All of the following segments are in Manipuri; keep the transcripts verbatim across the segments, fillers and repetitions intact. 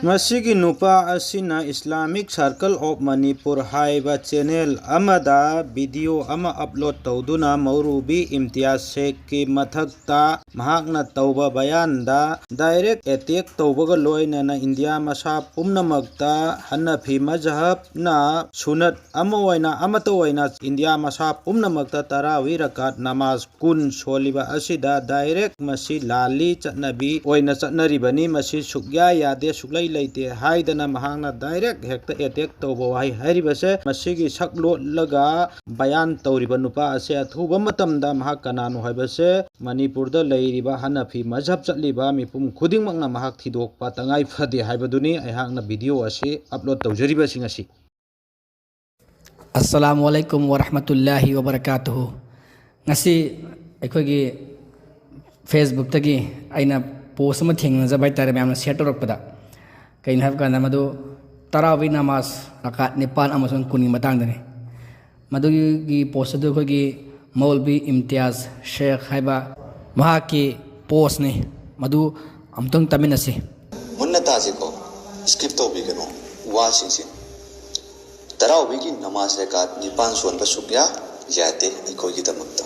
ꯃꯁꯤꯒꯤ ꯅꯨꯄꯥ ꯑꯁꯤꯅ Islamic Circle of Manipur ꯍꯥꯏꯕ channel ꯑꯃꯗ video ꯑꯃ upload ꯇꯧꯗꯨꯅ ꯃꯧꯔꯨꯕꯤ ꯏꯝꯇꯤꯌꯥꯖ ꯁꯦꯈꯀꯤ ꯃꯊꯛꯇ ꯃꯍꯥꯛꯅ ꯇꯧꯕ ꯕꯌꯥꯟꯗ direct attack ꯇꯧꯕꯒ ꯂꯣꯏꯅꯅ ꯏꯟꯗꯤꯌꯥ ꯃꯁꯥ ꯄꯨꯝꯅꯃꯛꯇ ꯍꯅꯐꯤ ꯃꯖꯍꯕꯅ ꯁꯨꯅꯠ ꯑꯃ ꯑꯣꯏꯅ, ꯑꯃꯠꯇ ꯑꯣꯏꯅ ꯏꯟꯗꯤꯌꯥ ꯃꯁꯥ ꯄꯨꯝꯅꯃꯛꯇ ꯇꯔꯥꯋꯤ ꯔꯀꯥꯠ ꯅꯃꯥꯖ ꯀꯨꯟ ꯁꯣꯜꯂꯤꯕ ꯑꯁꯤꯗ direct ꯃꯁꯤ ꯂꯥꯜꯂꯤ, ꯆꯠꯅꯕꯤ ꯑꯣꯏꯅ ꯆꯠꯅꯔꯤꯕꯅꯤ, ꯃꯁꯤ ꯁꯨꯛꯌꯥ ꯌꯥꯗꯦ, ꯁꯨꯛꯂꯩ ꯂꯩꯇꯦ ꯍꯥꯏꯗꯅ ꯃꯍꯥꯛꯅ direct ꯍꯦꯛꯇ attack ꯇꯧꯕ ꯋꯥꯍꯩ ꯍꯥꯏꯔꯤꯕꯁꯦ, ꯃꯁꯤꯒꯤ ꯁꯛ ꯂꯣꯠꯂꯒ ꯕꯌꯥꯟ ꯇꯧꯔꯤꯕ ꯅꯨꯄꯥ ꯑꯁꯦ ꯑꯊꯨꯕ ꯃꯇꯝꯗ ꯃꯍꯥꯛ ꯀꯅꯥꯅꯣ ꯍꯥꯏꯕꯁꯦ ꯃꯅꯤꯄꯨꯔꯗ ꯂꯩꯔꯤꯕ ꯍꯅꯐꯤ ꯃꯖꯍꯕ ꯆꯠꯂꯤꯕ ꯃꯤꯄꯨꯝ ꯈꯨꯗꯤꯡꯃꯛꯅ ꯃꯍꯥꯛ ꯊꯤꯗꯣꯛꯄ ꯇꯉꯥꯏ ꯐꯗꯦ ꯍꯥꯏꯕꯗꯨꯅꯤ ꯑꯩꯍꯥꯛꯅ video ꯑꯁꯤ upload ꯇꯧꯖꯔꯤꯕꯁꯤ ꯉꯁꯤ꯫ ꯑꯁꯂꯥꯃꯨ ꯑꯂꯥꯏꯀꯨꯝ ꯋꯔꯍꯃꯇꯨꯜꯂꯥꯍꯤ ꯋꯕꯔꯀꯥꯇꯨꯍꯨ꯫ ꯉꯁꯤ ꯑꯩꯈꯣꯏꯒꯤ Facebookꯇꯒꯤ ꯑꯩꯅ post ꯑꯃ ꯊꯦꯡꯅꯖꯕ ꯍꯥꯏꯇꯥꯔꯦ, ꯃꯌꯥꯝꯅ share ꯇꯧꯔꯛꯄꯗ꯫ ꯀꯩꯅꯣ ꯍꯥꯏꯕ ꯀꯥꯟꯗ ꯃꯗꯨ ꯇꯔꯥꯋꯤ ꯅꯃꯥꯖ ꯔꯀꯥꯠ ꯅꯤꯄꯥꯟ ꯑꯃꯁꯨꯡ ꯀꯨꯟꯒꯤ ꯃꯇꯥꯡꯗꯅꯤ꯫ ꯃꯗꯨꯒꯤ post ꯑꯗꯨ ꯑꯩꯈꯣꯏꯒꯤ ꯃꯧꯂꯕꯤ ꯏꯝꯇꯤꯌꯥꯖ ꯁꯦꯈ ꯍꯥꯏꯕ ꯃꯍꯥꯛꯀꯤ postꯅꯤ꯫ ꯃꯗꯨ ꯑꯃꯨꯛꯇꯪ ꯇꯥꯃꯤꯟꯅꯁꯤ꯫ ꯃꯨꯟꯅ ꯇꯥꯁꯤꯀꯣ, skip ꯇꯧꯕꯤꯒꯅꯨ ꯋꯥꯁꯤꯡꯁꯦ꯫ ꯇꯔꯥꯎꯕꯤꯒꯤ ꯅꯃꯥꯖ ꯔꯀꯥꯠ ꯅꯤꯄꯥꯟ ꯁꯣꯟꯕ ꯁꯨꯛꯌꯥ ꯌꯥꯗꯦ ꯑꯩꯈꯣꯏꯒꯤꯗꯃꯛꯇ꯫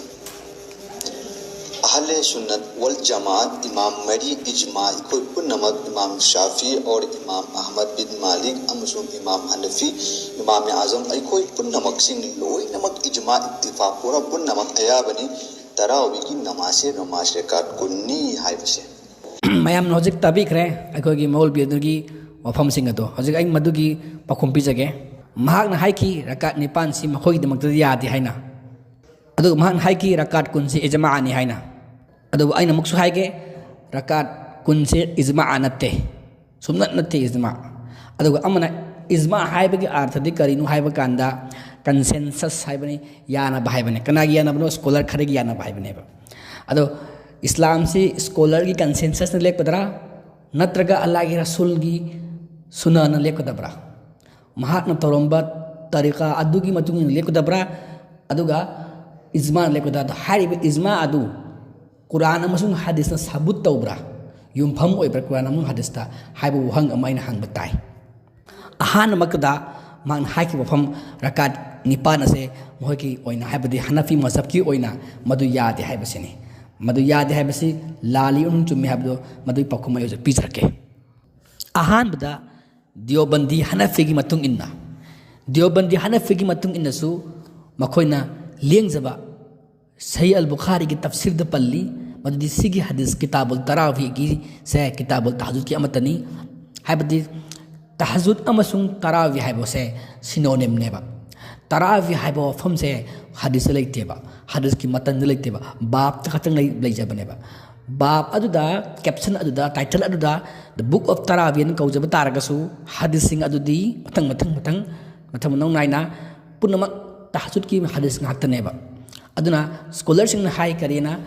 ꯑꯍꯂꯦ ꯁꯨꯟꯅꯠ ꯋꯜ ꯖꯃꯥꯑꯠ ꯏꯃꯥꯝ ꯃꯔꯤ ꯏꯖꯃꯥ ꯑꯩꯈꯣꯏ ꯄꯨꯝꯅꯃꯛ, ꯏꯃꯥꯝ ꯁꯥꯐꯤ ꯑꯣꯔ ꯏꯃꯥꯝ ꯑꯍꯃꯗ ꯕꯤꯟ ꯃꯥꯂꯤꯛ ꯑꯃꯁꯨꯡ ꯏꯃꯥꯝ ꯍꯅꯐꯤ, ꯏꯃꯥꯝ ꯑꯥꯖꯝ ꯑꯩꯈꯣꯏ ꯄꯨꯝꯅꯃꯛꯁꯤꯡ ꯂꯣꯏꯅꯃꯛ ꯏꯖꯃꯥ ꯏꯛꯇꯤꯐꯥ ꯄꯨꯔꯥ ꯄꯨꯝꯅꯃꯛ ꯑꯌꯥꯕꯅꯤ꯫ ꯇꯔꯥꯎꯕꯤꯒꯤ ꯅꯃꯥꯖꯁꯦ ꯅꯃꯥꯖ ꯔꯀꯥꯠ ꯀꯨꯟꯅꯤ ꯍꯥꯏꯕꯁꯦ꯫ ꯃꯌꯥꯝꯅ ꯍꯧꯖꯤꯛ ꯇꯥꯕꯤꯈ꯭ꯔꯦ ꯑꯩꯈꯣꯏꯒꯤ ꯃꯧꯂꯕꯤ ꯑꯗꯨꯒꯤ ꯋꯥꯐꯝꯁꯤꯡ ꯑꯗꯣ꯫ ꯍꯧꯖꯤꯛ ꯑꯩ ꯃꯗꯨꯒꯤ ꯄꯥꯎꯈꯨꯝ ꯄꯤꯖꯒꯦ꯫ ꯃꯍꯥꯛꯅ ꯍꯥꯏꯈꯤ ꯔꯀꯥꯠ ꯅꯤꯄꯥꯟꯁꯤ ꯃꯈꯣꯏꯒꯤꯗꯃꯛꯇꯗꯤ ꯌꯥꯗꯦ ꯍꯥꯏꯅ꯫ ꯑꯗꯨꯒ ꯃꯍꯥꯛꯅ ꯍꯥꯏꯈꯤ ꯔꯀꯥꯠ ꯀꯨꯟꯁꯤ ꯏꯖꯃꯥꯅꯤ ꯍꯥꯏꯅ꯫ ꯑꯗꯨꯕꯨ ꯑꯩꯅ ꯑꯃꯨꯛꯁꯨ ꯍꯥꯏꯒꯦ, ꯔꯀꯥꯠ ꯀꯨꯟꯁꯤ ꯏꯖꯃꯥ ꯅꯠꯇꯦ, ꯁꯨꯝꯅꯠ ꯅꯠꯇꯦ ꯏꯖꯃꯥ꯫ ꯑꯗꯨꯒ ꯑꯃꯅ ꯏꯖꯃꯥ ꯍꯥꯏꯕꯒꯤ ꯑꯥꯔꯊꯗꯤ ꯀꯔꯤꯅꯣ ꯍꯥꯏꯕ ꯀꯥꯟꯗ consensus ꯍꯥꯏꯕꯅꯤ, ꯌꯥꯅꯕ ꯍꯥꯏꯕꯅꯤ꯫ ꯀꯅꯥꯒꯤ ꯌꯥꯅꯕꯅꯣ? Scholar ꯈꯔꯒꯤ ꯌꯥꯅꯕ ꯍꯥꯏꯕꯅꯦꯕ꯫ ꯑꯗꯣ ꯏꯁꯂꯥꯝꯁꯤ scholarꯒꯤ consensusꯅ ꯂꯦꯞꯀꯗ꯭ꯔꯥ, ꯅꯠꯇ꯭ꯔꯒ ꯑꯜꯂꯥꯍꯒꯤ ꯔꯁꯨꯜꯒꯤ ꯁꯨꯟꯅꯅ ꯂꯦꯞꯀꯗꯕ꯭ꯔꯥ? ꯃꯍꯥꯛꯅ ꯇꯧꯔꯝꯕ ꯇꯔꯤꯀꯥ ꯑꯗꯨꯒꯤ ꯃꯇꯨꯡ ꯏꯟꯅ ꯂꯦꯞꯀꯗꯕ꯭ꯔꯥ, ꯑꯗꯨꯒ ꯏꯖꯃꯥꯅ ꯂꯦꯞꯀꯗꯕ꯭ꯔꯥ? ꯍꯥꯏꯔꯤꯕ ꯏꯖꯃꯥ ꯑꯗꯨ ꯀꯨꯔꯥꯟ ꯑꯃꯁꯨꯡ ꯍꯗꯤꯁꯅ ꯁꯥꯕꯨꯠ ꯇꯧꯕ꯭ꯔꯥ? ꯌꯨꯝꯐꯝ ꯑꯣꯏꯕ꯭ꯔꯥ ꯀꯨꯔꯥꯟ ꯑꯃꯁꯨꯡ ꯍꯗꯤꯁꯇ ꯍꯥꯏꯕ ꯋꯥꯍꯪ ꯑꯃ ꯑꯩꯅ ꯍꯪꯕ ꯇꯥꯏ꯫ ꯑꯍꯥꯟꯕꯃꯛꯇꯗ ꯃꯍꯥꯛꯅ ꯍꯥꯏꯈꯤꯕ ꯋꯥꯐꯝ, ꯔꯀꯥꯠ ꯅꯤꯄꯥꯟ ꯑꯁꯦ ꯃꯈꯣꯏꯒꯤ ꯑꯣꯏꯅ, ꯍꯥꯏꯕꯗꯤ ꯍꯅꯐꯤ ꯃꯖꯍꯕꯀꯤ ꯑꯣꯏꯅ ꯃꯗꯨ ꯌꯥꯗꯦ ꯍꯥꯏꯕꯁꯤꯅꯤ꯫ ꯃꯗꯨ ꯌꯥꯗꯦ ꯍꯥꯏꯕꯁꯤ ꯂꯥꯜꯂꯤ ꯑꯃꯁꯨꯡ ꯆꯨꯝꯃꯤ ꯍꯥꯏꯕꯗꯨ ꯃꯗꯨꯒꯤ ꯄꯥꯎꯈꯨꯝ ꯑꯩ ꯍꯧꯖꯤꯛ ꯄꯤꯖꯔꯛꯀꯦ꯫ ꯑꯍꯥꯟꯕꯗ, ꯗꯤꯌꯣꯕꯟꯗꯤ ꯍꯅꯐꯤꯒꯤ ꯃꯇꯨꯡ ꯏꯟꯅ, ꯗꯤꯌꯣꯕꯟꯗꯤ ꯍꯅꯐꯤꯒꯤ ꯃꯇꯨꯡ ꯏꯟꯅꯁꯨ ꯃꯈꯣꯏꯅ ꯂꯦꯡꯖꯕ ꯁꯍꯤ ꯑꯜ ꯕꯨꯈꯥꯔꯤꯒꯤ ꯇꯐꯁꯤꯔꯗ ꯄꯜꯂꯤ, ꯃꯗꯨꯗꯤ ꯁꯤꯒꯤ ꯍꯗꯤꯁ ꯀꯤꯇꯥꯕꯨꯜ ꯇꯔꯥꯋꯤꯒꯤ ꯁꯦ ꯀꯤꯇꯥꯕꯨꯜ ꯇꯍꯖꯨꯗꯀꯤ ꯑꯃꯠꯇꯅꯤ꯫ ꯍꯥꯏꯕꯗꯤ ꯇꯍꯖꯨꯗ ꯑꯃꯁꯨꯡ ꯇꯔꯥꯋꯤ ꯍꯥꯏꯕꯁꯦ ꯁꯤꯅꯣꯅꯤꯝꯅꯦꯕ꯫ ꯇꯔꯥꯋꯤ ꯍꯥꯏꯕ ꯋꯥꯐꯝꯁꯦ ꯍꯗꯤꯁꯇ ꯂꯩꯇꯦꯕ, ꯍꯗꯤꯁꯀꯤ ꯃꯇꯟꯗ ꯂꯩꯇꯦꯕ, ꯕꯥꯞꯇ ꯈꯛꯇꯪ ꯂꯩ-, ꯂꯩꯖꯕꯅꯦꯕ꯫ ꯕꯥꯞ ꯑꯗꯨꯗ, ꯀꯦꯞꯁꯟ ꯑꯗꯨꯗ, ꯇꯥꯏꯇꯜ ꯑꯗꯨꯗ The Book of Tarawi ꯑꯅ ꯀꯧꯖꯕ ꯇꯥꯔꯒꯁꯨ, ꯍꯗꯤꯁꯁꯤꯡ ꯑꯗꯨꯗꯤ ꯃꯊꯪ, ꯃꯊꯪ, ꯃꯊꯪ, ꯃꯊꯪ ꯃꯅꯥꯎ ꯅꯥꯏꯅ ꯄꯨꯝꯅꯃꯛ ꯇꯍꯖꯨꯗꯀꯤ ꯍꯗꯤꯁ ꯉꯥꯛꯇꯅꯦꯕ꯫ ꯑꯗꯨꯅ ꯁ꯭ꯀꯣꯂꯔꯁꯤꯡꯅ ꯍꯥꯏ ꯀꯔꯤꯅ,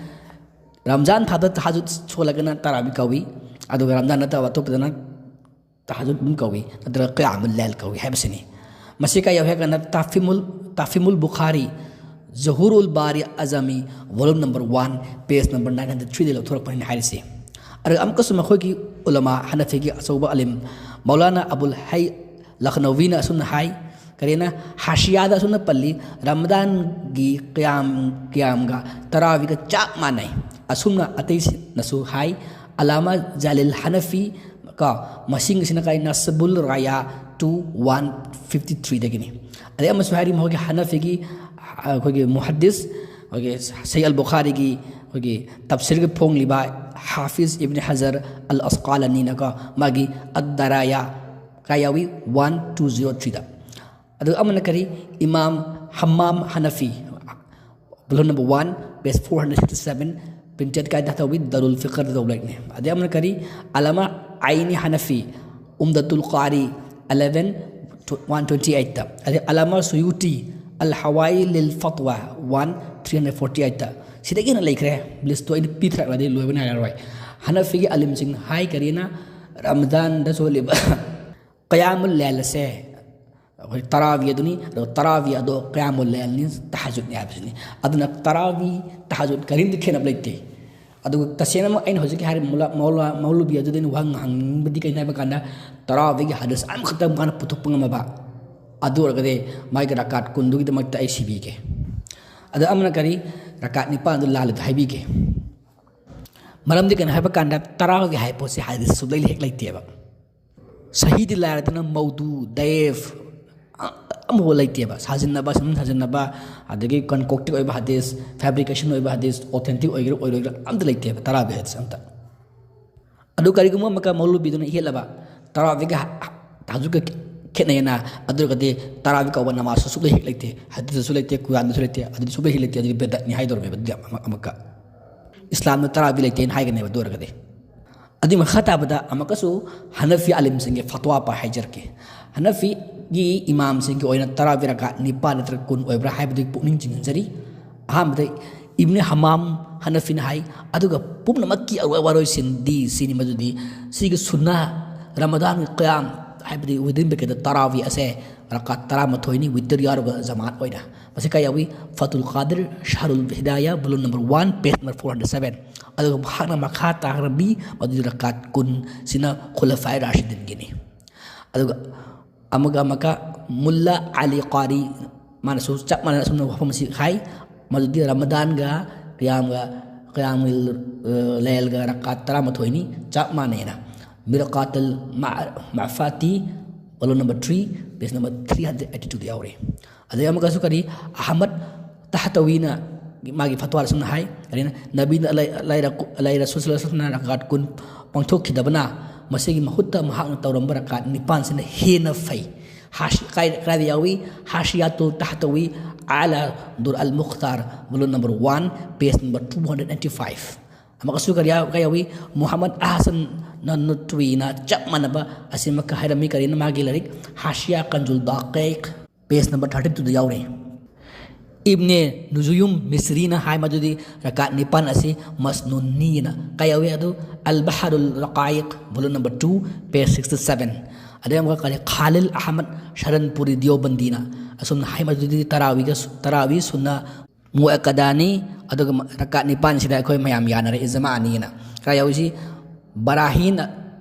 ꯔꯝꯖꯥꯟ ꯊꯥꯗ ꯇꯍꯖꯨꯗ ꯁꯣꯜꯂꯒꯅ ꯇꯔꯥꯕꯤ ꯀꯧꯏ, ꯑꯗꯨꯒ ꯔꯝꯖꯥꯟ ꯅꯠꯇꯕ ꯑꯇꯣꯞꯄꯗꯅ ꯇꯍꯖꯨꯗ ꯑꯗꯨꯝ ꯀꯧꯏ, ꯅꯠꯇ꯭ꯔꯒ ꯀꯌꯥꯃꯨꯜ ꯂꯦꯜ ꯀꯧꯏ ꯍꯥꯏꯕꯁꯤꯅꯤ꯫ ꯃꯁꯤ ꯀꯥꯏ ꯌꯧꯏ ꯍꯥꯏ ꯀꯥꯟꯗ ꯇꯥꯐꯤꯃꯨꯜ, ꯇꯥꯐꯤꯃꯨꯜ ꯕꯨꯈꯥꯔꯤ, ꯖꯍꯨꯔꯨꯜ ꯕꯥꯔꯤ ꯑꯖꯃꯤ, volume number one, page number nine hundred three ꯗ ꯂꯧꯊꯣꯔꯛꯄꯅꯤꯅ ꯍꯥꯏꯔꯤꯁꯤ꯫ ꯑꯗꯨꯒ ꯑꯃꯨꯛꯀꯁꯨ ꯃꯈꯣꯏꯒꯤ ꯎꯂꯃꯥ ꯍꯅꯐꯤꯒꯤ ꯑꯆꯧꯕ ꯑꯂꯤꯝ ꯃꯧꯂꯥꯅꯥ ꯑꯕꯨꯜ ꯍꯩ ꯂꯈꯅꯧꯋꯤꯅ ꯑꯁꯨꯝꯅ ꯍꯥꯏ, ꯀꯔꯤꯅ ꯍꯥꯁꯤꯌꯥꯗ ꯑꯁꯨꯝꯅ ꯄꯜꯂꯤ, ꯔꯃꯗꯥꯟꯒꯤ ꯀꯌꯥꯝ, ꯀꯌꯥꯝꯒ ꯇꯔꯥꯋꯤꯒ ꯆꯞ ꯃꯥꯟꯅꯩ꯫ ꯑꯁꯨꯝꯅ ꯑꯇꯩꯁꯤꯡꯅꯁꯨ ꯍꯥꯏ꯫ ꯑꯂꯥꯃꯥ ꯖꯂꯤꯜ ꯍꯅꯐꯤ ꯀꯣ, ꯃꯁꯤꯡꯁꯤꯅ ꯀꯥꯏ ꯅꯁꯕꯨꯜ ꯔꯥꯌꯥ two one fifty three ꯗꯒꯤꯅꯤ꯫ ꯑꯗꯩ ꯑꯃꯁꯨ ꯍꯥꯏꯔꯤ, ꯃꯈꯣꯏꯒꯤ ꯍꯅꯐꯤꯒꯤ, ꯑꯩꯈꯣꯏꯒꯤ ꯃꯨꯍꯗꯤꯁ, ꯑꯩꯈꯣꯏꯒꯤ ꯁꯩ ꯑꯜ ꯕꯨꯈꯥꯔꯤꯒꯤ ꯑꯩꯈꯣꯏꯒꯤ ꯇꯞꯁꯤꯔꯒꯤ ꯐꯣꯡꯂꯤꯕ ꯍꯥꯐꯤꯖ ꯏꯕꯅꯤ ꯍꯖꯔ ꯑꯜ ꯑꯁꯀꯥꯂꯥꯅꯤꯅꯀꯣ, ꯃꯥꯒꯤ ꯑꯗ ꯗꯔꯥꯌꯥ ꯀꯥꯏ ꯌꯥꯎꯏ? One two zero three ꯗ꯫ ꯑꯗꯨꯒ ꯑꯃꯅ ꯀꯔꯤ? ꯏꯃꯥꯝ ꯍꯝꯃꯥꯝ ꯍꯅꯐꯤ, volume number one, page four hundred sixty seven, printed ꯀꯥꯏꯗ ꯇꯧꯏ? ꯗꯥꯔꯨꯜ ꯐꯤꯀꯔꯗ ꯇꯧꯕ ꯂꯥꯏꯔꯤꯛꯅꯤ꯫ ꯑꯗꯩ ꯑꯃꯅ ꯀꯔꯤ? ꯑꯂꯥꯃꯥ ꯑꯥꯏꯅꯤ ꯍꯅꯐꯤ, ꯎꯝꯗꯥꯇꯨꯜ ꯀꯥꯔꯤ, eleven one twenty eight ꯇ꯫ ꯑꯗꯩ ꯑꯂꯥꯃꯥ ꯁꯨꯌꯨꯇꯤ, ꯑꯜ ꯍꯋꯥꯏ ꯂꯤꯜ ꯐꯠꯋꯥ, one three hundred forty eight ꯇ꯫ ꯁꯤꯗꯒꯤ ꯍꯦꯟꯅ ꯂꯩꯈ꯭ꯔꯦ, ꯂꯤꯁꯇꯣ ꯑꯩꯅ ꯄꯤꯊꯔꯛꯂꯗꯤ ꯂꯣꯏꯕ ꯅꯥꯏꯔꯔꯣꯏ꯫ ꯍꯅꯐꯤꯒꯤ ꯑꯂꯤꯝꯁꯤꯡꯅ ꯍꯥꯏ ꯀꯔꯤꯅ, ꯔꯃꯗꯥꯟꯗ ꯁꯣꯜꯂꯤꯕ ꯀꯌꯥꯃꯨꯜ ꯂꯦꯜ ꯑꯁꯦ ꯑꯩꯈꯣꯏ ꯇꯔꯥꯋꯤ ꯑꯗꯨꯅꯤ, ꯑꯗꯣ ꯇꯔꯥꯋꯤ ꯑꯗꯣ ꯀꯌꯥꯃꯨꯜ ꯂꯦꯜꯅꯤ, ꯇꯍꯖꯨꯗꯅꯤ ꯍꯥꯏꯕꯁꯤꯅꯤ꯫ ꯑꯗꯨꯅ ꯇꯔꯥꯋꯤ, ꯇꯍꯖꯨꯗ ꯀꯔꯤꯝꯇ ꯈꯦꯠꯅꯕ ꯂꯩꯇꯦ꯫ ꯑꯗꯨꯒ ꯇꯁꯦꯡꯅꯃꯛ ꯑꯩꯅ ꯍꯧꯖꯤꯛꯀꯤ ꯍꯥꯏꯔꯤꯕ ꯃꯨꯂꯥ-, ꯃꯧꯂꯥ-, ꯃꯧꯂꯨꯕꯤ ꯑꯗꯨꯗ ꯑꯩꯅ ꯋꯥꯍꯪ ꯍꯪꯅꯤꯡꯕꯗꯤ ꯀꯩꯅꯣ ꯍꯥꯏꯕ ꯀꯥꯟꯗ, ꯇꯔꯥꯕꯤꯒꯤ ꯍꯗꯤꯁ ꯑꯃꯈꯛꯇꯪ ꯃꯥꯅ ꯄꯨꯊꯣꯛꯄ ꯉꯝꯃꯕ, ꯑꯗꯨ ꯑꯣꯏꯔꯒꯗꯤ ꯃꯥꯒꯤ ꯔꯀꯥꯠ ꯀꯨꯟꯗꯨꯒꯤꯗꯃꯛꯇ ꯑꯩ ꯁꯤꯕꯤꯒꯦ꯫ ꯑꯗ ꯑꯃꯅ ꯀꯔꯤ, ꯔꯀꯥꯠ ꯅꯤꯄꯥꯟꯗꯨ ꯂꯥꯜꯂꯦꯗꯣ ꯍꯥꯏꯕꯤꯒꯦ꯫ ꯃꯔꯝꯗꯤ ꯀꯩꯅꯣ ꯍꯥꯏꯕ ꯀꯥꯟꯗ, ꯇꯔꯥꯒꯤ ꯍꯥꯏꯕ ꯄꯣꯠꯁꯦ ꯍꯗꯤꯁ ꯁꯨꯛꯂꯩ ꯍꯦꯛ ꯂꯩꯇꯦꯕ꯫ ꯁꯍꯤꯗꯤ ꯂꯥꯏꯔꯗꯅ ꯃꯧꯗꯨ, ꯗꯌꯦꯐ, ꯑ-, ꯑꯃꯐꯥꯎ ꯂꯩꯇꯦꯕ꯫ ꯁꯥꯖꯤꯟꯅꯕ, ꯁꯨꯝ ꯁꯥꯖꯤꯟꯅꯕ, ꯑꯗꯒꯤ ꯀꯟꯀꯣꯛꯇꯦꯠ ꯑꯣꯏꯕ ꯍꯗꯤꯁ, ꯐꯦꯕ꯭ꯔꯤꯀꯦꯁꯟ ꯑꯣꯏꯕ ꯍꯗꯤꯁ, ꯑꯣꯊꯦꯟꯇꯤꯛ ꯑꯣꯏꯒꯦꯔꯥ ꯑꯣꯏꯔꯣꯏꯒꯦꯔꯥ ꯑꯝꯇ ꯂꯩꯇꯦꯕ ꯇꯔꯥꯕꯤ ꯍꯗꯤꯁ ꯑꯝꯇ꯫ ꯑꯗꯨ ꯀꯔꯤꯒꯨꯝꯕ ꯑꯃꯀ ꯃꯧꯂꯨꯕꯤꯗꯨꯅ ꯏꯍꯦꯜꯂꯕ, ꯇꯔꯥꯕꯤꯒ ꯍ-, ꯍ-, ꯇꯍꯖꯨꯗꯀ ꯈꯦꯠꯅꯩꯅ, ꯑꯗꯨ ꯑꯣꯏꯔꯒꯗꯤ ꯇꯔꯥꯕꯤ ꯀꯧꯕ ꯅꯃꯥꯖꯁꯨ ꯁꯨꯛꯂꯩ ꯍꯦꯛ ꯂꯩꯇꯦ, ꯍꯗꯤꯁꯇꯁꯨ ꯂꯩꯇꯦ, ꯀꯨꯔꯥꯟꯗꯁꯨ ꯂꯩꯇꯦ, ꯑꯗꯨꯗꯤ ꯁꯨꯛꯂꯩ ꯍꯦꯛ ꯂꯩꯇꯦ, ꯑꯗꯨꯗꯤ ꯕꯦꯗꯠꯅꯤ ꯍꯥꯏꯗꯧꯔꯕꯅꯦꯕ ꯑꯗꯨꯗꯤ ꯑꯃ-, ꯑꯃ-, ꯑꯃꯨꯛꯀ꯫ ꯏꯁꯂꯥꯝꯗ ꯇꯔꯥꯕꯤ ꯂꯩꯇꯦꯅ ꯍꯥꯏꯒꯅꯦꯕ ꯑꯗꯨ ꯑꯣꯏꯔꯒꯗꯤ꯫ ꯑꯗꯨꯏ ꯃꯈꯥ ꯇꯥꯕꯗ ꯑꯃꯨꯛꯀꯁꯨ ꯍꯅꯐꯤ ꯑꯥꯂꯤꯝꯁꯤꯡꯒꯤ ꯐꯠꯋꯥ ꯄꯥꯎ ꯍꯥꯏꯖꯔꯛꯀꯦ꯫ ꯍꯅꯐꯤꯒꯤ ꯏꯃꯥꯝꯁꯤꯡꯒꯤ ꯑꯣꯏꯅ ꯇꯔꯥꯕꯤ ꯔꯀꯥꯠ ꯅꯤꯄꯥꯟ ꯅꯠꯇ꯭ꯔꯒ ꯀꯨꯟ ꯑꯣꯏꯕ꯭ꯔꯥ ꯍꯥꯏꯕꯗꯨ ꯄꯨꯛꯅꯤꯡ ꯆꯤꯡꯁꯤꯟꯖꯔꯤ꯫ ꯑꯍꯥꯟꯕꯗ ꯏꯕꯅꯤ ꯍꯃꯥꯝ ꯍꯅꯐꯤꯅ ꯍꯥꯏ, ꯑꯗꯨꯒ ꯄꯨꯝꯅꯃꯛꯀꯤ ꯑꯔꯣꯏ ꯋꯥꯔꯣꯏꯁꯤꯟꯗꯤ ꯁꯤꯅꯤ, ꯃꯗꯨꯗꯤ ꯁꯤꯒꯤ ꯁꯨꯟꯅ ꯔꯃꯗꯥꯟꯒꯤ ꯀꯌꯥꯝ ꯍꯥꯏꯕꯗꯤ within bracket ꯇꯔꯥꯕꯤ ꯑꯁꯦ ꯔꯀꯥꯠ ꯇꯔꯥꯃꯥꯊꯣꯏꯅꯤ, ꯋꯤꯇꯔ ꯌꯥꯎꯔꯒ ꯖꯃꯥꯠ ꯑꯣꯏꯅ꯫ ꯃꯁꯤ ꯀꯥꯏ ꯌꯥꯎꯏ? ꯐꯇꯨꯜ ꯀꯥꯗꯤꯔ, ꯁꯍꯔꯨꯜ ꯍꯤꯗꯥꯌꯥ, volume number one, page number four hundred seven꯫ ꯑꯗꯨꯒ ꯃꯍꯥꯛꯅ ꯃꯈꯥ ꯇꯥꯈ꯭ꯔꯕꯤ ꯃꯗꯨꯗꯤ ꯔꯀꯥꯠ ꯀꯨꯟ ꯁꯤꯅ ꯈꯨꯂꯐꯥꯏ ꯔꯥꯁꯤꯗꯤꯟꯒꯤꯅꯤ꯫ ꯑꯗꯨꯒ ꯑꯃꯒ ꯑꯃꯒ ꯃꯨꯜꯂꯥ ꯑꯂꯤ ꯀꯥꯔꯤ, ꯃꯥꯅꯁꯨ ꯆꯞ ꯃꯥꯟꯅꯅ ꯑꯁꯨꯝꯅ ꯋꯥꯐꯝ ꯑꯁꯤ ꯍꯥꯏ, ꯃꯗꯨꯗꯤ ꯔꯃꯗꯥꯟꯒ ꯀꯌꯥꯝꯒ, ꯀꯌꯥꯃꯨꯜ, ꯑ, ꯂꯦꯜꯒ ꯔꯀꯥꯠ ꯇꯔꯥꯃꯥꯊꯣꯏꯅꯤ, ꯆꯞ ꯃꯥꯟꯅꯩꯅ꯫ ꯃꯤꯔꯀꯥꯇꯨꯜ ꯃꯥ-, ꯃꯥꯐꯥꯇꯤ, volume number three, page number three hundred eighty two ꯗ ꯌꯥꯎꯔꯤ꯫ ꯑꯗꯩ ꯑꯃꯨꯛꯀꯁꯨ ꯀꯔꯤ, ꯑꯍꯃꯗ ꯇꯍꯇꯋꯤꯅ ꯃꯥꯒꯤ ꯐꯠꯋꯥꯗ ꯑꯁꯨꯝꯅ ꯍꯥꯏ, ꯀꯔꯤꯅ, ꯅꯕꯤꯅ ꯑꯂꯥꯏ, ꯑꯂꯥꯏ ꯔꯀꯨ-, ꯑꯂꯥꯏ ꯔꯁꯨꯜ ꯁꯜꯂꯜꯂꯥꯍꯨ ꯑꯂꯥꯏꯍꯤ ꯋꯁꯜꯂꯝꯅ ꯔꯀꯥꯠ ꯀꯨꯟ ꯄꯥꯡꯊꯣꯛꯈꯤꯗꯕꯅ ꯃꯁꯤꯒꯤ ꯃꯍꯨꯠꯇ ꯃꯍꯥꯛꯅ ꯇꯧꯔꯝꯕ ꯔꯀꯥꯠ ꯅꯤꯄꯥꯟꯁꯤꯅ ꯍꯦꯟꯅ ꯐꯩ꯫ ꯍꯥꯁꯤ-, ꯀꯥꯏ-, ꯀꯗꯥꯏꯗ ꯌꯥꯎꯏ? ꯍꯥꯁꯤꯌꯥꯇꯨꯜ ꯇꯍꯇꯋꯤ ꯑꯂꯥ ꯗꯨꯔ ꯑꯜ ꯃꯨꯈꯇꯥꯔ, volume number one, page number two hundred ninety five꯫ ꯑꯃꯨꯛꯀꯁꯨ ꯀꯔꯤ ꯌꯥꯎ-, ꯀꯔꯤ ꯌꯥꯎꯏ? ꯃꯨꯍꯝꯃꯗ ꯑꯍꯁꯟ ꯅꯅꯨꯇ꯭ꯋꯤꯅ ꯆꯞ ꯃꯥꯟꯅꯕ ꯑꯁꯤꯃꯛꯀ ꯍꯥꯏꯔꯝꯃꯤ꯫ ꯀꯔꯤꯅ? ꯃꯥꯒꯤ ꯂꯥꯏꯔꯤꯛ ꯍꯥꯁꯤꯌꯥ ꯀꯟꯖꯨꯜ ꯗꯥꯀꯤꯛ, page number thirty two ꯗ ꯌꯥꯎꯔꯤ꯫ ꯏꯕꯅꯦ ꯅꯨꯖꯨꯌꯨꯝ ꯃꯤꯁ꯭ꯔꯤꯅ ꯍꯥꯏ ꯃꯗꯨꯗꯤ ꯔꯀꯥꯠ ꯅꯤꯄꯥꯟ ꯑꯁꯤ ꯃꯁꯅꯨꯟꯅꯤꯅ꯫ ꯀꯥꯏ ꯌꯥꯎꯏ ꯑꯗꯨ? ꯑꯜ ꯕꯍꯔꯨꯜ ꯔꯀꯥꯏꯛ, volume number two, page sixty seven꯫ ꯑꯗꯩ ꯑꯃꯨꯛꯀ ꯀꯔꯤ? ꯈꯥꯂꯤꯜ ꯑꯍꯃꯗ ꯁꯔꯟꯄꯨꯔꯤ ꯗꯤꯌꯣꯕꯟꯗꯤꯅ ꯑꯁꯨꯝꯅ ꯍꯥꯏ ꯃꯗꯨꯗꯤ ꯇꯔꯥꯋꯤꯒ ꯁꯨ-, ꯇꯔꯥꯋꯤ ꯁꯨꯟꯅ ꯃꯨꯑꯛꯀꯗꯥꯅꯤ꯫ ꯑꯗꯨꯒ ꯔꯀꯥꯠ ꯅꯤꯄꯥꯟꯁꯤꯗ ꯑꯩꯈꯣꯏ ꯃꯌꯥꯝ ꯌꯥꯅꯔꯦ ꯏꯖꯃꯥ ꯑꯅꯤꯅ꯫ ꯀꯗꯥꯏ ꯌꯥꯎꯏꯁꯤ? ꯕꯔꯥꯍꯤꯟ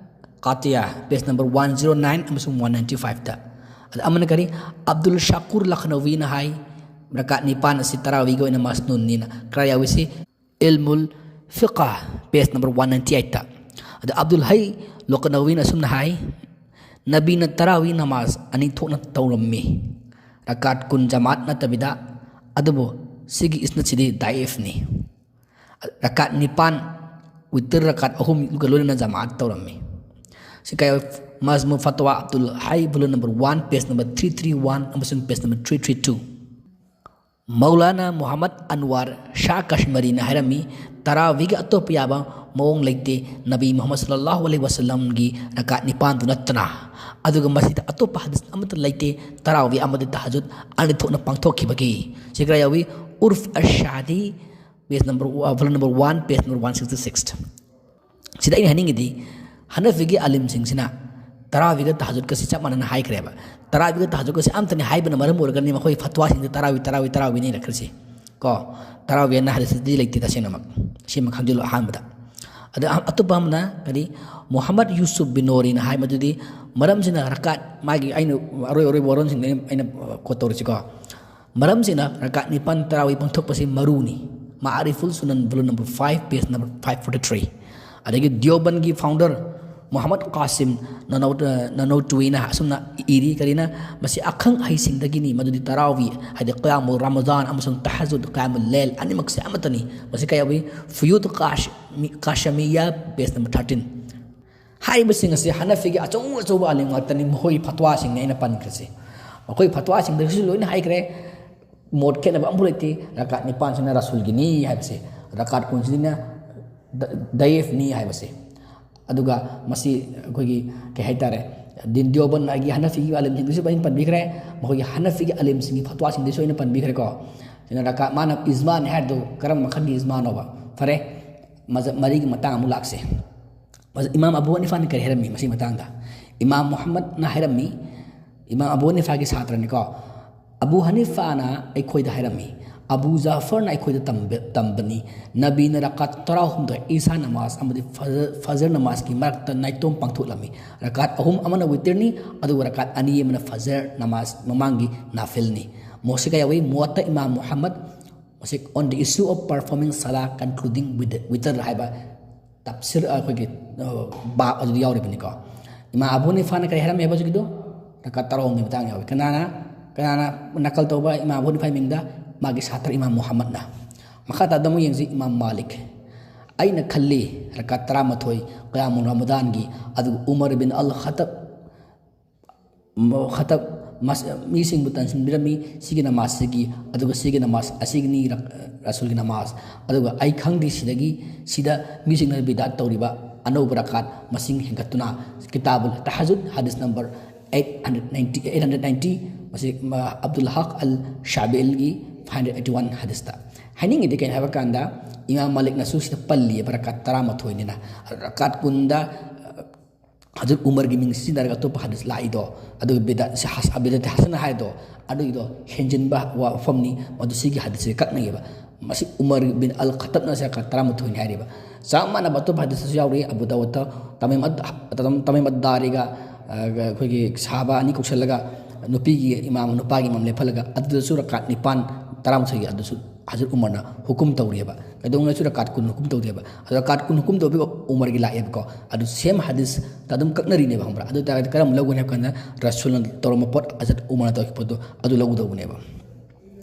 ꯀꯥꯇꯤꯌꯥ, page number one zero nine ꯑꯃꯁꯨꯡ one ninety fiveꯇ꯫ ꯑꯗ ꯑꯃꯅ ꯀꯔꯤ? ꯑꯕꯗꯨꯜ ꯁꯥꯀꯨꯔ ꯂꯈꯅꯧꯋꯤꯅ ꯍꯥꯏ, ꯔꯀꯥꯠ ꯅꯤꯄꯥꯟ ꯑꯁꯤ ꯇꯔꯥꯋꯤꯒꯤ ꯑꯣꯏꯅ ꯃꯁꯅꯨꯟꯅꯤꯅ꯫ ꯀꯗꯥꯏ ꯌꯥꯎꯏꯁꯤ? ꯏꯜꯃꯨꯜ ꯐꯤꯀꯥ, page number one ninety eightꯇ꯫ ꯑꯗ ꯑꯕꯗꯨꯜ ꯍꯩ ꯂꯣꯀꯅꯧꯋꯤꯅ ꯑꯁꯨꯝꯅ ꯍꯥꯏ, ꯅꯕꯤꯅ ꯇꯔꯥꯋꯤ ꯅꯃꯥꯖ ꯑꯅꯤ ꯊꯣꯛꯅ ꯇꯧꯔꯝꯃꯤ, ꯔꯀꯥꯠ ꯀꯨꯟ ꯖꯃꯥꯠ ꯅꯠꯇꯕꯤꯗ꯫ ꯑꯗꯨꯕꯨ ꯁꯤꯒꯤ ꯏꯁꯅꯠꯁꯤꯗꯤ ꯗꯥꯏꯐꯅꯤ꯫ ꯔꯀꯥꯠ ꯅꯤꯄꯥꯟ, ꯋꯤꯇꯔ ꯔꯀꯥꯠ ꯑꯍꯨꯝꯒ ꯂꯣꯏꯅꯅ ꯖꯃꯥꯠ ꯇꯧꯔꯝꯃꯤ꯫ ꯁꯤ ꯀꯥꯏ? ꯃꯖꯃꯨ ꯐꯇꯋꯥ ꯑꯕꯗꯨꯜ ꯍꯥꯏ, volume number one, page number three three one ꯑꯃꯁꯨꯡ page number three three two꯫ Maulana ꯃꯨꯍꯝꯃꯗ ꯑꯟꯋꯥꯔ ꯁꯥꯍ ꯀꯥꯁꯃꯤꯔꯤꯅ ꯍꯥꯏꯔꯝꯃꯤ, ꯇꯔꯥꯋꯤꯒꯤ ꯑꯇꯣꯞꯄ ꯌꯥꯕ ꯃꯑꯣꯡ ꯂꯩꯇꯦ, ꯅꯕꯤ ꯃꯨꯍꯝꯃꯗ ꯁꯜꯂꯜꯂꯥꯍꯨ ꯑꯂꯩꯍꯤ ꯋꯁꯜꯂꯝꯒꯤ ꯔꯀꯥꯠ ꯅꯤꯄꯥꯟꯗꯨ ꯅꯠꯇꯅ꯫ ꯑꯗꯨꯒ ꯃꯁꯤꯗ ꯑꯇꯣꯞꯄ ꯍꯗꯤꯁ ꯑꯃꯠꯇ ꯂꯩꯇꯦ, ꯇꯔꯥꯋꯤ ꯑꯃꯗꯤ ꯇꯍꯖꯨꯗ ꯑꯅꯤ ꯊꯣꯛꯅ ꯄꯥꯡꯊꯣꯛꯈꯤꯕꯒꯤ꯫ ꯁꯤ ꯀꯗꯥꯏ ꯌꯥꯎꯏ? ꯎꯔꯐ ꯑꯁ ꯁꯥꯗꯤ, page number, volume number one, page number one sixty six꯫ ꯁꯤꯗ ꯑꯩꯅ ꯍꯥꯏꯅꯤꯡꯉꯤꯗꯤ, ꯍꯅꯐꯤꯒꯤ ꯑꯥꯂꯤꯝꯁꯤꯡꯁꯤꯅ ꯇꯔꯥꯋꯤꯒ ꯇꯍꯖꯨꯗꯀꯁꯤ ꯆꯞ ꯃꯥꯟꯅꯅ ꯍꯥꯏꯈ꯭ꯔꯦꯕ꯫ ꯇꯔꯥꯋꯤꯒ ꯇꯍꯖꯨꯗꯀꯁꯤ ꯑꯝꯇꯅꯤ ꯍꯥꯏꯕꯅ ꯃꯔꯝ ꯑꯣꯏꯔꯒꯅꯤ ꯃꯈꯣꯏ ꯐꯠꯋꯥꯁꯤꯡꯗ ꯇꯔꯥꯋꯤ, ꯇꯔꯥꯋꯤ, ꯇꯔꯥꯋꯤꯅ ꯏꯔꯛꯈ꯭ꯔꯤꯁꯤ꯫ ꯀꯣ, ꯇꯔꯥꯋꯤ ꯑꯅ ꯍꯗꯤꯁꯇꯗꯤ ꯂꯩꯇꯦ ꯇꯁꯦꯡꯅꯃꯛ꯫ ꯁꯤꯃ ꯈꯪꯖꯤꯜꯂꯨ ꯑꯍꯥꯟꯕꯗ꯫ ꯑꯗ ꯑꯇꯣꯞꯄ ꯑꯃꯅ ꯀꯔꯤ? ꯃꯨꯍꯝꯃꯗ ꯌꯨꯁꯨꯐ ꯕꯤꯅꯣꯔꯤꯅ ꯍꯥꯏ, ꯃꯗꯨꯗꯤ ꯃꯔꯝꯁꯤꯅ ꯔꯀꯥꯠ, ꯃꯥꯒꯤ ꯑꯩꯅ ꯑꯔꯣꯏ ꯑꯔꯣꯏꯕ ꯋꯥꯔꯣꯜꯁꯤꯡꯗ ꯑꯩꯅ, ꯑꯩꯅ quote ꯇꯧꯔꯤꯁꯤꯀꯣ꯫ ꯃꯔꯝꯁꯤꯅ ꯔꯀꯥꯠ ꯅꯤꯄꯥꯟ ꯇꯔꯥꯋꯤ ꯄꯥꯡꯊꯣꯛꯄꯁꯤ ꯃꯔꯨꯅꯤ꯫ ꯃꯥꯔꯤꯐꯨꯜ ꯁꯨꯅꯟ, volume number five, page number five forty three꯫ ꯑꯗꯒꯤ ꯗꯤꯌꯣꯕꯟꯒꯤ founder ꯃꯨꯍꯝꯃꯗ ꯀꯥꯁꯤꯝ ꯅꯅꯧ-, ꯅꯅꯧꯇꯨꯏꯅ ꯑꯁꯨꯝꯅ ꯏꯔꯤ, ꯀꯔꯤꯅ? ꯃꯁꯤ ꯑꯈꯪ ꯑꯍꯩꯁꯤꯡꯗꯒꯤꯅꯤ, ꯃꯗꯨꯗꯤ ꯇꯔꯥꯋꯤ, ꯍꯥꯏꯗꯤ ꯀꯌꯥꯃꯨ ꯔꯃꯖꯥꯟ ꯑꯃꯁꯨꯡ ꯇꯍꯖꯨꯗ, ꯀꯌꯥꯃꯨ ꯂꯦꯜ ꯑꯅꯤꯃꯛꯁꯦ ꯑꯃꯠꯇꯅꯤ꯫ ꯃꯁꯤ ꯀꯌꯥ ꯌꯥꯎꯏ? ꯐꯨꯌꯨꯗ ꯀꯥꯁ-, ꯃꯤ-, ꯀꯥꯁꯃꯤꯌꯥ, page number thirteen꯫ ꯍꯥꯏꯔꯤꯕꯁꯤꯡ ꯑꯁꯤ ꯍꯅꯐꯤꯒꯤ ꯑꯆꯧ ꯑꯆꯧꯕ ꯑꯥꯂꯤꯝ ꯉꯥꯛꯇꯅꯤ, ꯃꯈꯣꯏꯒꯤ ꯐꯠꯋꯥꯁꯤꯡꯅꯤ ꯑꯩꯅ ꯄꯟꯈ꯭ꯔꯤꯁꯤ꯫ ꯃꯈꯣꯏꯒꯤ ꯐꯠꯋꯥꯁꯤꯡꯗꯁꯨ ꯂꯣꯏꯅ ꯍꯥꯏꯈ꯭ꯔꯦ, ꯃꯣꯠ ꯈꯦꯠꯅꯕ ꯑꯃꯐꯥꯎ ꯂꯩꯇꯦ꯫ ꯔꯀꯥꯠ ꯅꯤꯄꯥꯟꯁꯤꯅ ꯔꯁꯨꯜꯒꯤꯅꯤ ꯍꯥꯏꯕꯁꯦ, ꯔꯀꯥꯠ ꯀꯨꯟꯁꯤꯅ ꯗ-, ꯗꯌꯦꯐꯅꯤ ꯍꯥꯏꯕꯁꯦ꯫ ꯑꯗꯨꯒ ꯃꯁꯤ ꯑꯩꯈꯣꯏꯒꯤ ꯀꯩ ꯍꯥꯏꯇꯥꯔꯦ, ꯗꯤꯟ ꯗꯤꯌꯣꯕꯟꯒꯤ ꯍꯅꯐꯤꯒꯤ ꯑꯥꯂꯤꯝꯁꯤꯡꯗꯨꯁꯨ ꯑꯩꯅ ꯄꯟꯕꯤꯈ꯭ꯔꯦ, ꯃꯈꯣꯏꯒꯤ ꯍꯅꯐꯤꯒꯤ ꯑꯥꯂꯤꯝꯁꯤꯡꯒꯤ ꯐꯠꯋꯥꯁꯤꯡꯗꯨꯁꯨ ꯑꯩꯅ ꯄꯟꯕꯤꯈ꯭ꯔꯦꯀꯣ꯫ ꯁꯤꯅ ꯔꯀꯥꯠ, ꯃꯥꯅ ꯏꯖꯃꯥꯅꯤ ꯍꯥꯏꯔꯤꯗꯨ ꯀꯔꯝꯕ ꯃꯈꯜꯒꯤ ꯏꯖꯃꯥꯅꯣꯕ? ꯐꯔꯦ, ꯃꯖꯍꯕ ꯃꯔꯤꯒꯤ ꯃꯇꯥꯡ ꯑꯃꯨꯛ ꯂꯥꯛꯁꯦ꯫ ꯃꯖ-, ꯏꯃꯥꯝ ꯑꯕꯨ ꯍꯅꯤꯐꯥꯅ ꯀꯔꯤ ꯍꯥꯏꯔꯝꯃꯤ ꯃꯁꯤꯒꯤ ꯃꯇꯥꯡꯗ? ꯏꯃꯥꯝ ꯃꯨꯍꯝꯃꯗꯅ ꯍꯥꯏꯔꯝꯃꯤ, ꯏꯃꯥꯝ ꯑꯕꯨ ꯍꯅꯤꯐꯥꯒꯤ ꯁꯥꯇ꯭ꯔꯅꯤꯀꯣ꯫ ꯑꯕꯨ ꯍꯅꯤꯐꯥꯅ ꯑꯩꯈꯣꯏꯗ ꯍꯥꯏꯔꯝꯃꯤ, ꯑꯕꯨ ꯖꯥꯐꯔꯅ ꯑꯩꯈꯣꯏꯗ ꯇꯝꯕ- ꯇꯝꯕꯅꯤ, ꯅꯕꯤꯅ ꯔꯀꯥꯠ ꯇꯔꯥꯍꯨꯝꯗꯣꯏ ꯏꯁꯥ ꯅꯃꯥꯖ ꯑꯃꯗꯤ ꯐꯖ- ꯐꯖꯔ ꯅꯃꯥꯖꯀꯤ ꯃꯔꯛꯇ ꯅꯥꯏꯇꯣꯝ ꯄꯥꯡꯊꯣꯛꯂꯝꯃꯤ꯫ ꯔꯀꯥꯠ ꯑꯍꯨꯝ ꯑꯃꯅ ꯋꯤꯇꯔꯅꯤ, ꯑꯗꯨꯒ ꯔꯀꯥꯠ ꯑꯅꯤ ꯑꯃꯅ ꯐꯖꯔ ꯅꯃꯥꯖ ꯃꯃꯥꯡꯒꯤ ꯅꯥꯐꯤꯜꯅꯤ꯫ ꯃꯣꯁꯤꯀ ꯌꯥꯎꯏ, ꯃꯣꯠꯇ ꯏꯃꯥꯝ ꯃꯨꯍꯝꯃꯗ, ꯃꯁꯤ On the Issue of Performing Salah Concluding with Witr ꯍꯥꯏꯕ ꯇꯞꯁꯤꯔ ꯑꯩꯈꯣꯏꯒꯤ, ꯑ, ꯕꯥꯕ ꯑꯗꯨꯗ ꯌꯥꯎꯔꯤꯕꯅꯤꯀꯣ꯫ ꯏꯃꯥ ꯑꯕꯨ ꯍꯅꯤꯐꯥꯅ ꯀꯔꯤ ꯍꯥꯏꯔꯝꯃꯦꯕ ꯍꯧꯖꯤꯛꯀꯤꯗꯣ? ꯔꯀꯥꯠ ꯇꯔꯥꯍꯨꯝꯒꯤ ꯃꯇꯥꯡ ꯌꯥꯎꯏ꯫ ꯀꯅꯥꯅ, ꯀꯅꯥꯅ ꯅꯀꯜ ꯇꯧꯕ ꯏꯃꯥ ꯑꯕꯨ ꯍꯅꯤꯐꯥꯒꯤ ꯃꯤꯡꯗ? ꯃꯥꯒꯤ ꯁꯥꯇ꯭ꯔ ꯏꯃꯥꯝ ꯃꯨꯍꯝꯃꯗꯅ꯫ ꯃꯈꯥ ꯇꯥꯗ ꯑꯃꯨꯛ ꯌꯦꯡꯁꯤ, ꯏꯃꯥꯝ ꯃꯥꯂꯤꯛ꯫ ꯑꯩꯅ ꯈꯜꯂꯤ, ꯔꯀꯥꯠ ꯇꯔꯥꯃꯥꯊꯣꯏ ꯀꯌꯥꯃꯨ ꯔꯃꯗꯥꯟꯒꯤ, ꯑꯗꯨꯒ ꯎꯃꯔ ꯕꯤꯟ ꯑꯜ ꯈꯇꯕ, ꯈꯇꯕ ꯃꯁ-, ꯃꯤꯁꯤꯡꯕꯨ ꯇꯟꯁꯤꯟꯕꯤꯔꯝꯃꯤ꯫ ꯁꯤꯒꯤ ꯅꯃꯥꯖꯁꯤꯒꯤ, ꯑꯗꯨꯒ ꯁꯤꯒꯤ ꯅꯃꯥꯖ ꯑꯁꯤꯒꯤꯅꯤ ꯔ-, ꯔꯁꯨꯜꯒꯤ ꯅꯃꯥꯖ꯫ ꯑꯗꯨꯒ ꯑꯩ ꯈꯪꯗꯦ ꯁꯤꯗꯒꯤ, ꯁꯤꯗ ꯃꯤꯁꯤꯡꯅ ꯕꯤꯗꯥꯠ ꯇꯧꯔꯤꯕ ꯑꯅꯧꯕ ꯔꯀꯥꯠ ꯃꯁꯤꯡ ꯍꯦꯟꯒꯠꯇꯨꯅ, ꯀꯤꯇꯥꯕꯨꯜ ꯇꯍꯖꯨꯗ, ꯍꯗꯤꯁ number eight hundred ninety, eight hundred ninety, ꯃꯁꯤ, ꯃ-, ꯑꯕꯗꯨꯜ ꯍꯛ ꯑꯜ ꯁꯥꯕꯤꯜꯒꯤ five hundred eighty one ꯍꯗꯤꯁꯇ꯫ ꯍꯥꯏꯅꯤꯡꯉꯤꯗꯤ ꯀꯩꯅꯣ ꯍꯥꯏꯕ ꯀꯥꯟꯗ, ꯏꯃꯥꯝ ꯃꯥꯂꯤꯛꯅꯁꯨ ꯁꯤꯗ ꯄꯜꯂꯤꯑꯕ ꯔꯀꯥꯠ ꯇꯔꯥꯃꯥꯊꯣꯏꯅꯤꯅ꯫ ꯔꯀꯥꯠ ꯀꯨꯟꯗ, ꯑ, ꯍꯖꯔꯠ ꯎꯃꯔꯒꯤ ꯃꯤꯡ ꯁꯤꯖꯤꯟꯅꯔꯒ ꯑꯇꯣꯞꯄ ꯍꯗꯤꯁ ꯂꯥꯛꯏꯗꯣ, ꯑꯗꯨꯒ ꯕꯤꯗꯥꯠ, ꯁꯤ ꯍꯁ-, ꯕꯤꯗꯥꯠ ꯍꯁꯅ ꯍꯥꯏꯗꯣ, ꯑꯗꯨꯒꯤꯗꯣ ꯍꯦꯟꯖꯤꯟꯕ ꯋꯥꯐꯝꯅꯤ, ꯃꯗꯨ ꯁꯤꯒꯤ ꯍꯗꯤꯁꯁꯦ ꯀꯛꯅꯩꯌꯦꯕ꯫ ꯃꯁꯤ ꯎꯃꯔ ꯕꯤꯟ ꯑꯜ ꯈꯠꯇꯕꯅ ꯁꯤ ꯔꯀꯥꯠ ꯇꯔꯥꯃꯥꯊꯣꯏꯅꯤ ꯍꯥꯏꯔꯤꯕ꯫ ꯆꯞ ꯃꯥꯟꯅꯕ ꯑꯇꯣꯞꯄ ꯍꯗꯤꯁꯇꯁꯨ ꯌꯥꯎꯔꯤ, ꯑꯕꯨ ꯗꯥꯎꯗꯇ ꯇꯃꯤꯝ ꯑꯠ-, ꯇꯃꯤꯝ ꯑꯠ ꯗꯥꯔꯤꯒ, ꯑ, ꯑꯩꯈꯣꯏꯒꯤ ꯁꯍꯥꯕꯥ ꯑꯅꯤ ꯀꯧꯁꯜꯂꯒ ꯅꯨꯄꯤꯒꯤ ꯏꯃꯥꯝ, ꯅꯨꯄꯥꯒꯤ ꯏꯃꯥꯝ ꯂꯦꯞꯍꯜꯂꯒ ꯑꯗꯨꯗꯁꯨ ꯔꯀꯥꯠ ꯅꯤꯄꯥꯟ, ꯇꯔꯥꯃꯥꯊꯣꯏꯒꯤ ꯑꯗꯨꯁꯨ ꯍꯖꯔꯠ ꯎꯃꯔꯅ ꯍꯨꯀꯨꯝ ꯇꯧꯔꯤꯑꯕ꯫ ꯀꯩꯗꯧꯉꯩꯁꯨ ꯔꯀꯥꯠ ꯀꯨꯟ ꯍꯨꯀꯨꯝ ꯇꯧꯗꯦꯕ꯫ ꯑꯗꯣ ꯔꯀꯥꯠ ꯀꯨꯟ ꯍꯨꯀꯨꯝ ꯇꯧꯕꯤꯕ ꯎꯃꯔꯒꯤ ꯂꯥꯛꯑꯦꯕꯀꯣ꯫ ꯑꯗꯨ ꯁꯦꯝ ꯍꯗꯤꯁꯇ ꯑꯗꯨꯝ ꯀꯛꯅꯔꯤꯅꯦꯕ, ꯈꯪꯕ꯭ꯔꯥ? ꯑꯗꯨ ꯑꯣꯏ ꯇꯥꯔꯒꯗꯤ ꯀꯔꯝꯕ ꯂꯧꯒꯅꯤ ꯍꯥꯏꯕ ꯀꯥꯟꯗ ꯔꯁꯨꯜꯅ ꯇꯧꯔꯝꯕ ꯄꯣꯠ, ꯍꯖꯔꯠ ꯎꯃꯔꯅ ꯇꯧꯈꯤꯕ ꯄꯣꯠꯇꯣ ꯑꯗꯨ ꯂꯧꯒꯗꯧꯕꯅꯦꯕ꯫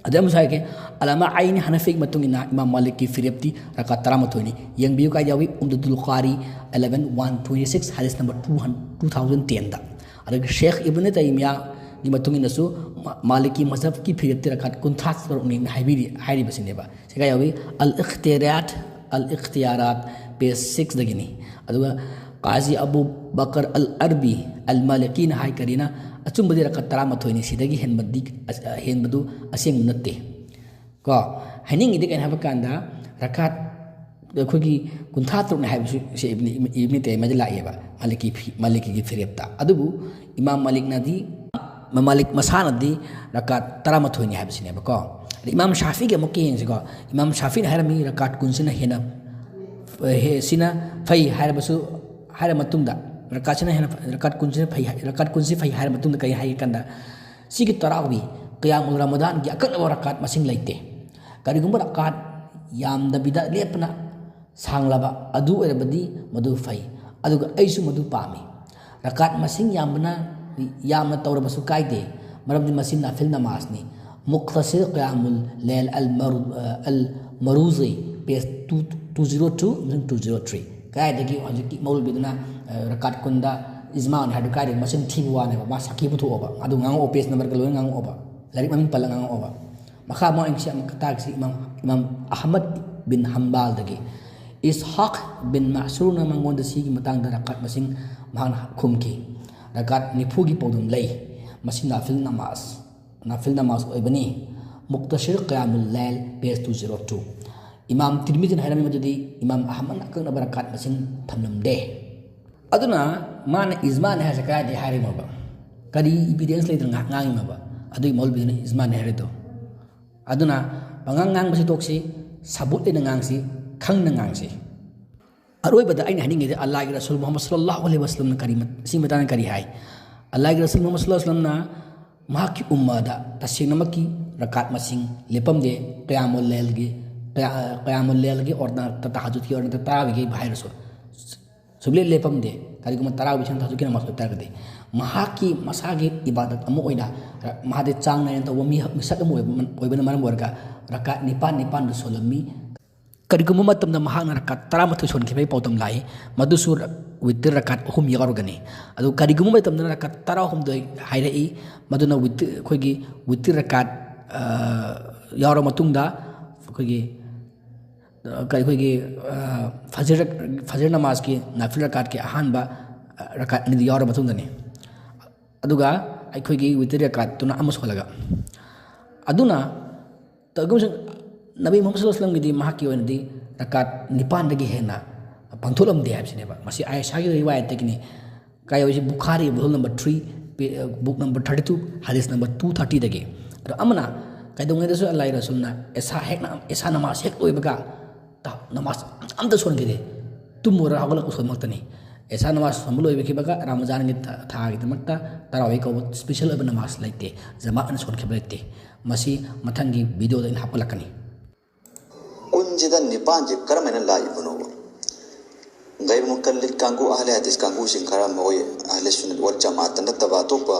ꯑꯗꯩ ꯑꯃꯁꯨ ꯍꯥꯏꯔꯒꯦ, ꯑꯂꯥꯃꯥ ꯑꯥꯏꯅꯤ ꯍꯅꯐꯤꯒꯤ ꯃꯇꯨꯡ ꯏꯟꯅ ꯏꯃꯥꯝ ꯃꯥꯂꯤꯛꯀꯤ ꯐꯤꯔꯦꯞꯇꯤ ꯔꯀꯥꯠ ꯇꯔꯥꯃꯥꯊꯣꯏꯅꯤ꯫ ꯌꯦꯡꯕꯤꯌꯨ ꯀꯥꯏꯗ ꯌꯥꯎꯏ? ꯎꯝꯗꯗꯨꯜ ꯀꯥꯔꯤ eleven one twenty six, ꯍꯗꯤꯁ number two hundred, two thousand ten ꯗ꯫ ꯑꯗꯒꯤ ꯁꯦꯈ ꯏꯕꯅ ꯇꯩꯃꯤꯌꯥꯒꯤ ꯃꯇꯨꯡ ꯏꯟꯅꯁꯨ ꯃꯥ-, ꯃꯥꯂꯤꯛꯀꯤ ꯃꯖꯍꯕꯀꯤ ꯐꯤꯔꯦꯞꯇꯤ ꯔꯀꯥꯠ ꯀꯨꯟꯊ꯭ꯔꯥ ꯇꯔꯨꯛꯅꯤ ꯍꯥꯏꯕꯤꯔꯤ, ꯍꯥꯏꯔꯤꯕꯁꯤꯅꯦꯕ꯫ ꯁꯤ ꯀꯥꯏ ꯌꯥꯎꯏ? ꯑꯜ ꯏꯈꯇꯤꯌꯥꯔꯥꯠ, ꯑꯜ ꯏꯈꯇꯤꯌꯥꯔꯥꯠ, page six ꯗꯒꯤꯅꯤ꯫ ꯑꯗꯨꯒ ꯀꯥꯖꯤ ꯑꯕꯨ ꯕꯀꯔ ꯑꯜ ꯑꯔꯕꯤ ꯑꯜ ꯃꯥꯂꯤꯀꯤꯅ ꯍꯥꯏ ꯀꯔꯤꯅ? ꯑꯆꯨꯝꯕꯗꯤ ꯔꯀꯥꯠ ꯇꯔꯥꯃꯥꯊꯣꯏꯅꯤ, ꯁꯤꯗꯒꯤ ꯍꯦꯟꯕꯗꯤ, ꯑꯁ-, ꯍꯦꯟꯕꯗꯨ ꯑꯁꯦꯡꯕ ꯅꯠꯇꯦ꯫ ꯀꯣ, ꯍꯥꯏꯅꯤꯡꯉꯤꯗꯤ ꯀꯩꯅꯣ ꯍꯥꯏꯕ ꯀꯥꯟꯗ, ꯔꯀꯥꯠ ꯑꯩꯈꯣꯏꯒꯤ ꯀꯨꯟꯊ꯭ꯔꯥ ꯇꯔꯨꯛꯅꯤ ꯍꯥꯏꯕꯁꯨ ꯁꯤ ꯏꯕꯅꯤ, ꯏꯕꯅꯤ ꯇꯩꯃꯗ ꯂꯥꯛꯑꯦꯕ, ꯃꯥꯂꯤꯀꯤ ꯐꯤ-, ꯃꯥꯂꯤꯀꯤꯒꯤ ꯐꯤꯔꯦꯞꯇ꯫ ꯑꯗꯨꯕꯨ ꯏꯃꯥꯝ ꯃꯥꯂꯤꯛꯅꯗꯤ, ꯃꯥꯂꯤꯛ ꯃꯁꯥꯅꯗꯤ ꯔꯀꯥꯠ ꯇꯔꯥꯃꯥꯊꯣꯏꯅꯤ ꯍꯥꯏꯕꯁꯤꯅꯦꯕꯀꯣ꯫ ꯑꯗ ꯏꯃꯥꯝ ꯁꯥꯐꯤꯒꯤ ꯑꯃꯨꯛꯀ ꯌꯦꯡꯁꯤꯀꯣ꯫ ꯏꯃꯥꯝ ꯁꯥꯐꯤꯅ ꯍꯥꯏꯔꯝꯃꯤ, ꯔꯀꯥꯠ ꯀꯨꯟꯁꯤꯅ ꯍꯦꯟꯅ, ꯑꯦ, ꯁꯤꯅ ꯐꯩ ꯍꯥꯏꯔꯕꯁꯨ, ꯍꯥꯏꯔ ꯃꯇꯨꯡꯗ, ꯔꯀꯥꯠꯁꯤꯅ ꯍꯦꯟꯅ, ꯔꯀꯥꯠ ꯀꯨꯟꯁꯤꯅ ꯐꯩ ꯍꯥꯏ-, ꯔꯀꯥꯠ ꯀꯨꯟꯁꯤ ꯐꯩ ꯍꯥꯏꯔ ꯃꯇꯨꯡꯗ ꯀꯔꯤ ꯍꯥꯏꯒꯦ ꯀꯥꯟꯗ, ꯁꯤꯒꯤ ꯇꯔꯥꯎꯕꯤ, ꯀꯤꯌꯥꯃꯨꯜ ꯔꯃꯗꯥꯟꯒꯤ ꯑꯀꯛꯅꯕ ꯔꯀꯥꯠ ꯃꯁꯤꯡ ꯂꯩꯇꯦ꯫ ꯀꯔꯤꯒꯨꯝꯕ ꯔꯀꯥꯠ ꯌꯥꯝꯗꯕꯤꯗ ꯂꯦꯞꯄꯅ ꯁꯥꯡꯂꯕ ꯑꯗꯨ ꯑꯣꯏꯔꯕꯗꯤ ꯃꯗꯨ ꯐꯩ, ꯑꯗꯨꯒ ꯑꯩꯁꯨ ꯃꯗꯨ ꯄꯥꯝꯃꯤ꯫ ꯔꯀꯥꯠ ꯃꯁꯤꯡ ꯌꯥꯝꯕꯅ, ꯌꯥꯝꯅ ꯇꯧꯔꯕꯁꯨ ꯀꯥꯏꯗꯦ, ꯃꯔꯝꯗꯤ ꯃꯁꯤ ꯅꯥꯐꯤꯜ ꯅꯃꯥꯖꯅꯤ꯫ ꯃꯨꯛꯇꯁꯤꯔ ꯀꯌꯥꯃꯨꯜ ꯂꯦꯜ ꯑꯜ ꯃꯔꯨ-, ꯑꯜ ꯃꯔꯨꯖꯤ, page two, two zero two ꯑꯃꯁꯨꯡ two zero three꯫ ꯀꯗꯥꯏꯗꯒꯤ ꯍꯧꯖꯤꯛꯀꯤ ꯃꯧꯂꯕꯤꯗꯨꯅ, ꯑ, ꯔꯀꯥꯠ ꯀꯨꯟꯗ ꯏꯖꯃꯥꯅꯤ ꯍꯥꯏꯗꯨ ꯀꯥꯏꯗꯒꯤ? ꯃꯁꯤꯡ ꯊꯤꯕ ꯋꯥꯅꯦꯕ꯫ ꯃꯥ ꯁꯥꯈꯤ ꯄꯨꯊꯣꯛꯑꯣꯕ, ꯑꯗꯨ ꯉꯥꯡꯉꯛꯑꯣ, page numberꯒ ꯂꯣꯏꯅ ꯉꯥꯡꯉꯛꯑꯣꯕ, ꯂꯥꯏꯔꯤꯛ ꯃꯃꯤꯡ ꯄꯜꯂꯒ ꯉꯥꯡꯉꯛꯑꯣꯕ꯫ ꯃꯈꯥ ꯑꯃꯨꯛ ꯑꯩ ꯁꯤ ꯑꯃꯨꯛ ꯇꯥꯛꯁꯤ ꯏꯃꯥꯝ, ꯏꯃꯥꯝ ꯑꯍꯃꯗ ꯕꯤꯟ ꯍꯝꯕꯥꯜꯗꯒꯤ꯫ ꯏꯁꯍꯥꯛ ꯕꯤꯟ ꯃꯥꯁꯨꯔꯅ ꯃꯉꯣꯟꯗ ꯁꯤꯒꯤ ꯃꯇꯥꯡꯗ ꯔꯀꯥꯠ ꯃꯁꯤꯡ ꯃꯍꯥꯛꯅ ꯈꯨꯝꯈꯤ, "ꯔꯀꯥꯠ ꯅꯤꯐꯨꯒꯤ ꯄꯥꯎꯗꯝ ꯂꯩ꯫ ꯃꯁꯤ ꯅꯥꯐꯤꯜ ꯅꯃꯥꯖ, ꯅꯥꯐꯤꯜ ꯅꯃꯥꯖ ꯑꯣꯏꯕꯅꯤ"꯫ ꯃꯨꯛꯇꯁꯤꯔ ꯀꯌꯥꯃꯨꯜ ꯂꯦꯜ, page two zero two꯫ ꯏꯃꯥꯝ ꯇꯤꯔꯃꯤꯖꯤꯅ ꯍꯥꯏꯔꯝꯃꯤ ꯃꯗꯨꯗꯤ ꯏꯃꯥꯝ ꯑꯍꯃꯗꯅ ꯑꯀꯛꯅꯕ ꯔꯀꯥꯠ ꯃꯁꯤꯡ ꯊꯝꯂꯝꯗꯦ꯫ ꯑꯗꯨꯅ ꯃꯥꯅ ꯏꯖꯃꯥꯅꯤ ꯍꯥꯏꯁꯦ ꯀꯗꯥꯏꯗꯒꯤ ꯍꯥꯏꯔꯤꯅꯣꯕ? ꯀꯔꯤ evidence ꯂꯩꯗꯅ ꯉꯥꯏꯍꯥꯛ ꯉꯥꯡꯉꯤꯅꯣꯕ? ꯑꯗꯨꯒꯤ ꯃꯧꯂꯕꯤꯗꯨꯅ ꯏꯖꯃꯥꯅꯤ ꯍꯥꯏꯔꯤꯗꯣ꯫ ꯑꯗꯨꯅ ꯄꯉꯥꯡ ꯉꯥꯡꯕꯁꯤ ꯇꯣꯛꯁꯤ, ꯁꯕꯨꯠ ꯂꯩꯅ ꯉꯥꯡꯁꯤ, ꯈꯪꯅ ꯉꯥꯡꯁꯤ꯫ ꯑꯔꯣꯏꯕꯗ ꯑꯩꯅ ꯍꯥꯏꯅꯤꯡꯉꯤꯗꯤ ꯑꯜꯂꯥꯍꯒꯤ ꯔꯁꯨꯜ ꯃꯨꯍꯝꯃꯗ ꯁꯜꯂꯜꯂꯥꯍꯨ ꯑꯂꯩꯍꯤ ꯋꯁꯜꯂꯝꯅ ꯀꯔꯤ ꯃ-, ꯁꯤ ꯃꯇꯥꯡꯗ ꯀꯔꯤ ꯍꯥꯏ? ꯑꯜꯂꯥꯍꯒꯤ ꯔꯁꯨꯜ ꯃꯨꯍꯝꯃꯗ ꯁꯜꯂꯜꯂꯥꯍꯨ ꯑꯂꯩꯍꯤ ꯋꯁꯜꯂꯝꯅ ꯃꯍꯥꯛꯀꯤ ꯎꯝꯃꯗ ꯇꯁꯦꯡꯅꯃꯛꯀꯤ ꯔꯀꯥꯠ ꯃꯁꯤꯡ ꯂꯦꯞꯄꯝꯗꯦ꯫ ꯀꯌꯥꯃꯨꯜ ꯂꯦꯜꯒꯤ, ꯀꯌꯥ-, ꯀꯌꯥꯃꯨꯜ ꯂꯦꯜꯒꯤ ꯑꯣꯔꯗꯅ ꯇ-, ꯇꯍꯥꯖꯨꯗꯀꯤ ꯑꯣꯔꯗꯅ ꯇꯔꯥꯕꯤꯒꯤ ꯍꯥꯏꯔꯁꯨ ꯁꯨꯡꯂꯦꯞ ꯂꯦꯞꯄꯝꯗꯦ꯫ ꯀꯔꯤꯒꯨꯝꯕ ꯇꯔꯥꯕꯤ ꯁꯪ ꯇꯍꯥꯖꯨꯗꯀꯤ ꯅꯃꯥꯖ ꯑꯣꯏꯕ ꯇꯥꯔꯒꯗꯤ ꯃꯍꯥꯛꯀꯤ ꯃꯁꯥꯒꯤ ꯏꯕꯥꯗꯠ ꯑꯃ ꯑꯣꯏꯅ ꯔ-, ꯃꯍꯥꯛꯇꯤ ꯆꯥꯡ ꯅꯥꯏꯅ ꯇꯧꯕ ꯃꯤ ꯃꯤꯁꯛ ꯑꯃ ꯑꯣꯏꯕ, ꯑꯣꯏꯕꯅ ꯃꯔꯝ ꯑꯣꯏꯔꯒ ꯔꯀꯥꯠ ꯅꯤꯄꯥꯟ ꯅꯤꯄꯥꯟꯗꯨ ꯁꯣꯜꯂꯝꯃꯤ꯫ ꯀꯔꯤꯒꯨꯝꯕ ꯃꯇꯝꯗ ꯃꯍꯥꯛꯅ ꯔꯀꯥꯠ ꯇꯔꯥꯃꯥꯊꯣꯏ ꯁꯣꯟꯈꯤꯕꯒꯤ ꯄꯥꯎꯗꯝ ꯂꯥꯛꯏ, ꯃꯗꯨꯁꯨ ꯔ-, ꯋꯤꯇꯤꯔ ꯔꯀꯥꯠ ꯑꯍꯨꯝ ꯌꯥꯎꯔꯒꯅꯤ꯫ ꯑꯗꯨ ꯀꯔꯤꯒꯨꯝꯕ ꯃꯇꯝꯗꯅ ꯔꯀꯥꯠ ꯇꯔꯥꯍꯨꯝꯗꯣꯏ ꯍꯥꯏꯔꯛꯏ, ꯃꯗꯨꯅ ꯋꯤꯇꯤ-, ꯑꯩꯈꯣꯏꯒꯤ ꯋꯤꯇꯤꯔ ꯔꯀꯥꯠ, ꯑ, ꯌꯥꯎꯔ ꯃꯇꯨꯡꯗ ꯑꯩꯈꯣꯏꯒꯤ, ꯑ, ꯀ-, ꯑꯩꯈꯣꯏꯒꯤ, ꯑ, ꯐꯖꯔ, ꯐꯖꯔ ꯅꯃꯥꯖꯀꯤ ꯅꯥꯐꯤꯜ ꯔꯀꯥꯠꯀꯤ ꯑꯍꯥꯟꯕ, ꯑ, ꯔꯀꯥꯠ ꯑꯅꯤꯗꯨ ꯌꯥꯎꯔ ꯃꯇꯨꯡꯗꯅꯤ꯫ ꯑꯗꯨꯒ ꯑꯩꯈꯣꯏꯒꯤ ꯋꯤꯇꯤꯔ ꯔꯀꯥꯠꯇꯨꯅ ꯑꯃ ꯁꯣꯜꯂꯒ꯫ ꯑꯗꯨꯅ ꯇꯧꯒꯨꯝꯁꯨ ꯅꯕꯤ ꯃꯨꯍꯝꯃꯗ ꯁꯜꯂꯜꯂꯥꯍꯨ ꯑꯂꯩꯍꯤ ꯋꯁꯜꯂꯝꯒꯤꯗꯤ ꯃꯍꯥꯛꯀꯤ ꯑꯣꯏꯅꯗꯤ ꯔꯀꯥꯠ ꯅꯤꯄꯥꯟꯗꯒꯤ ꯍꯦꯟꯅ ꯄꯥꯡꯊꯣꯛꯂꯝꯗꯦ ꯍꯥꯏꯕꯁꯤꯅꯦꯕ꯫ ꯃꯁꯤ ꯑꯥꯏꯁꯥꯒꯤ ꯔꯤꯋꯥꯌꯠꯇꯒꯤꯅꯤ꯫ ꯀꯥꯏ ꯑꯣꯏꯁꯤ? ꯕꯨꯈꯥꯔꯤ, volume number three, ꯄꯦ-, book number thirty two, ꯍꯗꯤꯁ number two thirty ꯗꯒꯤ꯫ ꯑꯗꯣ ꯑꯃꯅ ꯀꯩꯗꯧꯉꯩꯗꯁꯨ ꯑꯜꯂꯥꯍꯒꯤ ꯔꯁꯨꯜꯅ ꯏꯁꯥ ꯍꯦꯛ, ꯏꯁꯥ ꯅꯃꯥꯖ ꯍꯦꯛ ꯂꯣꯏꯕꯒ ꯅꯃꯥꯖ ꯑꯝꯇ ꯁꯣꯟꯈꯤꯗꯦ꯫ ꯇꯨꯝꯃꯨꯔ ꯍꯧꯒꯠꯂꯛꯄ ꯁꯣꯟꯕ ꯈꯛꯇꯅꯤ꯫ ꯏꯁꯥ ꯅꯃꯥꯖ ꯁꯣꯟꯕ ꯂꯣꯏꯕꯤꯈꯤꯕꯒ ꯔꯥꯃꯖꯥꯟꯒꯤ ꯊꯥꯒꯤꯗꯃꯛꯇ ꯇꯔꯥꯋꯤ ꯀꯧꯕ ꯏꯁꯄꯤꯁꯦꯜ ꯑꯣꯏꯕ ꯅꯃꯥꯖ ꯂꯩꯇꯦ꯫ ꯖꯃꯥꯠ ꯑꯣꯏꯅ ꯁꯣꯟꯈꯤꯕ ꯂꯩꯇꯦ꯫ ꯃꯁꯤ ꯃꯊꯪꯒꯤ ꯚꯤꯗꯤꯑꯣꯗ ꯑꯩꯅ ꯍꯥꯞꯀꯠꯂꯛꯀꯅꯤ꯫ ꯀꯨꯟꯁꯤꯗ ꯅꯤꯄꯥꯟꯁꯤ ꯀꯔꯝ ꯍꯥꯏꯅ ꯂꯥꯛꯏꯕꯅꯣꯕ? ꯒꯩꯔ ꯃꯨꯀꯜꯂꯤꯗ ꯀꯥꯡꯕꯨ, ꯑꯍꯂꯦ ꯍꯗꯤꯁ ꯀꯥꯡꯕꯨꯁꯤꯡ ꯈꯔ, ꯃꯈꯣꯏ ꯑꯍꯂꯦ ꯁꯨꯟꯅꯠ ꯋꯥꯜ ꯖꯃꯥꯠꯇ ꯅꯠꯇꯕ ꯑꯇꯣꯞꯄ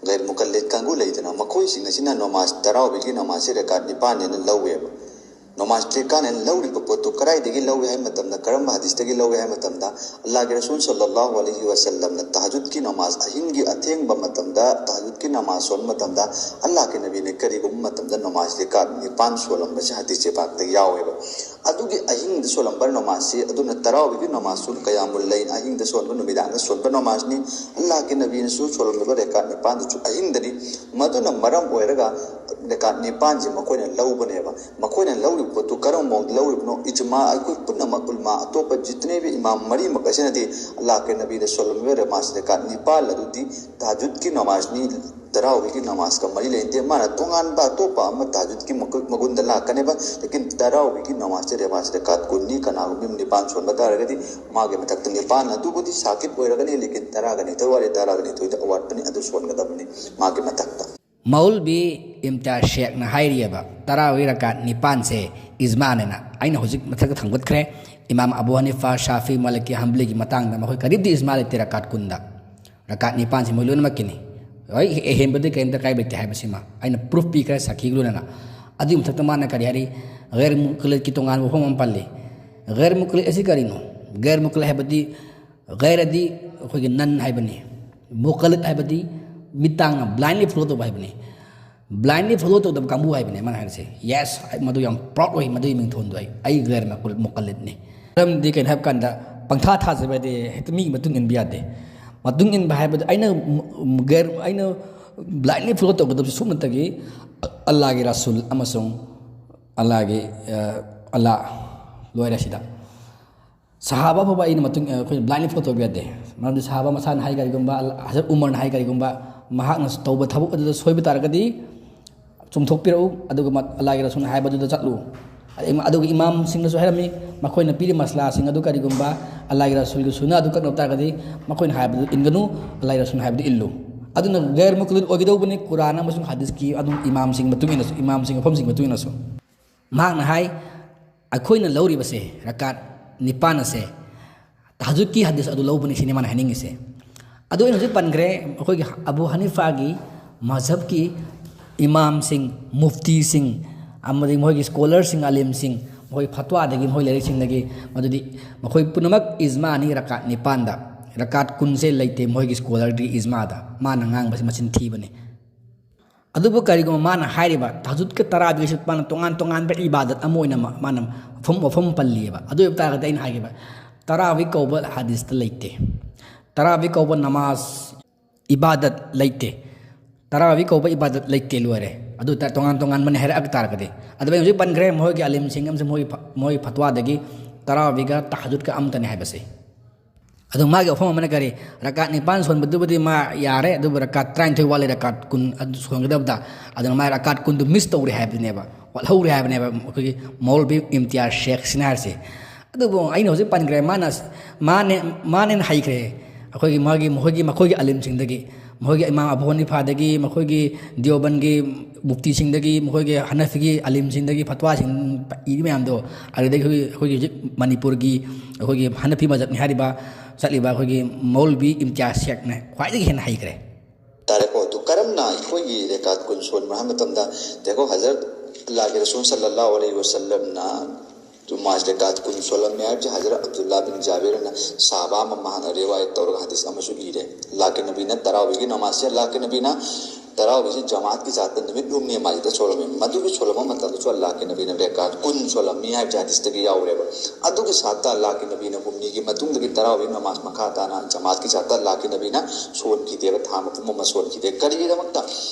ꯒꯩꯔ ꯃꯨꯀꯜꯂꯤꯗ ꯀꯥꯡꯕꯨ ꯂꯩꯗꯅ, ꯃꯈꯣꯏꯁꯤꯡ ꯑꯁꯤꯅ ꯅꯃꯥꯖ, ꯇꯔꯥꯋꯤꯒꯤ ꯅꯃꯥꯖꯁꯤ ꯔꯦꯀꯥꯠ ꯅꯤꯄꯥꯟꯅꯦꯅ ꯂꯧꯋꯦꯕ꯫ ꯅꯃꯥꯖ ꯔꯦꯀꯥꯠꯅꯦꯅ ꯂꯧꯔꯤꯕ ꯄꯣꯠꯇꯨ ꯀꯗꯥꯏꯗꯒꯤ ꯂꯧꯏ ꯍꯥꯏꯕ ꯃꯇꯝꯗ, ꯀꯔꯝꯕ ꯍꯗꯤꯁꯇꯒꯤ ꯂꯧꯏ ꯍꯥꯏꯕ ꯃꯇꯝꯗ, ꯑꯜꯂꯥꯍꯒꯤ ꯔꯁꯨꯜ ꯁꯜꯂꯜꯂꯥꯍꯨ ꯑꯂꯩꯍꯤ ꯋꯥꯁꯜꯂꯝꯅ ꯇꯍꯖꯨꯗꯀꯤ ꯅꯃꯥꯖ, ꯑꯍꯤꯡꯒꯤ ꯑꯊꯦꯡꯕ ꯃꯇꯝꯗ ꯇꯍꯖꯨꯗꯀꯤ ꯅꯃꯥꯖ ꯁꯣꯟꯕ ꯃꯇꯝꯗ, ꯑꯜꯂꯥꯍꯒꯤ ꯅꯕꯤꯅ ꯀꯔꯤꯒꯨꯝꯕ ꯃꯇꯝꯗ ꯅꯃꯥꯖ ꯔꯦꯀꯥꯠ ꯅꯤꯄꯥꯟ ꯁꯣꯜꯂꯝꯕꯁꯤ ꯍꯗꯤꯁ ꯄꯥꯛꯇ ꯌꯥꯎꯋꯦꯕ꯫ ꯑꯗꯨꯒꯤ ꯑꯍꯤꯡꯗ ꯁꯣꯜꯂꯝꯕ ꯅꯃꯥꯖꯁꯤ, ꯑꯗꯨꯅ ꯇꯔꯥꯋꯤꯒꯤ ꯅꯃꯥꯖꯁꯨ ꯀꯌꯥꯃꯨꯜ ꯂꯩꯜ, ꯑꯍꯤꯡꯗ ꯁꯣꯟꯕ, ꯅꯨꯃꯤꯗꯥꯡꯗ ꯁꯣꯟꯕ ꯅꯃꯥꯖꯅꯤ꯫ ꯑꯜꯂꯥꯍꯒꯤ ꯅꯕꯤꯅꯁꯨ ꯁꯣꯜꯂꯝꯂꯤꯕ ꯔꯦꯀꯥꯠ ꯅꯤꯄꯥꯟꯗꯨꯁꯨ ꯑꯍꯤꯡꯗꯅꯤ꯫ ꯃꯗꯨꯅ ꯃꯔꯝ ꯑꯣꯏꯔꯒ ꯔꯦꯀꯥꯠ ꯅꯤꯄꯥꯟꯁꯦ ꯃꯈꯣꯏꯅ ꯂꯧꯕꯅꯦꯕ꯫ ꯃꯈꯣꯏꯅ ꯂꯧꯔꯤꯕ ꯄꯣꯠꯇꯨ ꯀꯔꯝꯕ ꯃꯑꯣꯡꯗ ꯂꯧꯔꯤꯕꯅꯣ? ꯏꯖꯃꯥ, ꯑꯩꯈꯣꯏ ꯄꯨꯝꯅꯃꯛ ꯎꯂꯃꯥ, ꯑꯇꯣꯞꯄ ꯖꯤꯇꯅꯦꯕꯤ ꯏꯃꯥꯝ ꯃꯔꯤꯃꯛ ꯑꯁꯤꯅꯗꯤ ꯑꯜꯂꯥꯍꯒꯤ ꯅꯕꯤꯅ ꯁꯣꯜꯂꯝꯂꯤꯕ ꯅꯃꯥꯖ ꯔꯦꯀꯥꯠ ꯅꯤꯄꯥꯟ ꯑꯗꯨꯗꯤ ꯇꯍꯖꯨꯗꯀꯤ ꯅꯃꯥꯖꯅꯤ, ꯇꯔꯥꯋꯤꯒꯤ ꯅꯃꯥꯖꯀ ꯃꯔꯤ ꯂꯩꯅꯗꯦ꯫ ꯃꯥꯅ ꯇꯣꯉꯥꯟꯕ ꯑꯇꯣꯞꯄ ꯑꯃ ꯇꯍꯖꯨꯗꯀꯤ ꯃꯒꯨꯟ-, ꯃꯒꯨꯟꯗ ꯂꯥꯛꯀꯅꯦꯕ꯫ ꯂꯦꯀꯤꯟ ꯇꯔꯥꯋꯤꯒꯤ ꯅꯃꯥꯖꯁꯦ ꯔꯦꯀꯥꯠ ꯀꯨꯟꯅꯤ꯫ ꯀꯅꯥꯒꯨꯝꯕ ꯅꯤꯄꯥꯟ ꯁꯣꯟꯕ ꯇꯥꯔꯒꯗꯤ ꯃꯥꯒꯤ ꯃꯊꯛꯇ ꯅꯤꯄꯥꯟ ꯑꯗꯨꯕꯨꯗꯤ ꯁꯥꯀꯤꯠ ꯑꯣꯏꯔꯒꯅꯤ, ꯂꯦꯀꯤꯟ ꯇꯔꯥꯒ ꯅꯤꯊꯣꯏ ꯋꯥꯠꯂꯤ, ꯇꯔꯥꯒ ꯅꯤꯊꯣꯏꯗ ꯑꯋꯥꯠꯄꯅꯤ, ꯑꯗꯨ ꯁꯣꯟꯒꯗꯕꯅꯤ ꯃꯥꯒꯤ ꯃꯊꯛꯇ꯫ ꯃꯧꯜꯕꯤ ꯏꯝꯇꯤꯌꯥꯖ ꯁꯦꯈꯅ ꯍꯥꯏꯔꯤꯑꯕ, ꯇꯔꯥꯋꯤ ꯔꯀꯥꯠ ꯅꯤꯄꯥꯟꯁꯦ ꯏꯖꯃꯥꯅꯦꯅ꯫ ꯑꯩꯅ ꯍꯧꯖꯤꯛ ꯃꯊꯛꯇ ꯊꯝꯒꯠꯈ꯭ꯔꯦ꯫ ꯏꯃꯥꯝ ꯑꯕꯨ ꯍꯅꯤꯐꯥ, ꯁꯥꯐꯤ, ꯃꯥꯂꯤꯀꯤ, ꯍꯝꯕꯂꯤꯒꯤ ꯃꯇꯥꯡꯗ ꯃꯈꯣꯏ ꯀꯔꯤꯝꯇ ꯏꯖꯃꯥ ꯂꯩꯇꯦ ꯔꯀꯥꯠ ꯀꯨꯟꯗ꯫ ꯔꯀꯥꯠ ꯅꯤꯄꯥꯟꯁꯤ ꯃꯣꯏ ꯂꯣꯏꯅꯃꯛꯀꯤꯅꯤ꯫ ꯍꯣꯏ, ꯑꯍꯦꯟꯕꯗꯤ ꯀꯔꯤꯝꯇ ꯀꯥꯏꯕ ꯂꯩꯇꯦ ꯍꯥꯏꯕꯁꯤꯃ ꯑꯩꯅ ꯄ꯭ꯔꯨꯐ ꯄꯤꯈ꯭ꯔꯦ ꯁꯥꯈꯤꯒ ꯂꯣꯏꯅꯅ꯫ ꯑꯗꯨꯒꯤ ꯃꯊꯛꯇ ꯃꯥꯅ ꯀꯔꯤ ꯍꯥꯏꯔꯤ? ꯒꯩꯔ ꯃꯨꯀꯜꯂꯤꯗꯀꯤ ꯇꯣꯉꯥꯟꯕ ꯋꯥꯐꯝ ꯑꯃ ꯄꯜꯂꯤ꯫ ꯒꯩꯔ ꯃꯨꯀꯜꯂꯤꯗ ꯑꯁꯤ ꯀꯔꯤꯅꯣ? ꯒꯩꯔ ꯃꯨꯀꯜꯂꯤꯗ ꯍꯥꯏꯕꯗꯤ, ꯒꯩꯔꯗꯤ ꯑꯩꯈꯣꯏꯒꯤ ꯅꯟ ꯍꯥꯏꯕꯅꯤ, ꯃꯨꯀꯜꯂꯤꯗ ꯍꯥꯏꯕꯗꯤ ꯃꯤꯠ ꯇꯥꯡꯅ ꯕ꯭ꯂꯥꯏꯟꯂꯤ ꯐꯣꯂꯣ ꯇꯧꯕ ꯍꯥꯏꯕꯅꯤ꯫ ꯕ꯭ꯂꯥꯏꯟꯂꯤ ꯐꯣꯂꯣ ꯇꯧꯗꯕ ꯀꯥꯡꯕꯨ ꯍꯥꯏꯕꯅꯦ ꯃꯥꯅ ꯍꯥꯏꯔꯤꯁꯦ꯫ ꯌꯦꯁ, ꯑꯩ ꯃꯗꯨ ꯌꯥꯝ ꯄ꯭ꯔꯥꯎꯗ ꯑꯣꯏ, ꯃꯗꯨꯒꯤ ꯃꯤꯡꯊꯣꯟꯗꯣ ꯑꯩ, ꯑꯩ ꯒꯩꯔ ꯃꯨꯀꯜꯂꯤꯗꯅꯤ꯫ ꯃꯔꯝꯗꯤ ꯀꯩꯅꯣ ꯍꯥꯏꯕ ꯀꯥꯟꯗ, ꯄꯪꯊꯥ ꯊꯥꯖꯕ ꯍꯥꯏꯗꯤ ꯍꯦꯛꯇ ꯃꯤꯒꯤ ꯃꯇꯨꯡ ꯏꯟꯕ ꯌꯥꯗꯦ꯫ ꯃꯇꯨꯡ ꯏꯟꯕ ꯍꯥꯏꯕꯗꯤ ꯑꯩꯅ ꯒꯩꯔ, ꯑꯩꯅ ꯕ꯭ꯂꯥꯏꯟꯂꯤ ꯐꯣꯂꯣ ꯇꯧꯒꯗꯕꯁꯤ ꯁꯨꯞꯅꯇꯒꯤ ꯑꯜꯂꯥꯍꯒꯤ ꯔꯁꯨꯜ ꯑꯃꯁꯨꯡ ꯑꯜꯂꯥꯍꯒꯤ, ꯑ, ꯑꯜꯂꯥꯍ, ꯂꯣꯏꯔꯦ ꯁꯤꯗ꯫ ꯁꯍꯥꯕꯥ ꯐꯥꯎꯕ ꯑꯩꯅ ꯃꯇꯨꯡ, ꯑꯩꯈꯣꯏꯅ ꯕ꯭ꯂꯥꯏꯟꯂꯤ ꯐꯣꯂꯣ ꯇꯧꯕ ꯌꯥꯗꯦ꯫ ꯃꯔꯝꯗꯤ ꯁꯍꯥꯕꯥ ꯃꯁꯥꯅ ꯍꯥꯏ ꯀꯔꯤꯒꯨꯝꯕ, ꯍꯖꯔꯠ ꯎꯃꯔꯅ ꯍꯥꯏ ꯀꯔꯤꯒꯨꯝꯕ, ꯃꯍꯥꯛꯅ ꯇꯧꯕ ꯊꯕꯛ ꯑꯗꯨꯗ ꯁꯣꯏꯕ ꯇꯥꯔꯒꯗꯤ, ꯆꯨꯝꯊꯣꯛꯄꯤꯔꯛꯎ, ꯑꯗꯨꯒ ꯃ-, ꯑꯜꯂꯥꯍꯒꯤ ꯔꯁꯨꯜꯅ ꯍꯥꯏꯕꯗꯨꯗ ꯆꯠꯂꯨ꯫ ꯑꯗꯩ ꯃ-, ꯑꯗꯨꯒ ꯏꯃꯥꯝꯁꯤꯡꯅꯁꯨ ꯍꯥꯏꯔꯝꯃꯤ, ꯃꯈꯣꯏꯅ ꯄꯤꯔꯤꯕ ꯃꯁꯂꯥꯁꯤꯡ ꯑꯗꯨ ꯀꯔꯤꯒꯨꯝꯕ ꯑꯜꯂꯥꯍꯒꯤ ꯔꯁꯨꯜꯒꯤ ꯁꯨꯟꯅ ꯑꯗꯨ ꯀꯛꯅꯕ ꯇꯥꯔꯒꯗꯤ ꯃꯈꯣꯏꯅ ꯍꯥꯏꯕꯗꯨ ꯏꯟꯒꯅꯨ, ꯑꯜꯂꯥꯍꯒꯤ ꯔꯁꯨꯜꯅ ꯍꯥꯏꯕꯗꯨ ꯏꯜꯂꯨ꯫ ꯑꯗꯨꯅ ꯒꯩꯔ ꯃꯨꯀꯜꯂꯤꯗ ꯑꯣꯏꯒꯗꯧꯕꯅꯤ, ꯀꯨꯔꯥꯟ ꯑꯃꯁꯨꯡ ꯍꯗꯤꯁꯀꯤ ꯑꯗꯨꯝ ꯏꯃꯥꯝꯁꯤꯡꯒꯤ ꯃꯇꯨꯡ ꯏꯟꯅꯁꯨ, ꯏꯃꯥꯝꯁꯤꯡꯒꯤ ꯃꯐꯝꯁꯤꯡꯒꯤ ꯃꯇꯨꯡ ꯏꯟꯅꯁꯨ꯫ ꯃꯍꯥꯛꯅ ꯍꯥꯏ, ꯑꯩꯈꯣꯏꯅ ꯂꯧꯔꯤꯕꯁꯦ ꯔꯀꯥꯠ ꯅꯤꯄꯥꯟ ꯑꯁꯦ ꯇꯍꯖꯨꯗꯀꯤ ꯍꯗꯤꯁ ꯑꯗꯨ ꯂꯧꯕꯅꯤ ꯁꯤꯅꯤ ꯃꯥꯅ ꯍꯥꯏꯅꯤꯡꯉꯤꯁꯦ꯫ ꯑꯗꯨ ꯑꯩꯅ ꯍꯧꯖꯤꯛ ꯄꯟꯈ꯭ꯔꯦ, ꯑꯩꯈꯣꯏꯒꯤ ꯑꯕꯨ ꯍꯅꯤꯐꯥꯒꯤ ꯃꯖꯍꯕꯀꯤ ꯏꯃꯥꯝꯁꯤꯡ, ꯃꯨꯐꯇꯤꯁꯤꯡ, ꯑꯃꯗꯤ ꯃꯈꯣꯏꯒꯤ ꯁ꯭ꯀꯣꯂꯔꯁꯤꯡ, ꯑꯂꯤꯝꯁꯤꯡ, ꯃꯈꯣꯏ ꯐꯠꯋꯥꯗꯒꯤ, ꯃꯈꯣꯏ ꯂꯥꯏꯔꯤꯛꯁꯤꯡꯗꯒꯤ, ꯃꯗꯨꯗꯤ ꯃꯈꯣꯏ ꯄꯨꯝꯅꯃꯛ ꯏꯖꯃꯥꯅꯤ ꯔꯀꯥꯠ ꯅꯤꯄꯥꯟꯗ, ꯔꯀꯥꯠ ꯀꯨꯟꯁꯦ ꯂꯩꯇꯦ ꯃꯈꯣꯏꯒꯤ ꯁ꯭ꯀꯣꯂꯔꯒꯤ ꯏꯖꯃꯥꯗ꯫ ꯃꯥꯅ ꯉꯥꯡꯕꯁꯤ ꯃꯆꯤꯟ ꯊꯤꯕꯅꯤ꯫ ꯑꯗꯨꯕꯨ ꯀꯔꯤꯒꯨꯝꯕ ꯃꯥꯅ ꯍꯥꯏꯔꯤꯕ ꯇꯍꯖꯨꯗꯀ ꯇꯔꯥꯕꯤꯒꯁꯨ ꯃꯥꯅ ꯇꯣꯉꯥꯟ ꯇꯣꯉꯥꯟꯕ ꯏꯕꯥꯗꯠ ꯑꯃ ꯑꯣꯏꯅ ꯃꯥ-, ꯃꯥꯅ ꯃꯐꯝ, ꯃꯐꯝ ꯄꯜꯂꯤꯑꯕ꯫ ꯑꯗꯨ ꯑꯣꯏꯕ ꯇꯥꯔꯒꯗꯤ ꯑꯩꯅ ꯍꯥꯏꯈꯤꯕ ꯇꯔꯥꯕꯤ ꯀꯧꯕ ꯍꯗꯤꯁꯇ ꯂꯩꯇꯦ, ꯇꯔꯥꯕꯤ ꯀꯧꯕ ꯅꯃꯥꯖ ꯏꯕꯥꯗꯠ ꯂꯩꯇꯦ, ꯇꯔꯥꯕꯤ ꯀꯧꯕ ꯏꯕꯥꯗꯠ ꯂꯩꯇꯦ, ꯂꯣꯏꯔꯦ꯫ ꯑꯗꯨ ꯇ-, ꯇꯣꯉꯥꯟ ꯇꯣꯉꯥꯟꯕꯅꯤ ꯍꯥꯏꯔꯛꯑ ꯇꯥꯔꯒꯗꯤ꯫ ꯑꯗꯨ ꯑꯩ ꯍꯧꯖꯤꯛ ꯄꯟꯈ꯭ꯔꯦ, ꯃꯈꯣꯏꯒꯤ ꯑꯂꯤꯝꯁꯤꯡ ꯑꯃꯁꯨꯡ ꯃꯈꯣꯏꯒꯤ ꯐ-, ꯃꯈꯣꯏꯒꯤ ꯐꯠꯋꯥꯗꯒꯤ ꯇꯔꯥꯕꯤꯒ ꯇꯍꯖꯨꯗꯀ ꯑꯃꯇꯅꯤ ꯍꯥꯏꯕꯁꯦ꯫ ꯑꯗꯨ ꯃꯥꯒꯤ ꯋꯥꯐꯝ ꯑꯃꯅ ꯀꯔꯤ? ꯔꯀꯥꯠ ꯅꯤꯄꯥꯟ ꯁꯣꯟꯕꯗꯨꯕꯨꯗꯤ ꯃꯥ ꯌꯥꯔꯦ, ꯑꯗꯨꯕꯨ ꯔꯀꯥꯠ ꯇꯔꯥꯅꯤꯊꯣꯏ ꯋꯥꯠꯂꯤ ꯔꯀꯥꯠ ꯀꯨꯟ ꯑꯗꯨ ꯁꯣꯟꯒꯗꯕꯗ, ꯑꯗꯨꯅ ꯃꯥ ꯔꯀꯥꯠ ꯀꯨꯟꯗꯨ ꯃꯤꯁ ꯇꯧꯔꯦ ꯍꯥꯏꯕꯅꯦꯕ, ꯋꯥꯠꯍꯧꯔꯦ ꯍꯥꯏꯕꯅꯦꯕ ꯑꯩꯈꯣꯏꯒꯤ ꯃꯧꯂꯕꯤ ꯏꯝꯇꯤꯌꯥꯖ ꯁꯦꯈꯁꯤꯅ ꯍꯥꯏꯔꯤꯁꯦ꯫ ꯑꯗꯨꯕꯨ ꯑꯩꯅ ꯍꯧꯖꯤꯛ ꯄꯟꯈ꯭ꯔꯦ, ꯃꯥꯅ, ꯃꯥꯅꯦ-, ꯃꯥꯅꯦꯅ ꯍꯩꯈ꯭ꯔꯦ꯫ ꯑꯩꯈꯣꯏꯒꯤ ꯃꯥꯒꯤ, ꯃꯈꯣꯏꯒꯤ, ꯃꯈꯣꯏꯒꯤ ꯑꯂꯤꯝꯁꯤꯡꯗꯒꯤ, ꯃꯈꯣꯏꯒꯤ ꯏꯃꯥꯝ ꯑꯕꯨ ꯍꯅꯤꯐꯥꯗꯒꯤ, ꯃꯈꯣꯏꯒꯤ ꯗꯤꯌꯣꯕꯟꯒꯤ ꯃꯨꯐꯇꯤꯁꯤꯡꯗꯒꯤ, ꯃꯈꯣꯏꯒꯤ ꯍꯅꯐꯤꯒꯤ ꯑꯂꯤꯝꯁꯤꯡꯗꯒꯤ ꯐꯠꯋꯥꯁꯤꯡ ꯏꯔꯤ ꯃꯌꯥꯝꯗꯣ, ꯑꯗꯨꯗꯒꯤ ꯑꯩꯈꯣꯏꯒꯤ, ꯑꯩꯈꯣꯏꯒꯤ ꯍꯧꯖꯤꯛ ꯃꯅꯤꯄꯨꯔꯒꯤ ꯑꯩꯈꯣꯏꯒꯤ ꯍꯅꯐꯤ ꯃꯖꯍꯕꯅꯤ ꯍꯥꯏꯔꯤꯕ ꯆꯠꯂꯤꯕ ꯑꯩꯈꯣꯏꯒꯤ ꯃꯧꯂꯕꯤ ꯏꯝꯇꯤꯌꯥꯖ ꯁꯦꯈꯅ ꯈ꯭ꯋꯥꯏꯗꯒꯤ ꯍꯦꯟꯅ ꯍꯩꯈ꯭ꯔꯦ꯫ ꯇꯥꯔꯦꯀꯣ꯫ ꯑꯗꯨ ꯀꯔꯝꯅ ꯑꯩꯈꯣꯏꯒꯤ ꯔꯦꯀꯥꯠ ꯀꯨꯟ ꯁꯣꯟꯕ꯭ꯔꯥ ꯍꯥꯏꯕ ꯃꯇꯝꯗ, ꯗꯦꯈꯣ ꯍꯖꯔꯠ ꯑꯜꯂꯥꯍꯒꯤ ꯔꯁꯨꯜ ꯁꯜꯂꯜꯂꯥꯍꯨ ꯑꯂꯩꯍꯤ ꯋꯁꯜꯂꯝꯅ ꯅꯃꯥꯖ ꯔꯦꯀꯥꯠ ꯀꯨꯟ ꯁꯣꯜꯂꯝꯃꯦ ꯍꯥꯏꯕꯁꯤ ꯍꯖꯔꯠ ꯑꯕꯗꯨꯜꯂꯥꯍ ꯕꯤꯟ ꯖꯥꯕꯤꯔꯅ ꯁꯍꯥꯕꯥ ꯑꯃ ꯃꯍꯥꯛꯅ ꯔꯤꯋꯥꯌꯠ ꯇꯧꯔꯒ ꯍꯗꯤꯁ ꯑꯃꯁꯨ ꯏꯔꯦ꯫ ꯑꯜꯂꯥꯍꯒꯤ ꯅꯕꯤꯅ ꯇꯔꯥꯋꯤꯒꯤ ꯅꯃꯥꯖꯁꯦ, ꯑꯜꯂꯥꯍꯒꯤ ꯅꯕꯤꯅ ꯇꯔꯥꯋꯤꯁꯤ ꯖꯃꯥꯠꯀꯤ ꯖꯥꯠꯇ ꯅꯨꯃꯤꯠ ꯍꯨꯝꯅꯤ ꯑꯃ ꯁꯤꯗ ꯁꯣꯜꯂꯝꯃꯤ꯫ ꯃꯗꯨꯒꯤ ꯁꯣꯜꯂꯝꯕ ꯃꯇꯝꯗꯁꯨ ꯑꯜꯂꯥꯍꯒꯤ ꯅꯕꯤꯅ ꯔꯦꯀꯥꯠ ꯀꯨꯟ ꯁꯣꯜꯂꯝꯃꯤ ꯍꯥꯏꯕꯁꯦ ꯍꯗꯤꯁꯇꯒꯤ ꯌꯥꯎꯔꯦꯕ꯫ ꯑꯗꯨꯒꯤ ꯁꯥꯠꯇ ꯑꯜꯂꯥꯍꯒꯤ ꯅꯕꯤꯅ ꯍꯨꯝꯅꯤꯒꯤ ꯃꯇꯨꯡꯗꯒꯤ ꯇꯔꯥꯋꯤ ꯅꯃꯥꯖ ꯃꯈꯥ ꯇꯥꯅ ꯖꯃꯥꯠꯀꯤ ꯁꯥꯠꯇ ꯑꯜꯂꯥꯍꯒꯤ ꯅꯕꯤꯅ ꯁꯣꯟꯈꯤꯗꯦꯕ, ꯊꯥ ꯃꯄꯨꯝ ꯑꯃ ꯁꯣꯟꯈꯤꯗꯦ꯫ ꯀꯔꯤꯒꯤꯗꯃꯛꯇ?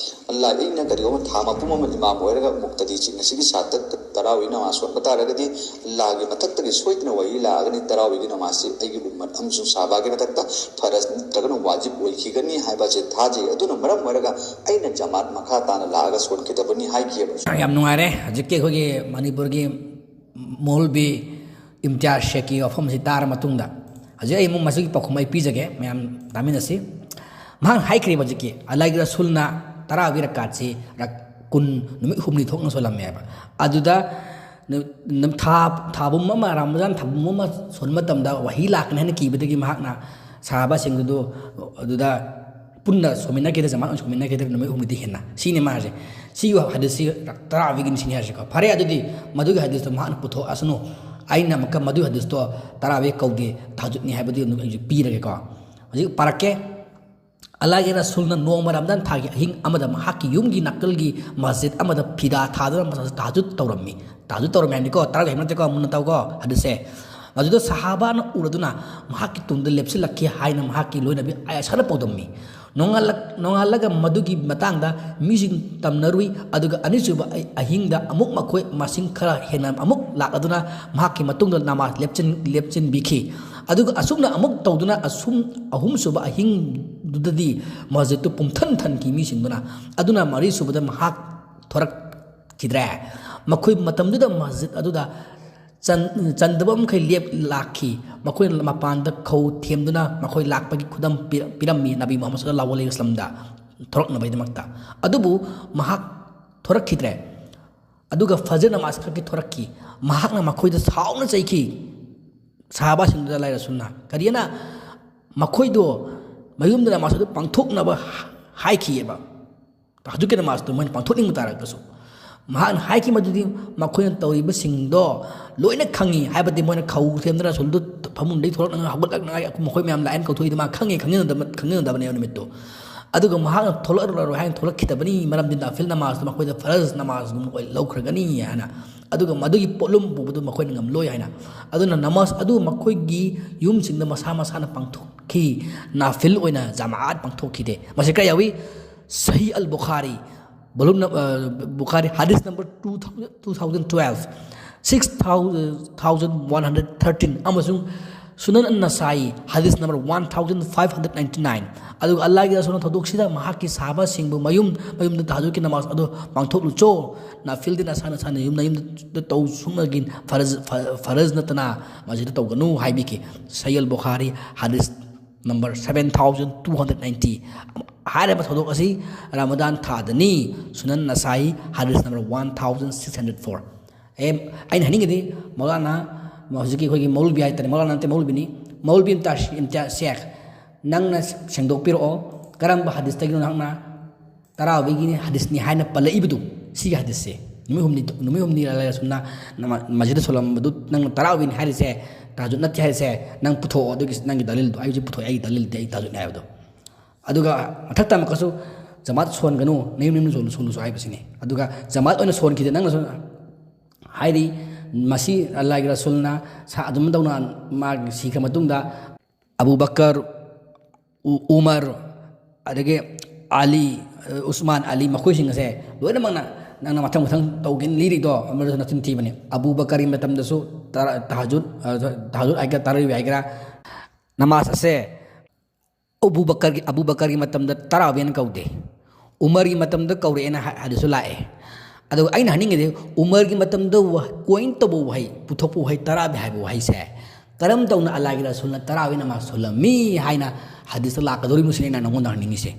ꯑꯜꯂꯥꯍ, ꯑꯩꯅ ꯀꯔꯤꯒꯨꯝꯕ ꯊꯥ ꯃꯄꯨꯝ ꯑꯃ ꯏꯃꯥꯝ ꯑꯣꯏꯔꯒ ꯃꯨꯛꯇꯗꯤꯁꯤꯡ ꯑꯁꯤꯒꯤ ꯁꯥꯠꯇ ꯇꯔꯥꯋꯤ ꯅꯃꯥꯖ ꯁꯣꯟꯕ ꯇꯥꯔꯒꯗꯤ, ꯑꯜꯂꯥꯍꯒꯤ ꯃꯊꯛꯇꯒꯤ ꯁꯣꯏꯗꯅ ꯋꯥꯍꯤ ꯂꯥꯛꯑꯒꯅꯤ, ꯇꯔꯥꯋꯤꯒꯤ ꯅꯃꯥꯖꯁꯤ ꯑꯩꯒꯤ ꯎꯝꯃꯠ ꯑꯃꯁꯨꯡ ꯁꯍꯥꯕꯥꯒꯤ ꯃꯊꯛꯇ ꯐꯔꯖ ꯅꯠꯇ꯭ꯔꯒꯅ ꯋꯥꯖꯤꯕ ꯑꯣꯏꯈꯤꯒꯅꯤ ꯍꯥꯏꯕ ꯑꯁꯤ ꯊꯥꯖꯩ꯫ ꯑꯗꯨꯅ ꯃꯔꯝ ꯑꯣꯏꯔꯒ ꯑꯩꯅ ꯖꯃꯥꯠ ꯃꯈꯥ ꯇꯥꯅ ꯂꯥꯛꯑꯒ ꯁꯣꯟꯈꯤꯗꯕꯅꯤ ꯍꯥꯏꯈꯤꯑꯕ꯫ ꯌꯥꯝ ꯅꯨꯡꯉꯥꯏꯔꯦ꯫ ꯍꯧꯖꯤꯛꯀꯤ ꯑꯩꯈꯣꯏꯒꯤ ꯃꯅꯤꯄꯨꯔꯒꯤ ꯃꯧꯂꯕꯤ ꯏꯝꯇꯤꯌꯥꯖ ꯁꯦꯈꯀꯤ ꯋꯥꯐꯝꯁꯤ ꯇꯥꯔ ꯃꯇꯨꯡꯗ, ꯍꯧꯖꯤꯛ ꯑꯩ ꯑꯃꯨꯛ ꯃꯁꯤꯒꯤ ꯄꯥꯎꯈꯨꯝ ꯑꯩ ꯄꯤꯖꯒꯦ, ꯃꯌꯥꯝ ꯇꯥꯃꯤꯟꯅꯁꯤ꯫ ꯃꯍꯥꯛꯅ ꯍꯥꯏꯈ꯭ꯔꯤꯕ ꯍꯧꯖꯤꯛꯀꯤ ꯑꯜꯂꯥꯍꯒꯤ ꯔꯁꯨꯜꯅ ꯇꯔꯥꯒꯤ ꯔꯀꯥꯠꯁꯤ ꯔꯛ-, ꯀꯨꯟ, ꯅꯨꯃꯤꯠ ꯍꯨꯝꯅꯤ ꯊꯣꯛꯅ ꯁꯣꯜꯂꯝꯃꯦꯕ꯫ ꯑꯗꯨꯗ ꯅ-, ꯅ-, ꯊꯥ, ꯊꯥꯕꯨꯝ ꯑꯃ, ꯔꯃꯖꯥꯟ ꯊꯥꯕꯨꯝ ꯑꯃ ꯁꯣꯟꯕ ꯃꯇꯝꯗ ꯋꯥꯍꯤ ꯂꯥꯛꯀꯅꯤ ꯍꯥꯏꯅ ꯀꯤꯕꯗꯒꯤ ꯃꯍꯥꯛꯅ ꯁꯍꯥꯕꯥꯁꯤꯡꯗꯨ ꯑꯗꯨꯗ ꯄꯨꯟꯅ ꯁꯣꯟꯃꯤꯟꯅꯈꯤꯗ, ꯖꯃꯥꯠ ꯑꯣꯏꯅ ꯁꯣꯟꯃꯤꯟꯅꯈꯤꯗ ꯅꯨꯃꯤꯠ ꯍꯨꯝꯅꯤꯗꯤ ꯍꯦꯟꯅ꯫ ꯁꯤꯅꯤ ꯃꯥ ꯍꯥꯏꯁꯦ꯫ ꯁꯤꯒꯤ ꯍꯗꯤꯁꯁꯤ ꯇꯔꯥꯋꯤꯒꯤꯅꯤ ꯁꯤꯅꯤ ꯍꯥꯏꯁꯤꯀꯣ꯫ ꯐꯔꯦ, ꯑꯗꯨꯗꯤ ꯃꯗꯨꯒꯤ ꯍꯗꯤꯁꯇꯣ ꯃꯍꯥꯛꯅ ꯄꯨꯊꯣꯛꯑꯁꯅꯨ꯫ ꯑꯩꯅ ꯑꯃꯨꯛꯀ ꯃꯗꯨꯒꯤ ꯍꯗꯤꯁꯇꯣ ꯇꯔꯥꯋꯤ ꯀꯧꯗꯦ, ꯇꯍꯖꯨꯗꯅꯤ ꯍꯥꯏꯕꯗꯤ ꯑꯗꯨꯝ ꯑꯩꯁꯨ ꯄꯤꯔꯒꯦꯀꯣ꯫ ꯍꯧꯖꯤꯛ ꯄꯥꯔꯛꯀꯦ꯫ ꯑꯜꯂꯥꯍꯒꯤ ꯔꯁꯨꯜꯅ ꯅꯣꯡꯃ ꯔꯃꯖꯥꯟ ꯊꯥꯒꯤ ꯑꯍꯤꯡ ꯑꯃꯗ ꯃꯍꯥꯛꯀꯤ ꯌꯨꯝꯒꯤ ꯅꯥꯀꯜꯒꯤ ꯃꯁꯖꯤꯗ ꯑꯃꯗ ꯐꯤꯗꯥ ꯊꯥꯗꯨꯅ ꯃꯁꯖꯤꯗ ꯇꯍꯖꯨꯗ ꯇꯧꯔꯝꯃꯤ꯫ ꯇꯍꯖꯨꯗ ꯇꯧꯔꯝꯃꯤ ꯍꯥꯏꯅꯤꯀꯣ, ꯇꯔꯥꯒ ꯍꯦꯟꯕ ꯅꯠꯇꯦꯀꯣ, ꯃꯨꯟꯅ ꯇꯧꯀꯣ, ꯍꯗꯤꯁꯁꯦ꯫ ꯃꯗꯨꯗ ꯁꯍꯥꯕꯥꯅ ꯎꯔꯗꯨꯅ ꯃꯍꯥꯛꯀꯤ ꯇꯨꯡꯗ ꯂꯦꯞꯁꯤꯜꯂꯛꯈꯤ ꯍꯥꯏꯅ ꯃꯍꯥꯛꯀꯤ ꯂꯣꯏꯅꯕꯤ ꯑꯥꯏꯁꯥꯅ ꯄꯥꯎꯗꯝꯃꯤ꯫ ꯅꯣꯡꯉꯥꯜꯂꯛ-, ꯅꯣꯡꯉꯥꯜꯂꯒ ꯃꯗꯨꯒꯤ ꯃꯇꯥꯡꯗ ꯃꯤꯁꯤꯡ ꯇꯝꯅꯔꯨꯏ, ꯑꯗꯨꯒ ꯑꯅꯤꯁꯨꯕ ꯑ-, ꯑꯍꯤꯡꯗ ꯑꯃꯨꯛ ꯃꯈꯣꯏ ꯃꯁꯤꯡ ꯈꯔ ꯍꯦꯟꯅ ꯑꯃꯨꯛ ꯂꯥꯛꯂꯗꯨꯅ ꯃꯍꯥꯛꯀꯤ ꯃꯇꯨꯡꯗ ꯅꯃꯥꯖ ꯂꯦꯞꯆꯤꯟ-, ꯂꯦꯞꯆꯤꯟꯕꯤꯈꯤ꯫ ꯑꯗꯨꯒ ꯑꯁꯨꯝꯅ ꯑꯃꯨꯛ ꯇꯧꯗꯨꯅ ꯑꯁꯨꯝ ꯑꯍꯨꯝꯁꯨꯕ ꯑꯍꯤꯡꯗꯨꯗꯗꯤ ꯃꯁꯖꯤꯗꯇꯨ ꯄꯨꯝꯊꯟ ꯊꯟꯈꯤ ꯃꯤꯁꯤꯡꯗꯨꯅ꯫ ꯑꯗꯨꯅ ꯃꯔꯤꯁꯨꯕꯗ ꯃꯍꯥꯛ ꯊꯣꯔꯛꯈꯤꯗ꯭ꯔꯦ꯫ ꯃꯈꯣꯏ ꯃꯇꯝꯗꯨꯗ ꯃꯁꯖꯤꯗ ꯑꯗꯨꯗ ꯆꯟ-, ꯆꯟꯗꯕ ꯃꯈꯩ ꯂꯦꯞ ꯂꯥꯛꯈꯤ꯫ ꯃꯈꯣꯏꯅ ꯃꯄꯥꯟꯗ ꯈꯧ ꯊꯦꯝꯗꯨꯅ ꯃꯈꯣꯏ ꯂꯥꯛꯄꯒꯤ ꯈꯨꯗꯝ ꯄꯤ-, ꯄꯤꯔꯝꯃꯤ ꯅꯕꯤ ꯃꯨꯍꯝꯃꯗ ꯁꯜꯂꯜꯂꯥꯍꯨ ꯑꯂꯩꯍꯤ ꯋꯁꯜꯂꯝꯗ ꯊꯣꯔꯛꯅꯕꯒꯤꯗꯃꯛꯇ꯫ ꯑꯗꯨꯕꯨ ꯃꯍꯥꯛ ꯊꯣꯔꯛꯈꯤꯗ꯭ꯔꯦ꯫ ꯑꯗꯨꯒ ꯐꯖꯔ ꯅꯃꯥꯖ ꯈꯛꯀꯤ ꯊꯣꯔꯛꯈꯤ꯫ ꯃꯍꯥꯛꯅ ꯃꯈꯣꯏꯗ ꯁꯥꯎꯅ ꯆꯩꯈꯤ꯫ ꯁꯍꯥꯕꯥꯁꯤꯡꯗꯨꯗ ꯑꯜꯂꯥꯍꯒꯤ ꯔꯁꯨꯜꯅ ꯀꯔꯤꯅ ꯃꯈꯣꯏꯗꯣ ꯃꯌꯨꯝꯗ ꯅꯃꯥꯖ ꯑꯗꯨ ꯄꯥꯡꯊꯣꯛꯅꯕ ꯍꯥꯏꯈꯤꯑꯕ꯫ ꯇꯍꯖꯨꯗꯀꯤ ꯅꯃꯥꯖꯇꯨ ꯃꯣꯏꯅ ꯄꯥꯡꯊꯣꯛꯅꯤꯡꯕ ꯇꯥꯔꯒꯁꯨ꯫ ꯃꯍꯥꯛꯅ ꯍꯥꯏꯈꯤ ꯃꯗꯨꯗꯤ ꯃꯈꯣꯏꯅ ꯇꯧꯔꯤꯕꯁꯤꯡꯗꯣ ꯂꯣꯏꯅ ꯈꯪꯉꯤ, ꯍꯥꯏꯕꯗꯤ ꯃꯣꯏꯅ ꯈꯧ ꯊꯦꯝꯗꯅ ꯔꯁꯨꯜꯗꯨ ꯐꯃꯨꯡꯗꯒꯤ ꯊꯣꯛꯂꯛꯅꯉꯥꯏ, ꯍꯧꯒꯠꯂꯛꯅꯉꯥꯏ ꯃꯈꯣꯏ ꯃꯌꯥꯝ ꯂꯥꯛꯑꯦꯅ ꯀꯧꯊꯣꯛꯏꯗꯨ ꯃꯥ ꯈꯪꯉꯤ, ꯈꯪꯖꯤꯟꯅꯗꯕ-, ꯈꯪꯖꯤꯟꯅꯗꯕꯅꯦꯕ ꯅꯨꯃꯤꯠꯇꯨ꯫ ꯑꯗꯨꯒ ꯃꯍꯥꯛꯅ ꯊꯣꯛꯂꯛꯂꯔꯣꯏ ꯍꯥꯏꯅ ꯊꯣꯛꯂꯛꯈꯤꯗꯕꯅꯤ, ꯃꯔꯝꯗꯤ ꯅꯥꯐꯤꯜ ꯅꯃꯥꯖꯇꯨ ꯃꯈꯣꯏꯗ ꯐꯔꯖ ꯅꯃꯥꯖꯒꯨꯝꯅ ꯑꯣꯏ ꯂꯧꯈ꯭ꯔꯒꯅꯤ ꯍꯥꯏꯅ꯫ ꯑꯗꯨꯒ ꯃꯗꯨꯒꯤ ꯄꯣꯠꯂꯨꯝ ꯄꯨꯕꯗꯨ ꯃꯈꯣꯏꯅ ꯉꯝꯂꯣꯏ ꯍꯥꯏꯅ꯫ ꯑꯗꯨꯅ ꯅꯃꯥꯖ ꯑꯗꯨ ꯃꯈꯣꯏꯒꯤ ꯌꯨꯝꯁꯤꯡꯗ ꯃꯁꯥ ꯃꯁꯥꯅ ꯄꯥꯡꯊꯣꯛꯈꯤ, ꯅꯥꯐꯤꯜ ꯑꯣꯏꯅ ꯖꯃꯥꯑꯠ ꯄꯥꯡꯊꯣꯛꯈꯤꯗꯦ꯫ ꯃꯁꯤ ꯀꯥꯏ ꯌꯥꯎꯏ? ꯁꯍꯤ ꯑꯜ ꯕꯨꯈꯥꯔꯤ, volume ꯅꯝ-, ꯑ, ꯕꯨꯈꯥꯔꯤ, ꯍꯗꯤꯁ number two thousand, two thousand twelve, six thousand one hundred thirteen ꯑꯃꯁꯨꯡ ꯁꯨꯅꯟ ꯑꯟ ꯅꯁꯥꯏ, ꯍꯗꯤꯁ number one thousand five hundred ninety nine. ꯑꯗꯨꯒ ꯑꯜꯂꯥꯍꯒꯤ ꯔꯁꯨꯜꯅ ꯊꯧꯗꯣꯛꯁꯤꯗ ꯃꯍꯥꯛꯀꯤ ꯁꯍꯥꯕꯥꯁꯤꯡꯕꯨ ꯃꯌꯨꯝ ꯃꯌꯨꯝꯗ ꯇꯍꯖꯨꯗꯀꯤ ꯅꯃꯥꯖ ꯑꯗꯨ ꯄꯥꯡꯊꯣꯛꯂꯨꯆꯣ, ꯅꯥꯐꯤꯜꯗꯤ ꯅꯁꯥ ꯅꯁꯥꯅ ꯌꯨꯝ ꯅꯌꯨꯝꯗ ꯇꯧ, ꯁꯨꯞꯅꯒꯤ ꯐꯔꯖ, ꯐ-, ꯐꯔꯖ ꯅꯠꯇꯅ ꯃꯁꯤꯗ ꯇꯧꯒꯅꯨ ꯍꯥꯏꯕꯤꯈꯤ꯫ ꯁꯍꯤꯍ ꯑꯜ ꯕꯨꯈꯥꯔꯤ, ꯍꯗꯤꯁ number seven thousand two hundred ninety. ꯍꯥꯏꯔꯤꯕ ꯊꯧꯗꯣꯛ ꯑꯁꯤ ꯔꯃꯗꯥꯟ ꯊꯥꯗꯅꯤ꯫ ꯁꯨꯅꯟ ꯅꯁꯥꯏ, ꯍꯗꯤꯁ number one thousand six hundred four. ꯑꯦ, ꯑꯩꯅ ꯍꯥꯏꯅꯤꯡꯉꯤꯗꯤ, ꯃꯧꯂꯥꯅꯥ, ꯍꯧꯖꯤꯛꯀꯤ ꯑꯩꯈꯣꯏꯒꯤ ꯃꯧꯂꯕꯤ ꯍꯥꯏꯇꯥꯔꯦ, ꯃꯧꯂꯥꯅꯥ ꯅꯠꯇꯦ, ꯃꯧꯂꯕꯤꯅꯤ, ꯃꯧꯂꯕꯤ ꯏꯝꯇꯤꯌꯥꯖ, ꯏꯝꯇꯤꯌꯥꯖ ꯁꯦꯈ, ꯅꯪꯅ ꯁꯦꯡꯗꯣꯛꯄꯤꯔꯛꯑꯣ, ꯀꯔꯝꯕ ꯍꯗꯤꯁꯇꯒꯤꯅꯣ ꯅꯍꯥꯛꯅ ꯇꯔꯥꯋꯤꯒꯤꯅꯤ ꯍꯗꯤꯁꯅꯤ ꯍꯥꯏꯅ ꯄꯜꯂꯛꯏꯕꯗꯨ? ꯁꯤꯒꯤ ꯍꯗꯤꯁꯁꯦ ꯅꯨꯃꯤꯠ ꯍꯨꯝꯅꯤ, ꯅꯨꯃꯤꯠ ꯍꯨꯝꯅꯤ ꯂꯩꯔꯁꯨꯝꯅ ꯅꯃ-, ꯃꯁꯖꯤꯗ ꯁꯣꯜꯂꯝꯕꯗꯨ ꯅꯪꯅ ꯇꯔꯥꯋꯤꯅꯤ ꯍꯥꯏꯔꯤꯁꯦ ꯇꯍꯖꯨꯗ ꯅꯠꯇꯦ ꯍꯥꯏꯔꯤꯁꯦ, ꯅꯪ ꯄꯨꯊꯣꯛꯑꯣ꯫ ꯑꯗꯨꯒꯤ ꯅꯪꯒꯤ ꯗꯂꯤꯜꯗꯣ꯫ ꯑꯩ ꯍꯧꯖꯤꯛ ꯄꯨꯊꯣꯛꯑꯦ, ꯑꯩꯒꯤ ꯗꯂꯤꯜꯗꯤ ꯑꯩ ꯇꯍꯖꯨꯗꯅꯤ ꯍꯥꯏꯕꯗꯣ꯫ ꯑꯗꯨꯒ ꯃꯊꯛ ꯇꯝꯃꯛꯀꯁꯨ ꯖꯃꯥꯠ ꯁꯣꯟꯒꯅꯨ, ꯅꯌꯨꯝ ꯅꯌꯨꯝꯗ ꯁꯣꯜꯂꯨ, ꯁꯣꯜꯂꯨꯁꯨ ꯍꯥꯏꯕꯁꯤꯅꯤ꯫ ꯑꯗꯨꯒ ꯖꯃꯥꯠ ꯑꯣꯏꯅ ꯁꯣꯟꯈꯤꯗꯦ꯫ ꯅꯪꯅꯁꯨ ꯍꯥꯏꯔꯤ, ꯃꯁꯤ ꯑꯜꯂꯥꯍꯒꯤ ꯔꯁꯨꯜꯅ ꯁꯥ-, ꯑꯗꯨꯝ ꯇꯧꯅ ꯃꯥꯒꯤ ꯁꯤꯈ꯭ꯔ ꯃꯇꯨꯡꯗ ꯑꯕꯨ ꯕꯀꯔ, ꯎ-, ꯎꯃꯔ, ꯑꯗꯒꯤ ꯑꯂꯤ, ꯎꯁꯃꯥꯟ, ꯑꯂꯤ, ꯃꯈꯣꯏꯁꯤꯡ ꯑꯁꯦ ꯂꯣꯏꯅꯃꯛꯅ ꯅꯪꯅ ꯃꯊꯪ ꯃꯊꯪ ꯇꯧꯒꯦꯅ ꯂꯤꯔꯤꯗꯣ ꯑꯃꯗꯁꯨ ꯅꯆꯤꯟ ꯊꯤꯕꯅꯤ꯫ ꯑꯕꯨ ꯕꯀꯔꯒꯤ ꯃꯇꯝꯗꯁꯨ ꯇꯔꯥ-, ꯇꯍꯖꯨꯗ, ꯑ, ꯇꯍꯖꯨꯗ ꯍꯥꯏꯒꯦꯔꯥ, ꯇꯔꯥꯋꯤ ꯍꯥꯏꯒꯦꯔꯥ, ꯅꯃꯥꯖ ꯑꯁꯦ ꯑꯕꯨ ꯕꯀꯔꯒꯤ, ꯑꯕꯨ ꯕꯀꯔꯒꯤ ꯃꯇꯝꯗ ꯇꯔꯥꯕꯤ ꯍꯥꯏꯅ ꯀꯧꯗꯦ, ꯎꯃꯔꯒꯤ ꯃꯇꯝꯗ ꯀꯧꯔꯛꯑꯦꯅ ꯍꯥꯏ-, ꯍꯥꯏꯗꯨꯁꯨ ꯂꯥꯛꯑꯦ꯫ ꯑꯗꯨꯒ ꯑꯩꯅ ꯍꯥꯏꯅꯤꯡꯉꯤꯗꯤ, ꯎꯃꯔꯒꯤ ꯃꯇꯝꯗ ꯋꯥ-, coin ꯇꯧꯕ ꯋꯥꯍꯩ, ꯄꯨꯊꯣꯛꯄ ꯋꯥꯍꯩ, ꯇꯔꯥꯕꯤ ꯍꯥꯏꯕ ꯋꯥꯍꯩꯁꯦ ꯀꯔꯝ ꯇꯧꯅ ꯑꯜꯂꯥꯍꯒꯤ ꯔꯁꯨꯜꯅ ꯇꯔꯥꯕꯤ ꯅꯃꯥꯖ ꯁꯣꯜꯂꯝꯃꯤ ꯍꯥꯏꯅ ꯍꯗꯤꯁꯇ ꯂꯥꯛꯀꯗꯧꯔꯤꯕꯅꯣ ꯁꯤꯅꯤ ꯑꯩꯅ ꯅꯉꯣꯟꯗ ꯍꯪꯅꯤꯡꯉꯤꯁꯦ꯫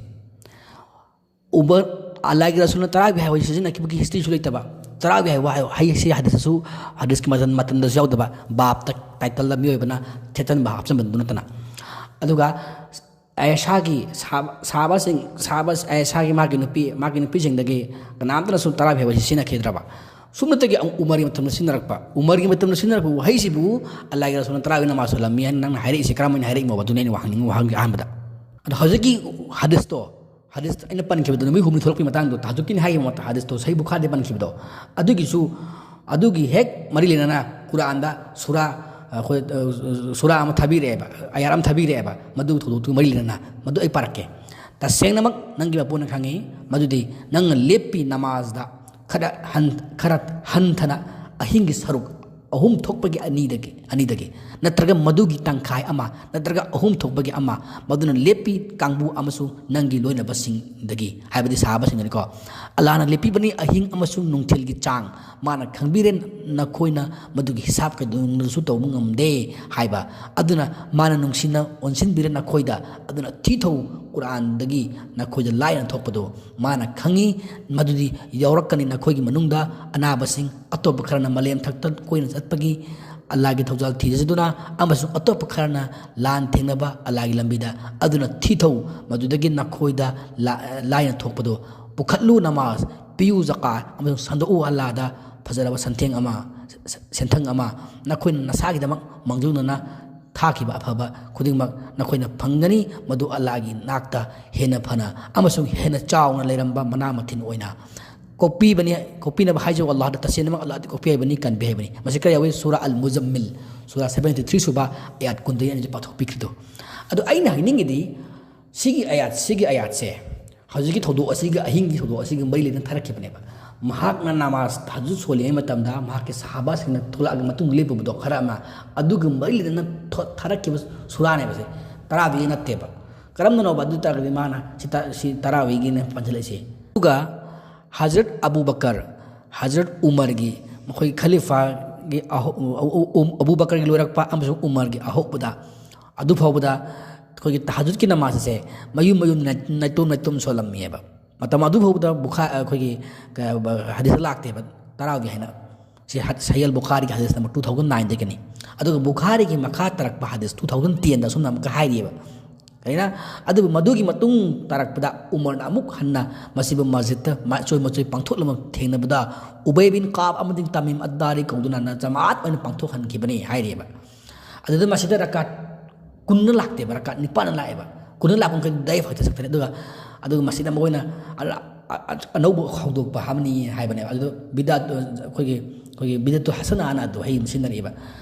ꯎꯃꯔ, ꯑꯜꯂꯥꯍꯒꯤ ꯔꯁꯨꯜꯅ ꯇꯔꯥꯕꯤ ꯍꯥꯏꯕ ꯋꯥꯍꯩ ꯁꯤꯖꯤꯟꯅꯈꯤꯕꯒꯤ historyꯁꯨ ꯂꯩꯇꯕ, ꯇꯔꯥꯕꯤ ꯍꯥꯏꯕ ꯋꯥꯍꯩ, ꯍꯩ-, ꯁꯤ ꯍꯗꯤꯁꯇꯁꯨ, ꯍꯗꯤꯁꯀꯤ ꯃꯇꯝ-, ꯃꯇꯝꯗꯁꯨ ꯌꯥꯎꯗꯕ, ꯕꯥꯞꯇ, title ꯃꯤꯑꯣꯏꯕꯅ ꯊꯦꯠꯆꯟꯕ, ꯍꯥꯞꯆꯟꯕꯗꯨ ꯅꯠꯇꯅ꯫ ꯑꯗꯨꯒ ꯑꯥꯏꯁꯥꯒꯤ ꯁꯥꯕ-, ꯁꯥꯕꯁꯤꯡ, ꯁꯥꯕ-, ꯑꯥꯏꯁꯥꯒꯤ ꯃꯥꯒꯤ ꯅꯨꯄꯤ, ꯃꯥꯒꯤ ꯅꯨꯄꯤꯁꯤꯡꯗꯒꯤ ꯀꯅꯥꯝꯇꯅꯁꯨ ꯇꯔꯥꯕꯤ ꯍꯥꯏꯕ ꯋꯥꯍꯩ ꯁꯤꯖꯤꯟꯅꯈꯤꯗ꯭ꯔꯕ꯫ ꯁꯨꯞꯅꯇꯒꯤ ꯑꯃꯨꯛ ꯎꯃꯔꯒꯤ ꯃꯇꯝꯗ ꯁꯤꯖꯤꯟꯅꯔꯛꯄ꯫ ꯎꯃꯔꯒꯤ ꯃꯇꯝꯗ ꯁꯤꯖꯤꯟꯅꯔꯛꯄ ꯋꯥꯍꯩꯁꯤꯕꯨ ꯑꯜꯂꯥꯍꯒꯤ ꯔꯁꯨꯜꯅ ꯇꯔꯥꯕꯤ ꯅꯃꯥꯖ ꯁꯣꯜꯂꯝꯃꯤ ꯍꯥꯏꯅ ꯅꯪꯅ ꯍꯥꯏꯔꯛꯏꯁꯦ ꯀꯔꯝꯍꯥꯏꯅ ꯍꯥꯏꯔꯛꯏꯅꯣꯕ? ꯑꯗꯨꯅꯤ ꯑꯩꯅ ꯋꯥꯍꯪꯅꯤꯡ-, ꯋꯥꯍꯪꯒꯤ ꯑꯍꯥꯟꯕꯗ꯫ ꯑꯗꯣ ꯍꯧꯖꯤꯛꯀꯤ ꯍꯗꯤꯁꯇꯣ, ꯍꯗꯤꯁ ꯑꯩꯅ ꯄꯟꯈꯤꯕꯗꯣ, ꯅꯨꯃꯤꯠ ꯍꯨꯝꯅꯤ ꯊꯣꯛꯂꯛꯄꯒꯤ ꯃꯇꯥꯡꯗꯣ, ꯇꯍꯖꯨꯗꯀꯤꯅꯤ ꯍꯥꯏꯈꯤꯕ ꯃꯇꯥꯡ, ꯍꯗꯤꯁꯇꯣ ꯁꯍꯤ ꯕꯨꯈꯥꯔꯤꯗ ꯄꯟꯈꯤꯕꯗꯣ, ꯑꯗꯨꯒꯤꯁꯨ, ꯑꯗꯨꯒꯤ ꯍꯦꯛ ꯃꯔꯤ ꯂꯩꯅꯅ ꯀꯨꯔꯥꯟꯗ ꯁꯨꯔꯥ, ꯑꯩꯈꯣꯏ, ꯁꯨꯔꯥ ꯑꯃ ꯊꯥꯕꯤꯔꯛꯑꯦꯕ, ꯑꯌꯥꯠ ꯑꯃ ꯊꯥꯕꯤꯔꯛꯑꯦꯕ, ꯃꯗꯨ ꯊꯧꯗꯣꯛꯇꯨꯒ ꯃꯔꯤ ꯂꯩꯅꯅ꯫ ꯃꯗꯨ ꯑꯩ ꯄꯥꯔꯛꯀꯦ꯫ ꯇꯁꯦꯡꯅꯃꯛ ꯅꯪꯒꯤ ꯃꯄꯨꯅ ꯈꯪꯉꯤ, ꯃꯗꯨꯗꯤ ꯅꯪꯅ ꯂꯦꯞꯄꯤ ꯅꯃꯥꯖꯗ ꯈꯔ ꯍꯟ-, ꯈꯔ ꯍꯟꯊꯅ ꯑꯍꯤꯡꯒꯤ ꯁꯔꯨꯛ ꯑꯍꯨꯝ ꯊꯣꯛꯄꯒꯤ ꯑꯅꯤꯗꯒꯤ ꯑꯅꯤꯗꯒꯤ, ꯅꯠꯇ꯭ꯔꯒ ꯃꯗꯨꯒꯤ ꯇꯪꯈꯥꯏ ꯑꯃ, ꯅꯠꯇ꯭ꯔꯒ ꯑꯍꯨꯝ ꯊꯣꯛꯄꯒꯤ ꯑꯃ, ꯃꯗꯨꯅ ꯂꯦꯞꯄꯤ ꯀꯥꯡꯕꯨ ꯑꯃꯁꯨꯡ ꯅꯪꯒꯤ ꯂꯣꯏꯅꯕꯁꯤꯡꯗꯒꯤ, ꯍꯥꯏꯕꯗꯤ ꯁꯍꯥꯕꯥꯁꯤꯡꯗꯅꯤꯀꯣ꯫ ꯑꯜꯂꯥꯍꯅ ꯂꯦꯞꯄꯤꯕꯅꯤ ꯑꯍꯤꯡ ꯑꯃꯁꯨꯡ ꯅꯨꯡꯊꯤꯜꯒꯤ ꯆꯥꯡ, ꯃꯥꯅ ꯈꯪꯕꯤꯔꯦ ꯅꯈꯣꯏꯅ ꯃꯗꯨꯒꯤ ꯍꯤꯁꯥꯕ ꯀꯩꯗꯧꯅꯨꯡꯗꯁꯨ ꯇꯧꯕ ꯉꯝꯗꯦ ꯍꯥꯏꯕ꯫ ꯑꯗꯨꯅ ꯃꯥꯅ ꯅꯨꯡꯁꯤꯅ ꯑꯣꯟꯁꯤꯟꯕꯤꯔꯦ ꯅꯈꯣꯏꯗ꯫ ꯑꯗꯨꯅ ꯊꯤꯊꯧ, ꯀꯨꯔꯥꯟꯗꯒꯤ ꯅꯈꯣꯏꯗ ꯂꯥꯏꯅ ꯊꯣꯛꯄꯗꯣ ꯃꯥꯅ ꯈꯪꯉꯤ꯫ ꯃꯗꯨꯗꯤ ꯌꯥꯎꯔꯛꯀꯅꯤ ꯅꯈꯣꯏꯒꯤ ꯃꯅꯨꯡꯗ ꯑꯅꯥꯕꯁꯤꯡ, ꯑꯇꯣꯞꯄ ꯈꯔꯅ ꯃꯥꯂꯦꯝ ꯊꯛꯇ ꯀꯣꯏꯅ ꯆꯠꯄꯒꯤ ꯑꯜꯂꯥꯍꯒꯤ ꯊꯧꯖꯥꯜ ꯊꯤꯖꯗꯨꯅ, ꯑꯃꯁꯨꯡ ꯑꯇꯣꯞꯄ ꯈꯔꯅ ꯂꯥꯟ ꯊꯦꯡꯅꯕ ꯑꯜꯂꯥꯍꯒꯤ ꯂꯝꯕꯤꯗ꯫ ꯑꯗꯨꯅ ꯊꯤꯊꯧ, ꯃꯗꯨꯗꯒꯤ ꯅꯈꯣꯏꯗ ꯂꯥ-, ꯂꯥꯏꯅ ꯊꯣꯛꯄꯗꯣ꯫ ꯄꯨꯈꯠꯂꯨ ꯅꯃꯥꯖ, ꯄꯤꯌꯨ ꯖꯀꯥꯠ, ꯑꯃꯁꯨꯡ ꯁꯟꯗꯣꯛꯎ ꯑꯜꯂꯥꯍꯗ ꯐꯖꯔꯕ ꯁꯟꯊꯦꯡ ꯑꯃ, ꯁ-, ꯁꯦꯟꯊꯪ ꯑꯃ꯫ ꯅꯈꯣꯏꯅ ꯅꯁꯥꯒꯤꯗꯃꯛ ꯃꯥꯡꯖꯧꯅꯅ ꯊꯥꯈꯤꯕ ꯑꯐꯕ ꯈꯨꯗꯤꯡꯃꯛ ꯅꯈꯣꯏꯅ ꯐꯪꯒꯅꯤ꯫ ꯃꯗꯨ ꯑꯜꯂꯥꯍꯒꯤ ꯅꯥꯛꯇ ꯍꯦꯟꯅ ꯐꯅ ꯑꯃꯁꯨꯡ ꯍꯦꯟꯅ ꯆꯥꯎꯅ ꯂꯩꯔꯝꯕ ꯃꯅꯥ ꯃꯊꯤꯟ ꯑꯣꯏꯅ ꯀꯣꯛꯄꯤꯕꯅꯤ꯫ ꯀꯣꯛꯄꯤꯅꯕ ꯍꯥꯏꯖꯧ ꯑꯜꯂꯥꯍꯗ, ꯇꯁꯦꯡꯅꯃꯛ ꯑꯜꯂꯥꯍꯗꯤ ꯀꯣꯛꯄꯤ ꯍꯥꯏꯕꯅꯤ, ꯀꯟꯕꯤ ꯍꯥꯏꯕꯅꯤ꯫ ꯃꯁꯤ ꯀꯔꯤ ꯌꯥꯎꯏ? ꯁꯨꯔꯥ ꯑꯜ ꯃꯨꯖꯝꯃꯤꯜ, ꯁꯨꯔꯥ ꯁꯚꯦꯟꯇꯤ ꯊ꯭ꯔꯤ ꯁꯨꯕ ꯑꯌꯥꯠ ꯀꯨꯟꯗꯒꯤ ꯑꯩꯅ ꯄꯥꯊꯣꯛꯄꯤꯈ꯭ꯔꯤꯗꯣ꯫ ꯑꯗꯣ ꯑꯩꯅ ꯍꯥꯏꯅꯤꯡꯉꯤꯗꯤ, ꯁꯤꯒꯤ ꯑꯌꯥꯠ, ꯁꯤꯒꯤ ꯑꯌꯥꯠꯁꯦ ꯍꯧꯖꯤꯛꯀꯤ ꯊꯧꯗꯣꯛ ꯑꯁꯤꯒ, ꯑꯍꯤꯡꯒꯤ ꯊꯧꯗꯣꯛ ꯑꯁꯤꯒ ꯃꯔꯤ ꯂꯩꯅꯅ ꯊꯥꯔꯛꯈꯤꯕꯅꯦꯕ꯫ ꯃꯍꯥꯛꯅ ꯅꯃꯥꯖ ꯇꯍꯖꯨꯗ ꯁꯣꯜꯂꯤꯉꯩ ꯃꯇꯝꯗ ꯃꯍꯥꯛꯀꯤ ꯁꯍꯥꯕꯥꯁꯤꯡꯅ ꯊꯣꯛꯂꯛꯑꯒ ꯃꯇꯨꯡꯗ ꯂꯦꯞꯄꯨꯕꯗꯣ ꯈꯔ ꯑꯃ, ꯑꯗꯨꯒ ꯃꯔꯤ ꯂꯩꯅꯅ ꯊꯣ-, ꯊꯥꯔꯛꯈꯤꯕ ꯁꯨꯔꯥꯅꯦꯕ ꯁꯦ꯫ ꯇꯔꯥꯕꯤꯒꯤ ꯅꯠꯇꯦꯕ꯫ ꯀꯔꯝꯅꯅꯣꯕ? ꯑꯗꯨ ꯇꯥꯔꯒꯗꯤ ꯃꯥꯅ ꯁꯤ ꯇ-, ꯁꯤ ꯇꯔꯥꯕꯤꯒꯤꯅ ꯄꯟꯁꯤꯜꯂꯛꯏꯁꯦ꯫ ꯑꯗꯨꯒ ꯍꯖꯔꯠ ꯑꯕꯨ ꯕꯀꯔ, ꯍꯖꯔꯠ ꯎꯃꯔꯒꯤ, ꯃꯈꯣꯏ ꯈꯂꯤꯐꯥꯒꯤ ꯑꯍꯧ-, ꯑ-, ꯑ-, ꯑꯕꯨ ꯕꯀꯔꯒꯤ ꯂꯣꯏꯔꯛꯄ ꯑꯃꯁꯨꯡ ꯎꯃꯔꯒꯤ ꯑꯍꯧꯕꯗ, ꯑꯗꯨ ꯐꯥꯎꯕꯗ ꯑꯩꯈꯣꯏꯒꯤ ꯇꯍꯖꯨꯗꯀꯤ ꯅꯃꯥꯖ ꯑꯁꯦ ꯃꯌꯨꯝ ꯃꯌꯨꯝ ꯅꯥꯏ-, ꯅꯥꯏꯇꯣꯝ ꯅꯥꯏꯇꯣꯝ ꯁꯣꯜꯂꯝꯃꯤꯑꯕ꯫ ꯃꯇꯝ ꯑꯗꯨ ꯐꯥꯎꯕꯗ ꯕꯨꯈꯥ-, ꯑꯩꯈꯣꯏꯒꯤ ꯀ-, ꯕ-, ꯍꯗꯤꯁꯇ ꯂꯥꯛꯇꯦꯕ ꯇꯔꯥꯕꯤ ꯍꯥꯏꯅ꯫ ꯁꯤ ꯍ-, ꯁꯍꯤꯍ ꯑꯜ ꯕꯨꯈꯥꯔꯤꯒꯤ ꯍꯗꯤꯁ ꯅꯝꯕꯔ ꯇꯨ ꯊꯥꯎꯖꯟ ꯅꯥꯏꯟꯗꯒꯤꯅꯤ꯫ ꯑꯗꯨꯒ ꯕꯨꯈꯥꯔꯤꯒꯤ ꯃꯈꯥ ꯇꯥꯔꯛꯄ ꯍꯗꯤꯁ ꯇꯨ ꯊꯥꯎꯖꯟ ꯇꯦꯟꯗ ꯑꯁꯨꯝꯅ ꯑꯃꯨꯛꯀ ꯍꯥꯏꯔꯤꯑꯕ꯫ ꯑꯩꯅ, ꯑꯗꯨꯕꯨ ꯃꯗꯨꯒꯤ ꯃꯇꯨꯡ ꯇꯥꯔꯛꯄꯗ ꯎꯃꯔꯅ ꯑꯃꯨꯛ ꯍꯟꯅ ꯃꯁꯤꯕꯨ ꯃꯁꯖꯤꯗꯇ ꯃꯆꯣꯏ ꯃꯆꯣꯏ ꯄꯥꯡꯊꯣꯛꯂꯝꯕ ꯊꯦꯡꯅꯕꯗ ꯎꯕꯩ ꯕꯤꯟ ꯀꯥꯕ ꯑꯃꯗꯤ ꯇꯃꯤꯝ ꯑꯗ ꯗꯥꯔꯤ ꯀꯧꯗꯨꯅ ꯖꯃꯥꯑꯠ ꯑꯣꯏꯅ ꯄꯥꯡꯊꯣꯛꯍꯟꯈꯤꯕꯅꯤ ꯍꯥꯏꯔꯤꯑꯕ꯫ ꯑꯗꯨꯗ ꯃꯁꯤꯗ ꯔꯀꯥꯠ ꯀꯨꯟꯅ ꯂꯥꯛꯇꯦꯕ, ꯔꯀꯥꯠ ꯅꯤꯄꯥꯟꯅ ꯂꯥꯛꯑꯦꯕ꯫ ꯀꯨꯟꯅ ꯂꯥꯛꯄ ꯃꯈꯩꯗꯨ ꯗꯏꯐ ꯈꯛꯇ ꯆꯠꯈ꯭ꯔꯦ꯫ ꯑꯗꯨꯒ, ꯑꯗꯨꯒ ꯃꯁꯤꯗ ꯃꯈꯣꯏꯅ ꯑ-, ꯑ-, ꯑ-, ꯑꯅꯧꯕ ꯍꯧꯗꯣꯛꯄ ꯑꯃꯅꯤ ꯍꯥꯏꯕꯅꯦꯕ꯫ ꯑꯗꯨꯗ ꯕꯤꯗꯥꯠ, ꯑꯩꯈꯣꯏꯒꯤ, ꯑꯩꯈꯣꯏꯒꯤ ꯕꯤꯗꯥꯠꯇꯨ ꯍꯁꯅꯥꯅ ꯑꯗꯨ ꯍꯩ ꯁꯤꯖꯤꯟꯅꯔꯤꯕ꯫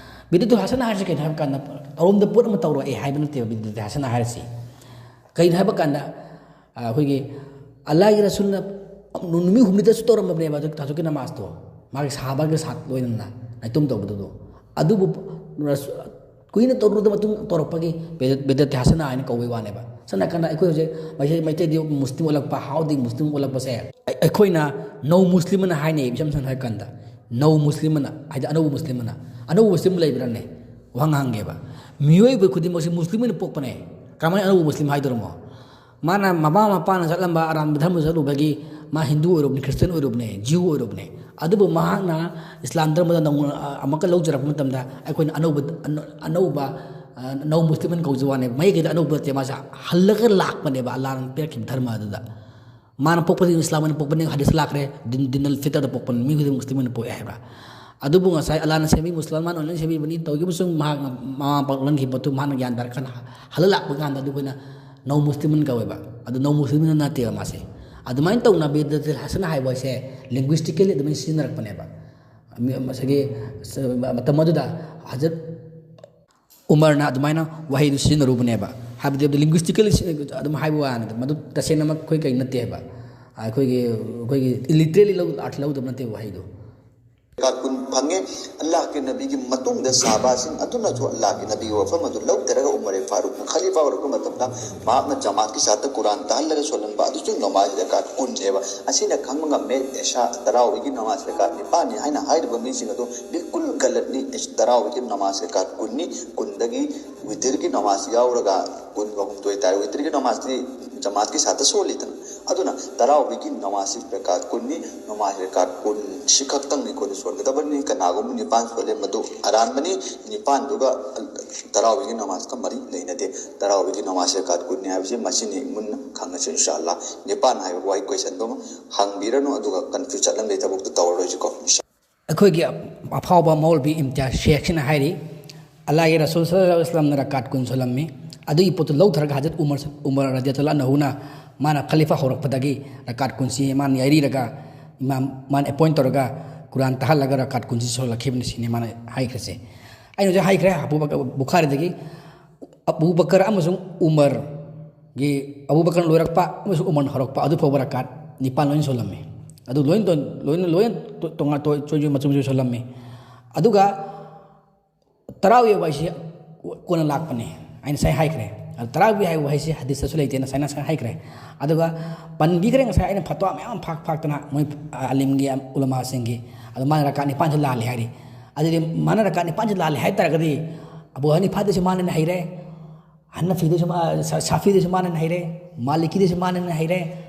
ꯕꯤꯗꯥꯠꯇꯨ ꯍꯁꯅꯥ ꯍꯥꯏꯔꯤꯁꯤ ꯀꯩꯅꯣ ꯍꯥꯏꯕ ꯀꯥꯟꯗ, ꯇꯧꯔꯝꯗ ꯄꯣꯠ ꯑꯃ ꯇꯧꯔꯛꯑꯦ ꯍꯥꯏꯕ ꯅꯠꯇꯦꯕ ꯕꯤꯗꯥꯠꯇꯨ ꯍꯁꯅꯥ ꯍꯥꯏꯔꯤꯁꯤ꯫ ꯀꯩꯅꯣ ꯍꯥꯏꯕ ꯀꯥꯟꯗ, ꯑ, ꯑꯩꯈꯣꯏꯒꯤ ꯑꯜꯂꯥꯍꯒꯤ ꯔꯁꯨꯜꯅ ꯅꯨꯃꯤꯠ ꯍꯨꯝꯅꯤꯗꯁꯨ ꯇꯧꯔꯝꯃꯕꯅꯦꯕ ꯑꯗꯨ ꯇꯍꯖꯨꯗꯀꯤ ꯅꯃꯥꯖꯇꯣ, ꯃꯥꯒꯤ ꯁꯍꯥꯕꯥꯒ ꯁꯥꯠ ꯂꯣꯏꯅꯅ ꯅꯥꯏꯇꯣꯝ ꯇꯧꯕꯗꯨꯗꯣ꯫ ꯑꯗꯨꯕꯨ ꯔꯁ-, ꯀꯨꯏꯅ ꯇꯧꯔꯨꯔꯕ ꯃꯇꯨꯡ ꯇꯧꯔꯛꯄꯒꯤ ꯕꯦꯗ-, ꯕꯦꯗꯇꯤ ꯍꯥꯁꯅ ꯍꯥꯏꯅ ꯀꯧꯕꯩ ꯋꯥꯅꯦꯕ꯫ ꯁꯝꯅ ꯍꯥꯏꯔꯀꯥꯟꯗ ꯑꯩꯈꯣꯏ ꯍꯧꯖꯤꯛ ꯃꯩꯇꯩ, ꯃꯩꯇꯩꯗꯤ ꯃꯨꯁꯂꯤꯝ ꯑꯣꯜꯂꯛꯄ, how did Muslim ꯑꯣꯜꯂꯛꯄꯁꯦ? ꯑꯩ-, ꯑꯩꯈꯣꯏꯅ no Muslim ꯑꯅ ꯍꯥꯏꯅꯩ, ꯏꯁꯝ ꯁꯝꯅ ꯍꯥꯏꯔꯀꯥꯟꯗ꯫ No Muslim ꯑꯅ, ꯍꯥꯏꯗꯤ ꯑꯅꯧꯕ ꯃꯨꯁꯂꯤꯝ ꯑꯅ꯫ ꯑꯅꯧꯕ ꯃꯨꯁꯂꯤꯝ ꯂꯩꯕ꯭ꯔꯅꯦ? ꯋꯥꯍꯪ ꯍꯪꯒꯦꯕ꯫ ꯃꯤꯑꯣꯏꯕ ꯈꯨꯗꯤꯡꯃꯛꯁꯤ ꯃꯨꯁꯂꯤꯝ ꯑꯣꯏꯅ ꯄꯣꯛꯄꯅꯦ꯫ ꯀꯃꯥꯏꯅ ꯑꯅꯧꯕ ꯃꯨꯁꯂꯤꯝ ꯍꯥꯏꯗꯣꯔꯃꯣ? ꯃꯥꯅ ꯃꯃꯥ ꯃꯄꯥꯅ ꯆꯠꯂꯝꯕ ꯑꯔꯥꯟꯕ ꯙꯔꯃ ꯆꯠꯂꯨꯕꯒꯤ ꯃꯥ ꯍꯤꯟꯗꯨ ꯑꯣꯏꯔꯨꯕꯅꯤ, ꯈ꯭ꯔꯤꯁꯇꯤꯌꯥꯟ ꯑꯣꯏꯔꯨꯕꯅꯦ, ꯖ꯭ꯌꯨ ꯑꯣꯏꯔꯨꯕꯅꯦ꯫ ꯑꯗꯨꯕꯨ ꯃꯍꯥꯛꯅ ꯏꯁꯂꯥꯝ ꯙꯔꯃꯗ ꯅꯧꯅ, ꯑ, ꯑꯃꯨꯛꯀ ꯂꯧꯖꯔꯛꯄ ꯃꯇꯝꯗ ꯑꯩꯈꯣꯏꯅ ꯑꯅꯧꯕ, ꯑꯅ-, ꯑꯅꯧꯕ, ꯑ, no Muslim ꯑꯅ ꯀꯧꯖ ꯋꯥꯅꯦꯕ꯫ ꯃꯌꯦꯛ ꯀꯩꯗ ꯑꯅꯧꯕ ꯅꯠꯇꯦ, ꯃꯥꯁꯦ ꯍꯜꯂꯒ ꯂꯥꯛꯄꯅꯦꯕ ꯑꯜꯂꯥꯍꯅ ꯄꯤꯔꯛꯈꯤꯕ ꯙꯔꯃ ꯑꯗꯨꯗ꯫ ꯃꯥꯅ ꯄꯣꯛꯄꯗꯤ ꯏꯁꯂꯥꯝ ꯑꯣꯏꯅ ꯄꯣꯛꯄꯅꯦ, ꯍꯗꯤꯁ ꯂꯥꯛꯈ꯭ꯔꯦ, ꯗꯤꯟ, ꯗꯤꯟ ꯑꯜ ꯐꯤꯇꯔꯗ ꯄꯣꯛꯄꯅꯤ, ꯃꯤ ꯈꯨꯗꯤꯡꯃꯛ ꯃꯨꯁꯂꯤꯝ ꯑꯣꯏꯅ ꯄꯣꯛꯑꯦ ꯍꯥꯏꯕ꯫ ꯑꯗꯨꯕꯨ ꯉꯁꯥꯏ ꯑꯜꯂꯥꯍꯅ ꯁꯦꯝꯕꯤ, ꯃꯨꯁꯜꯃꯥꯟ ꯑꯣꯏꯅ ꯁꯦꯝꯕꯤꯕꯅꯤ, ꯇꯧꯈꯤꯕꯁꯨ ꯃꯍꯥꯛꯅ ꯃꯃꯥ ꯃꯄꯥ ꯂꯣꯟꯈꯤꯕ ꯃꯇꯨꯡ ꯃꯍꯥꯛꯅ ꯒ꯭ꯌꯥꯟ ꯇꯥꯔꯀꯥꯟꯗ ꯍꯜꯂ ꯂꯥꯛꯄ ꯀꯥꯟꯗ ꯑꯗꯨ ꯑꯩꯈꯣꯏꯅ no Muslim ꯑꯅ ꯀꯧꯋꯦꯕ꯫ ꯑꯗꯨ no Muslim ꯑꯅ ꯅꯠꯇꯦꯕ ꯃꯥꯁꯦ꯫ ꯑꯗꯨꯃꯥꯏꯅ ꯇꯧꯅ ꯕꯦꯗꯇꯤꯜ ꯍꯁꯅ ꯍꯥꯏꯕ ꯍꯥꯏꯁꯦ linguistically ꯑꯗꯨꯃꯥꯏꯅ ꯁꯤꯖꯤꯟꯅꯔꯛꯄꯅꯦꯕ꯫ ꯃꯤ-, ꯉꯁꯥꯏꯒꯤ ꯁ-, ꯃꯇꯝ ꯑꯗꯨꯗ ꯍꯖꯔꯠ ꯎꯃꯔꯅ ꯑꯗꯨꯃꯥꯏꯅ ꯋꯥꯍꯩꯗꯨ ꯁꯤꯖꯤꯟꯅꯔꯨꯕꯅꯦꯕ꯫ ꯍꯥꯏꯕꯗꯤ ꯑꯗꯨ linguistically ꯁꯤ-, ꯑꯗꯨꯝ ꯍꯥꯏꯕ ꯋꯥꯅꯤꯗ, ꯃꯗꯨ ꯇꯁꯦꯡꯅꯃꯛ ꯑꯩꯈꯣꯏ ꯀꯔꯤ ꯅꯠꯇꯦꯕ꯫ ꯑꯩꯈꯣꯏꯒꯤ, ꯑꯩꯈꯣꯏꯒꯤ literally ꯂꯧ-, ꯑꯔꯊ ꯂꯧꯗꯕ ꯅꯠꯇꯦꯕ ꯋꯥꯍꯩꯗꯣ꯫ ꯀꯥ ꯀꯨꯟ ꯐꯪꯉꯦ꯫ ꯑꯜꯂꯥꯍꯒꯤ ꯅꯕꯤꯒꯤ ꯃꯇꯨꯡꯗ ꯁꯍꯥꯕꯥꯁꯤꯡ ꯑꯗꯨꯅꯁꯨ ꯑꯜꯂꯥꯍꯒꯤ ꯅꯕꯤꯒꯤ ꯋꯥꯐꯝ ꯑꯗꯨ ꯂꯧꯊꯔꯒ ꯎꯃꯔ ꯐꯥꯔꯨꯛꯅ ꯈꯂꯤꯐꯥ ꯑꯣꯏꯔꯛꯄ ꯃꯇꯝꯗ ꯃꯍꯥꯛꯅ ꯖꯃꯥꯠꯀꯤ ꯁꯥꯠꯇ ꯀꯨꯔꯥꯟ ꯇꯥꯍꯜꯂꯒ ꯁꯣꯜꯍꯟꯕ ꯑꯗꯨꯁꯨ ꯅꯃꯥꯖ ꯔꯀꯥꯠ ꯀꯨꯟꯅꯦꯕ꯫ ꯑꯁꯤꯅ ꯈꯪꯕ ꯉꯝꯃꯦ ꯏꯁꯥ ꯇꯔꯥꯋꯤꯒꯤ ꯅꯃꯥꯖ ꯔꯀꯥꯠ ꯅꯤꯄꯥꯟꯅꯤ ꯍꯥꯏꯅ ꯍꯥꯏꯔꯤꯕ ꯃꯤꯁꯤꯡ ꯑꯗꯨ ꯕꯤꯜꯀꯨꯜ ꯒꯂꯠꯅꯤ꯫ ꯇꯔꯥꯋꯤꯒꯤ ꯅꯃꯥꯖ ꯔꯀꯥꯠ ꯀꯨꯟꯅꯤ꯫ ꯀꯨꯟꯗꯒꯤ ꯋꯤꯇꯤꯔꯒꯤ ꯅꯃꯥꯖ ꯌꯥꯎꯔꯒ ꯀꯨꯟꯒ ꯍꯨꯝꯗꯣꯏ ꯇꯥꯔꯦ꯫ ꯋꯤꯇꯤꯔꯒꯤ ꯅꯃꯥꯖꯇꯤ ꯖꯃꯥꯠꯀꯤ ꯁꯥꯠꯇ ꯁꯣꯜꯂꯤꯗꯅ꯫ ꯑꯗꯨꯅ ꯇꯔꯥꯋꯤꯒꯤ ꯅꯃꯥꯖꯁꯤ ꯔꯀꯥꯠ ꯀꯨꯟꯅꯤ꯫ ꯅꯃꯥꯖ ꯔꯀꯥꯠ ꯀꯨꯟ ꯁꯤ ꯈꯛꯇꯪꯅꯤ ꯑꯩꯈꯣꯏꯅ ꯁꯣꯟꯒꯗꯕꯅꯤ꯫ ꯀꯅꯥꯒꯨꯝꯕ ꯅꯤꯄꯥꯟ ꯁꯣꯜꯂꯦ, ꯃꯗꯨ ꯑꯔꯥꯟꯕꯅꯤ꯫ ꯅꯤꯄꯥꯟꯗꯨꯒ ꯇꯔꯥꯋꯤꯒꯤ ꯅꯃꯥꯖꯀ ꯃꯔꯤ ꯂꯩꯅꯗꯦ꯫ ꯇꯔꯥꯋꯤꯒꯤ ꯅꯃꯥꯖ ꯔꯀꯥꯠ ꯀꯨꯟꯅꯤ ꯍꯥꯏꯕꯁꯤ ꯃꯁꯤꯅꯤ ꯃꯨꯟꯅ ꯈꯪꯉꯁꯤ ꯏꯟꯁꯥ ꯑꯜꯂꯥ꯫ ꯅꯤꯄꯥꯟ ꯍꯥꯏꯕ ꯋꯥꯍꯩ ꯀꯣꯏꯁꯟꯗꯨꯃ ꯍꯪꯕꯤꯔꯅꯨ, ꯑꯗꯨꯒ ꯀꯟꯐ꯭ꯌꯨꯁ ꯆꯠꯂꯝꯕꯒꯤ ꯊꯕꯛꯇꯨ ꯇꯧꯔꯔꯣꯏꯁꯤꯀꯣ꯫ ꯑꯩꯈꯣꯏꯒꯤ ꯑꯐꯥꯎꯕ ꯃꯧꯂꯕꯤ ꯏꯝꯇꯤꯌꯥꯖ ꯁꯦꯈꯁꯤꯅ ꯍꯥꯏꯔꯤ, ꯑꯜꯂꯥꯍꯒꯤ ꯔꯁꯨꯜ ꯁꯜꯂꯜꯂꯥꯍꯨ ꯑꯂꯩꯍꯤ ꯋꯁꯜꯂꯝꯅ ꯔꯀꯥꯠ ꯀꯨꯟ ꯁꯣꯜꯂꯝꯃꯤ꯫ ꯑꯗꯨꯒꯤ ꯄꯣꯠꯇꯨ ꯂꯧꯊꯔꯒ ꯍꯖꯔꯠ ꯎꯃꯔ, ꯎꯃꯔ ꯔꯗꯤꯌꯜꯂꯥꯍꯨ ꯑꯟꯍꯨꯅ ꯃꯥꯅ ꯈꯂꯤꯐꯥ ꯍꯧꯔꯛꯄꯗꯒꯤ ꯔꯀꯥꯠ ꯀꯨꯟꯁꯤ ꯃꯥꯅ ꯌꯩꯔꯤꯔꯒ ꯏꯃꯥꯝ ꯃꯥꯅ ꯑꯦꯄꯣꯏꯟ ꯇꯧꯔꯒ ꯀꯨꯔꯥꯟ ꯇꯥꯍꯜꯂꯒ ꯔꯀꯥꯠ ꯀꯨꯟꯁꯤ ꯁꯣꯜꯂꯛꯈꯤꯕꯅꯤ ꯁꯤꯅꯤ ꯃꯥꯅ ꯍꯥꯏꯈ꯭ꯔꯤꯁꯦ꯫ ꯑꯩꯅ ꯍꯧꯖꯤꯛ ꯍꯥꯏꯈ꯭ꯔꯦ ꯑꯕꯨ ꯕꯀꯔ, ꯕꯨꯈꯥꯔꯤꯗꯒꯤ ꯑꯕꯨ ꯕꯀꯔ ꯑꯃꯁꯨꯡ ꯎꯃꯔꯒꯤ, ꯑꯕꯨ ꯕꯀꯔꯅ ꯂꯣꯏꯔꯛꯄ ꯑꯃꯁꯨꯡ ꯎꯃꯔꯅ ꯍꯧꯔꯛꯄ ꯑꯗꯨ ꯐꯥꯎꯕ ꯔꯀꯥꯠ ꯅꯤꯄꯥꯟ ꯂꯣꯏꯅ ꯁꯣꯜꯂꯝꯃꯤ꯫ ꯑꯗꯨ ꯂꯣꯏꯅ ꯇꯣ-, ꯂꯣꯏꯅ, ꯂꯣꯏꯅ ꯇꯣ-, ꯇꯣꯉꯥꯟ ꯇꯣ-, ꯆꯣꯏ ꯆꯣꯏ ꯃꯆꯨ ꯃꯆꯨ ꯁꯣꯜꯂꯝꯃꯤ꯫ ꯑꯗꯨꯒ ꯇꯔꯥꯋꯤ ꯍꯥꯏꯕ ꯋꯥꯍꯩꯁꯤ ꯀꯣꯟꯅ ꯂꯥꯛꯄꯅꯦ꯫ ꯑꯩꯅ ꯉꯁꯥꯏ ꯍꯥꯏꯈ꯭ꯔꯦ꯫ ꯑꯗꯨ ꯇꯔꯥꯋꯤ ꯍꯥꯏꯕ ꯋꯥꯍꯩꯁꯤ ꯍꯗꯤꯁꯇꯁꯨ ꯂꯩꯇꯦꯅ ꯉꯁꯥꯏꯅ ꯉꯁꯥꯏ ꯍꯥꯏꯈ꯭ꯔꯦ꯫ ꯑꯗꯨꯒ ꯄꯟꯕꯤꯈ꯭ꯔꯦ ꯉꯁꯥꯏ ꯑꯩꯅ ꯐꯠꯋꯥ ꯃꯌꯥꯝ ꯐꯥꯛ ꯐꯥꯛꯇꯅ ꯃꯣꯏ ꯑꯂꯤꯝꯒꯤ ꯎꯂꯃꯥꯁꯤꯡꯒꯤ꯫ ꯑꯗꯨ ꯃꯥꯅ ꯔꯀꯥꯠ ꯅꯤꯄꯥꯟꯁꯤ ꯂꯥꯜꯂꯤ ꯍꯥꯏꯔꯤ꯫ ꯑꯗꯨꯗꯤ ꯃꯥꯅ ꯔꯀꯥꯠ ꯅꯤꯄꯥꯟꯁꯤ ꯂꯥꯜꯂꯤ ꯍꯥꯏ ꯇꯥꯔꯒꯗꯤ ꯑꯕꯨ ꯍꯅꯤꯐꯥꯗꯁꯨ ꯃꯥꯅ ꯍꯩꯔꯦ, ꯍꯅꯐꯤꯗꯁꯨ ꯃꯥ-, ꯁꯥ-, ꯁꯥꯐꯤꯗꯁꯨ ꯃꯥꯅ ꯍꯩꯔꯦ, ꯃꯥꯂꯤꯀꯤꯗꯁꯨ ꯃꯥꯅ ꯍꯩꯔꯦ,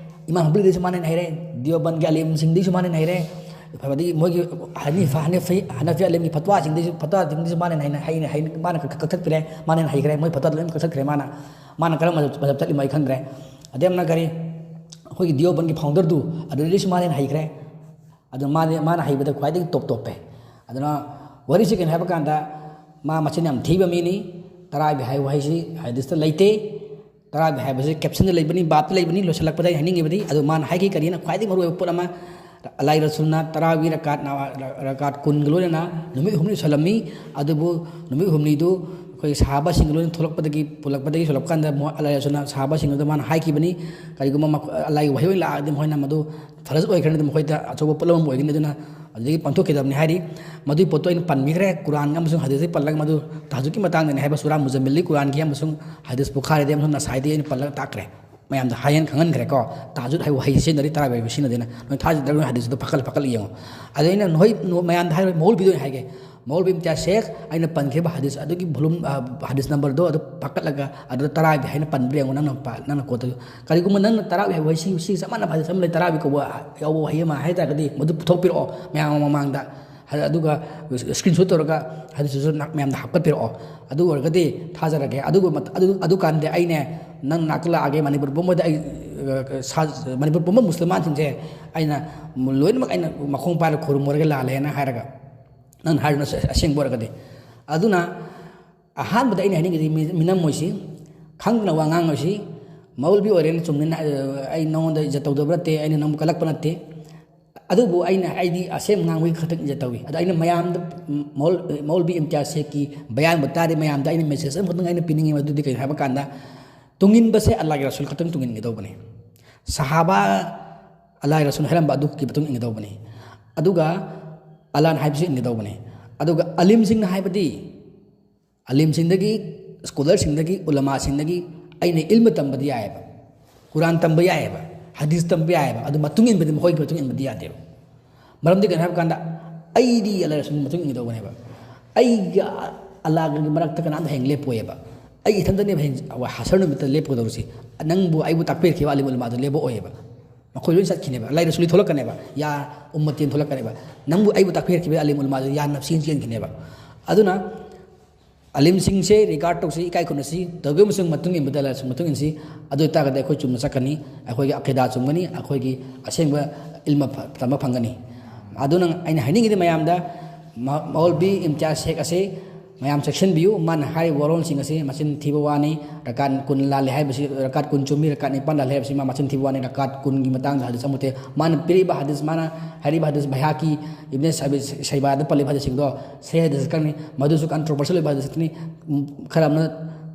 ꯏꯃꯥꯝ ꯍꯝꯕꯂꯤꯗꯁꯨ ꯃꯥꯅ ꯍꯩꯔꯦ, ꯗꯤꯌꯣꯕꯟꯒꯤ ꯑꯂꯤꯝꯁꯤꯡꯗꯁꯨ ꯃꯥꯅ ꯍꯩꯔꯦ꯫ ꯑꯗꯒꯤ ꯃꯣꯏꯒꯤ ꯍꯅꯤꯐꯥ, ꯍꯅꯐꯤ, ꯍꯅꯐꯤ ꯑꯂꯤꯝꯒꯤ ꯐꯠꯋꯥꯁꯤꯡꯗꯁꯨ, ꯐꯠꯋꯥꯁꯤꯡꯗꯁꯨ ꯃꯥꯅ ꯍꯩꯅ-, ꯍꯩꯅ-, ꯍꯩꯅ-, ꯃꯥꯅ ꯀꯛ-, ꯀꯛ-, ꯀꯛꯊꯠꯄꯤꯔꯦ, ꯃꯥꯅ ꯍꯩꯈ꯭ꯔꯦ, ꯃꯣꯏ ꯐꯠꯋꯥꯗ ꯂꯣꯏꯅ ꯀꯛꯊꯠꯈ꯭ꯔꯦ ꯃꯥꯅ꯫ ꯃꯥꯅ ꯀꯔꯝꯕ ꯃꯖꯍꯕ ꯆꯠꯂꯤꯃꯣ ꯑꯩ ꯈꯪꯗ꯭ꯔꯦ꯫ ꯑꯗꯩ ꯑꯃꯅ ꯀꯔꯤ, ꯑꯩꯈꯣꯏꯒꯤ ꯗꯤꯌꯣꯕꯟꯒꯤ ꯐꯥꯎꯟꯗꯔꯗꯨ ꯑꯗꯨꯗꯒꯤꯁꯨ ꯃꯥꯅ ꯍꯦꯟꯅ ꯍꯩꯈ꯭ꯔꯦ꯫ ꯑꯗꯨ ꯃꯥꯗꯤ, ꯃꯥꯅ ꯍꯩꯕꯗ ꯈ꯭ꯋꯥꯏꯗꯒꯤ ꯇꯣꯞ ꯇꯣꯞꯄꯦ꯫ ꯑꯗꯨꯅ ꯋꯥꯔꯤꯁꯤ ꯀꯩꯅꯣ ꯍꯥꯏꯕ ꯀꯥꯟꯗ, ꯃꯥ ꯃꯆꯤꯟ ꯌꯥꯝ ꯊꯤꯕ ꯃꯤꯅꯤ꯫ ꯇꯔꯥꯕꯤ ꯍꯥꯏꯕ ꯋꯥꯍꯩꯁꯤ ꯍꯗꯤꯁꯇ ꯂꯩꯇꯦ꯫ ꯇꯔꯥꯕꯤ ꯍꯥꯏꯕꯁꯤ ꯀꯦꯞꯁꯟꯗ ꯂꯩꯕꯅꯤ, ꯕꯥꯞꯇ ꯂꯩꯕꯅꯤ꯫ ꯂꯣꯏꯁꯤꯜꯂꯛꯄꯗ ꯑꯩ ꯍꯥꯏꯅꯤꯡꯉꯤꯕꯗꯤ, ꯑꯗꯨ ꯃꯥꯅ ꯍꯥꯏꯈꯤ ꯀꯔꯤꯅ ꯈ꯭ꯋꯥꯏꯗꯒꯤ ꯃꯔꯨꯑꯣꯏꯕ ꯄꯣꯠ ꯑꯃ, ꯑꯜꯂꯥꯍꯤ ꯔꯁꯨꯜꯅ ꯇꯔꯥꯕꯤ ꯔꯀꯥꯠ ꯅꯋꯥ-, ꯔꯀꯥꯠ ꯀꯨꯟꯒ ꯂꯣꯏꯅꯅ ꯅꯨꯃꯤꯠ ꯍꯨꯝꯅꯤ ꯁꯣꯜꯂꯝꯃꯤ꯫ ꯑꯗꯨꯕꯨ ꯅꯨꯃꯤꯠ ꯍꯨꯝꯅꯤꯗꯨ ꯑꯩꯈꯣꯏ ꯁꯍꯥꯕꯥꯁꯤꯡꯒ ꯂꯣꯏꯅ ꯊꯣꯛꯂꯛꯄꯗꯒꯤ, ꯄꯨꯜꯂꯛꯄꯗꯒꯤ ꯁꯣꯜꯂꯛꯄ ꯀꯥꯟꯗ ꯃꯣ-, ꯑꯜꯂꯥꯍꯤ ꯔꯁꯨꯜꯅ ꯁꯍꯥꯕꯥꯁꯤꯡꯗꯨꯗ ꯃꯥꯅ ꯍꯥꯏꯈꯤꯕꯅꯤ, ꯀꯔꯤꯒꯨꯝꯕ ꯃꯈꯣ-, ꯑꯜꯂꯥꯍꯒꯤ ꯋꯥꯍꯩ ꯑꯣꯏꯅ ꯂꯥꯛꯑꯗꯤ ꯃꯈꯣꯏꯅ ꯃꯗꯨ ꯐꯔꯖ ꯑꯣꯏꯈ꯭ꯔꯅꯤ, ꯑꯗꯨꯝ ꯃꯈꯣꯏꯗ ꯑꯆꯧꯕ ꯄꯣꯠꯂꯨꯝ ꯑꯃ ꯑꯣꯏꯒꯅꯤ꯫ ꯑꯗꯨꯅ ꯑꯗꯨꯗꯒꯤ ꯄꯥꯡꯊꯣꯛꯈꯤꯗꯕꯅꯤ ꯍꯥꯏꯔꯤ꯫ ꯃꯗꯨꯒꯤ ꯄꯣꯠꯇꯣ ꯑꯩꯅ ꯄꯟꯕꯤꯈ꯭ꯔꯦ꯫ ꯀꯨꯔꯥꯟ ꯑꯃꯁꯨꯡ ꯍꯗꯤꯁꯇꯒꯤ ꯄꯜꯂꯒ ꯃꯗꯨ ꯇꯍꯖꯨꯗꯀꯤ ꯃꯇꯥꯡꯗꯅꯤ ꯍꯥꯏꯕ ꯁꯨꯔꯥ ꯃꯨꯖꯝꯃꯤꯜꯒꯤ ꯀꯨꯔꯥꯟꯒꯤ ꯑꯃꯁꯨꯡ ꯍꯗꯤꯁ ꯕꯨꯈꯥꯔꯤꯗꯒꯤ ꯑꯃꯁꯨꯡ ꯅꯁꯥꯏꯗꯒꯤ ꯑꯩꯅ ꯄꯜꯂꯒ ꯇꯥꯛꯈ꯭ꯔꯦ꯫ ꯃꯌꯥꯝꯗ ꯍꯥꯏꯍꯟ ꯈꯪꯍꯟꯈ꯭ꯔꯦꯀꯣ꯫ ꯇꯍꯖꯨꯗ ꯍꯥꯏꯕ ꯋꯥꯍꯩ ꯁꯤꯖꯤꯟꯅꯔꯤ, ꯇꯔꯥꯕꯤ ꯍꯥꯏꯕ ꯁꯤꯖꯤꯟꯅꯗꯦꯅ꯫ ꯅꯣꯏ ꯊꯥꯖꯗ꯭ꯔꯒ ꯅꯣꯏ ꯍꯗꯤꯁꯇꯨ ꯐꯥꯀꯠ ꯐꯥꯀꯠ ꯌꯦꯡꯉꯣ꯫ ꯑꯗꯨ ꯑꯩꯅ ꯅꯣꯏ ꯅꯣ-, ꯃꯌꯥꯝꯗ ꯍꯥꯏꯔꯣꯏ, ꯃꯧꯂꯕꯤꯗ ꯑꯣꯏꯅ ꯍꯥꯏꯒꯦ꯫ ꯃꯧꯂꯕꯤ ꯏꯝꯇꯤꯌꯥꯖ ꯁꯦꯈ ꯑꯩꯅ ꯄꯟꯈꯤꯕ ꯍꯗꯤꯁ ꯑꯗꯨꯒꯤ ꯚꯣꯂꯨꯝ, ꯑ, ꯍꯗꯤꯁ ꯅꯝꯕꯔꯗꯣ ꯑꯗꯨ ꯐꯥꯀꯠꯂꯒ ꯑꯗꯨꯗ ꯇꯔꯥꯕꯤ ꯍꯥꯏꯅ ꯄꯟꯕ꯭ꯔꯥ ꯌꯦꯡꯉꯣ ꯅꯪꯅ ꯄꯥ-, ꯅꯪꯅ ꯀꯣꯠꯇꯨ꯫ ꯀꯔꯤꯒꯨꯝꯕ ꯅꯪꯅ ꯇꯔꯥꯕꯤ ꯍꯥꯏꯕ ꯋꯥꯍꯩ ꯁꯤ, ꯁꯤ ꯆꯞ ꯃꯥꯟꯅꯕ ꯍꯗꯤꯁ ꯑꯃ ꯂꯩ, ꯇꯔꯥꯕꯤ ꯀꯧꯕ ꯌꯥꯎꯕ ꯋꯥꯍꯩ ꯑꯃ ꯍꯥꯏ ꯇꯥꯔꯒꯗꯤ ꯃꯗꯨ ꯄꯨꯊꯣꯛꯄꯤꯔꯛꯑꯣ ꯃꯌꯥꯝ ꯃꯃꯥꯡꯗ꯫ ꯍ-, ꯑꯗꯨꯒ screenshot ꯇꯧꯔꯒ ꯍꯗꯤꯁꯇꯨꯁꯨ ꯅ-, ꯃꯌꯥꯝꯗ ꯍꯥꯞꯀꯠꯄꯤꯔꯛꯑꯣ꯫ ꯑꯗꯨ ꯑꯣꯏꯔꯒꯗꯤ ꯊꯥꯖꯔꯒꯦ꯫ ꯑꯗꯨꯒ ꯃꯠ-, ꯑꯗꯨ, ꯑꯗꯨꯀꯥꯟꯗ ꯑꯩꯅꯦ ꯅꯪ ꯅꯥꯛꯇ ꯂꯥꯛꯑꯒꯦ, ꯃꯅꯤꯄꯨꯔ ꯄꯨꯝꯕꯗ ꯑꯩ, ꯑ, ꯁꯥ-, ꯃꯅꯤꯄꯨꯔ ꯄꯨꯝꯕ ꯃꯨꯁꯜꯃꯥꯟꯁꯤꯡꯁꯦ ꯑꯩꯅ ꯂꯣꯏꯅꯃꯛ ꯑꯩꯅ ꯃꯈꯣꯡ ꯄꯥꯏꯔꯒ ꯈꯨꯔꯨꯝꯃꯨꯔꯒ ꯂꯥꯜꯂꯦꯅ ꯍꯥꯏꯔꯒ, ꯅꯪꯅ ꯍꯥꯏꯔꯤꯗꯨꯅ ꯑꯁ-, ꯑꯁꯦꯡꯕ ꯑꯣꯏꯔꯒꯗꯤ꯫ ꯑꯗꯨꯅ ꯑꯍꯥꯟꯕꯗ ꯑꯩꯅ ꯍꯥꯏꯅꯤꯡꯉꯤꯗꯤ ꯃꯤ-, ꯃꯤꯅꯝ ꯑꯣꯏꯁꯤ, ꯈꯪꯗꯅ ꯋꯥ ꯉꯥꯡ ꯑꯣꯏꯁꯤ꯫ ꯃꯧꯂꯕꯤ ꯑꯣꯏꯔꯦꯅ ꯆꯨꯝꯅ ꯑꯩ ꯅꯉꯣꯟꯗ ꯏꯖꯠ ꯇꯧꯗꯕ ꯅꯠꯇꯦ, ꯑꯩꯅ ꯅꯪꯕꯨ ꯀꯜꯂꯛꯄ ꯅꯠꯇꯦ꯫ ꯑꯗꯨꯕꯨ ꯑꯩꯅ, ꯑꯩꯗꯤ ꯑꯁꯦꯡꯕ ꯉꯥꯡꯕꯒꯤ ꯈꯛꯇꯪ ꯏꯖꯠ ꯇꯧꯏ꯫ ꯑꯗ ꯑꯩꯅ ꯃꯌꯥꯝꯗ, ꯃꯧꯜ-, ꯃꯧꯂꯕꯤ ꯏꯝꯇꯤꯌꯥꯖ ꯁꯦꯈꯀꯤ ꯕꯌꯥꯟꯕꯨ ꯇꯥꯔꯦ, ꯃꯌꯥꯝꯗ ꯑꯩꯅ message ꯑꯃꯈꯛꯇꯪ ꯑꯩꯅ ꯄꯤꯅꯤꯡꯉꯤ, ꯃꯗꯨꯗꯤ ꯀꯩꯅꯣ ꯍꯥꯏꯕ ꯀꯥꯟꯗ, ꯇꯨꯡꯏꯟꯕꯁꯦ ꯑꯜꯂꯥꯍꯒꯤ ꯔꯁꯨꯜ ꯈꯛꯇꯪ ꯇꯨꯡꯏꯟꯒꯗꯧꯕꯅꯤ꯫ ꯁꯍꯥꯕꯥ ꯑꯜꯂꯥꯍꯒꯤ ꯔꯁꯨꯜ ꯍꯥꯏꯔꯝꯕ ꯑꯗꯨꯒꯤ ꯃꯇꯨꯡ ꯏꯟꯒꯗꯧꯕꯅꯤ꯫ ꯑꯗꯨꯒ ꯑꯜꯂꯥꯍꯅ ꯍꯥꯏꯕꯁꯨ ꯏꯟꯒꯗꯧꯕꯅꯤ꯫ ꯑꯗꯨꯒ ꯑꯂꯤꯝꯁꯤꯡꯅ ꯍꯥꯏꯕꯗꯤ ꯑꯂꯤꯝꯁꯤꯡꯗꯒꯤ, ꯁ꯭ꯀꯣꯂꯔꯁꯤꯡꯗꯒꯤ, ꯎꯂꯃꯥꯁꯤꯡꯗꯒꯤ ꯑꯩꯅ ꯏꯜꯃ ꯇꯝꯕꯗꯤ ꯌꯥꯏꯑꯕ, ꯀꯨꯔꯥꯟ ꯇꯝꯕ ꯌꯥꯏꯑꯕ, ꯍꯗꯤꯁ ꯇꯝꯕ ꯌꯥꯏꯑꯕ, ꯑꯗꯨ ꯃꯇꯨꯡ ꯏꯟꯕꯗꯤ, ꯃꯈꯣꯏꯒꯤ ꯃꯇꯨꯡ ꯏꯟꯕꯗꯤ ꯌꯥꯗꯦꯕ꯫ ꯃꯔꯝꯗꯤ ꯀꯩꯅꯣ ꯍꯥꯏꯕ ꯀꯥꯟꯗ, ꯑꯩꯗꯤ ꯑꯜꯂꯥꯍ ꯔꯁꯨꯜꯒꯤ ꯃꯇꯨꯡ ꯏꯟꯒꯗꯧꯕꯅꯦꯕ꯫ ꯑꯩꯒ ꯑꯜꯂꯥꯍꯒꯤ ꯃꯔꯛꯇ ꯀꯅꯥꯝꯇ ꯍꯌꯦꯡ ꯂꯦꯞꯄꯣꯏꯑꯕ꯫ ꯑꯩ ꯏꯊꯟꯇꯅꯦꯕ ꯍꯌꯦꯡ ꯍꯁꯔ ꯅꯨꯃꯤꯠꯇ ꯂꯦꯞꯀꯗꯧꯔꯤꯁꯤ꯫ ꯅꯪꯕꯨ ꯑꯩꯕꯨ ꯇꯥꯛꯄꯤꯔꯛꯈꯤꯕ ꯑꯂꯤꯝ ꯎꯂꯃꯥꯗꯨ ꯂꯦꯞꯄꯛꯑꯣꯏꯑꯕ꯫ ꯃꯈꯣꯏ ꯂꯣꯏ ꯆꯠꯈꯤꯅꯦꯕ꯫ ꯑꯜꯂꯥꯍ ꯔꯁꯨꯜ ꯊꯣꯛꯂꯛꯀꯅꯦꯕ, ꯌꯥ ꯎꯝꯃꯇꯤꯅ ꯊꯣꯛꯂꯛꯀꯅꯦꯕ꯫ ꯅꯪꯕꯨ ꯑꯩꯕꯨ ꯇꯥꯛꯄꯤꯔꯛꯈꯤꯕ ꯑꯂꯤꯝ ꯎꯂꯃꯥꯗꯨ ꯌꯥ ꯅꯐꯁꯤꯅ ꯆꯦꯟꯈꯤꯅꯦꯕ꯫ ꯑꯗꯨꯅ ꯑꯂꯤꯝꯁꯤꯡꯁꯦ regard ꯇꯧꯁꯤ, ꯏꯀꯥꯏ ꯈꯨꯝꯅꯁꯤ, ꯇꯧꯕꯤꯕ ꯑꯃꯁꯨꯡ ꯃꯇꯨꯡ ꯏꯟꯕꯗ, ꯃꯇꯨꯡ ꯏꯟꯁꯤ꯫ ꯑꯗꯨ ꯑꯣꯏꯇꯥꯔꯒꯗꯤ ꯑꯩꯈꯣꯏ ꯆꯨꯝꯅ ꯆꯠꯀꯅꯤ, ꯑꯩꯈꯣꯏꯒꯤ ꯑꯀꯤꯗꯥ ꯆꯨꯝꯒꯅꯤ, ꯑꯩꯈꯣꯏꯒꯤ ꯑꯁꯦꯡꯕ ꯏꯜꯃ ꯐ-, ꯇꯝꯕ ꯐꯪꯒꯅꯤ꯫ ꯑꯗꯨꯅ ꯑꯩꯅ ꯍꯥꯏꯅꯤꯡꯉꯤꯗꯤ ꯃꯌꯥꯝꯗ, ꯃ-, ꯃꯧꯂꯕꯤ ꯏꯝꯇꯤꯌꯥꯖ ꯁꯦꯈ ꯑꯁꯤ ꯃꯌꯥꯝ ꯆꯦꯛꯁꯤꯟꯕꯤꯌꯨ꯫ ꯃꯥꯅ ꯍꯥꯏꯔꯤꯕ ꯋꯥꯔꯣꯜꯁꯤꯡ ꯑꯁꯤ ꯃꯆꯤꯟ ꯊꯤꯕ ꯋꯥꯅꯤ꯫ ꯔꯀꯥꯠ ꯀꯨꯟ ꯂꯥꯜꯂꯦ ꯍꯥꯏꯕꯁꯤ, ꯔꯀꯥꯠ ꯀꯨꯟ ꯆꯨꯝꯃꯤ, ꯔꯀꯥꯠ ꯅꯤꯄꯥꯟ ꯂꯥꯜꯂꯦ ꯍꯥꯏꯕꯁꯤ ꯃꯥ ꯃꯆꯤꯟ ꯊꯤꯕ ꯋꯥꯅꯤ꯫ ꯔꯀꯥꯠ ꯀꯨꯟꯒꯤ ꯃꯇꯥꯡꯗ ꯍꯗꯤꯁ ꯑꯃꯠꯇ, ꯃꯥꯅ ꯄꯤꯔꯤꯕ ꯍꯗꯤꯁ, ꯃꯥꯅ ꯍꯥꯏꯔꯤꯕ ꯍꯗꯤꯁ, ꯕꯩꯍꯥꯀꯤ, ꯏꯕꯅꯦ ꯁꯥꯕꯤ ꯁꯩꯕꯥꯗ ꯄꯜꯂꯤꯕ ꯍꯗꯤꯁꯁꯤꯡꯗꯣ ꯁꯍꯤ ꯍꯗꯤꯁ ꯈꯛꯇꯅꯤ꯫ ꯃꯗꯨꯁꯨ controversial ꯑꯣꯏꯕ ꯍꯗꯤꯁ ꯈꯛꯇꯅꯤ꯫ ꯎꯝ, ꯈꯔ ꯑꯃꯅ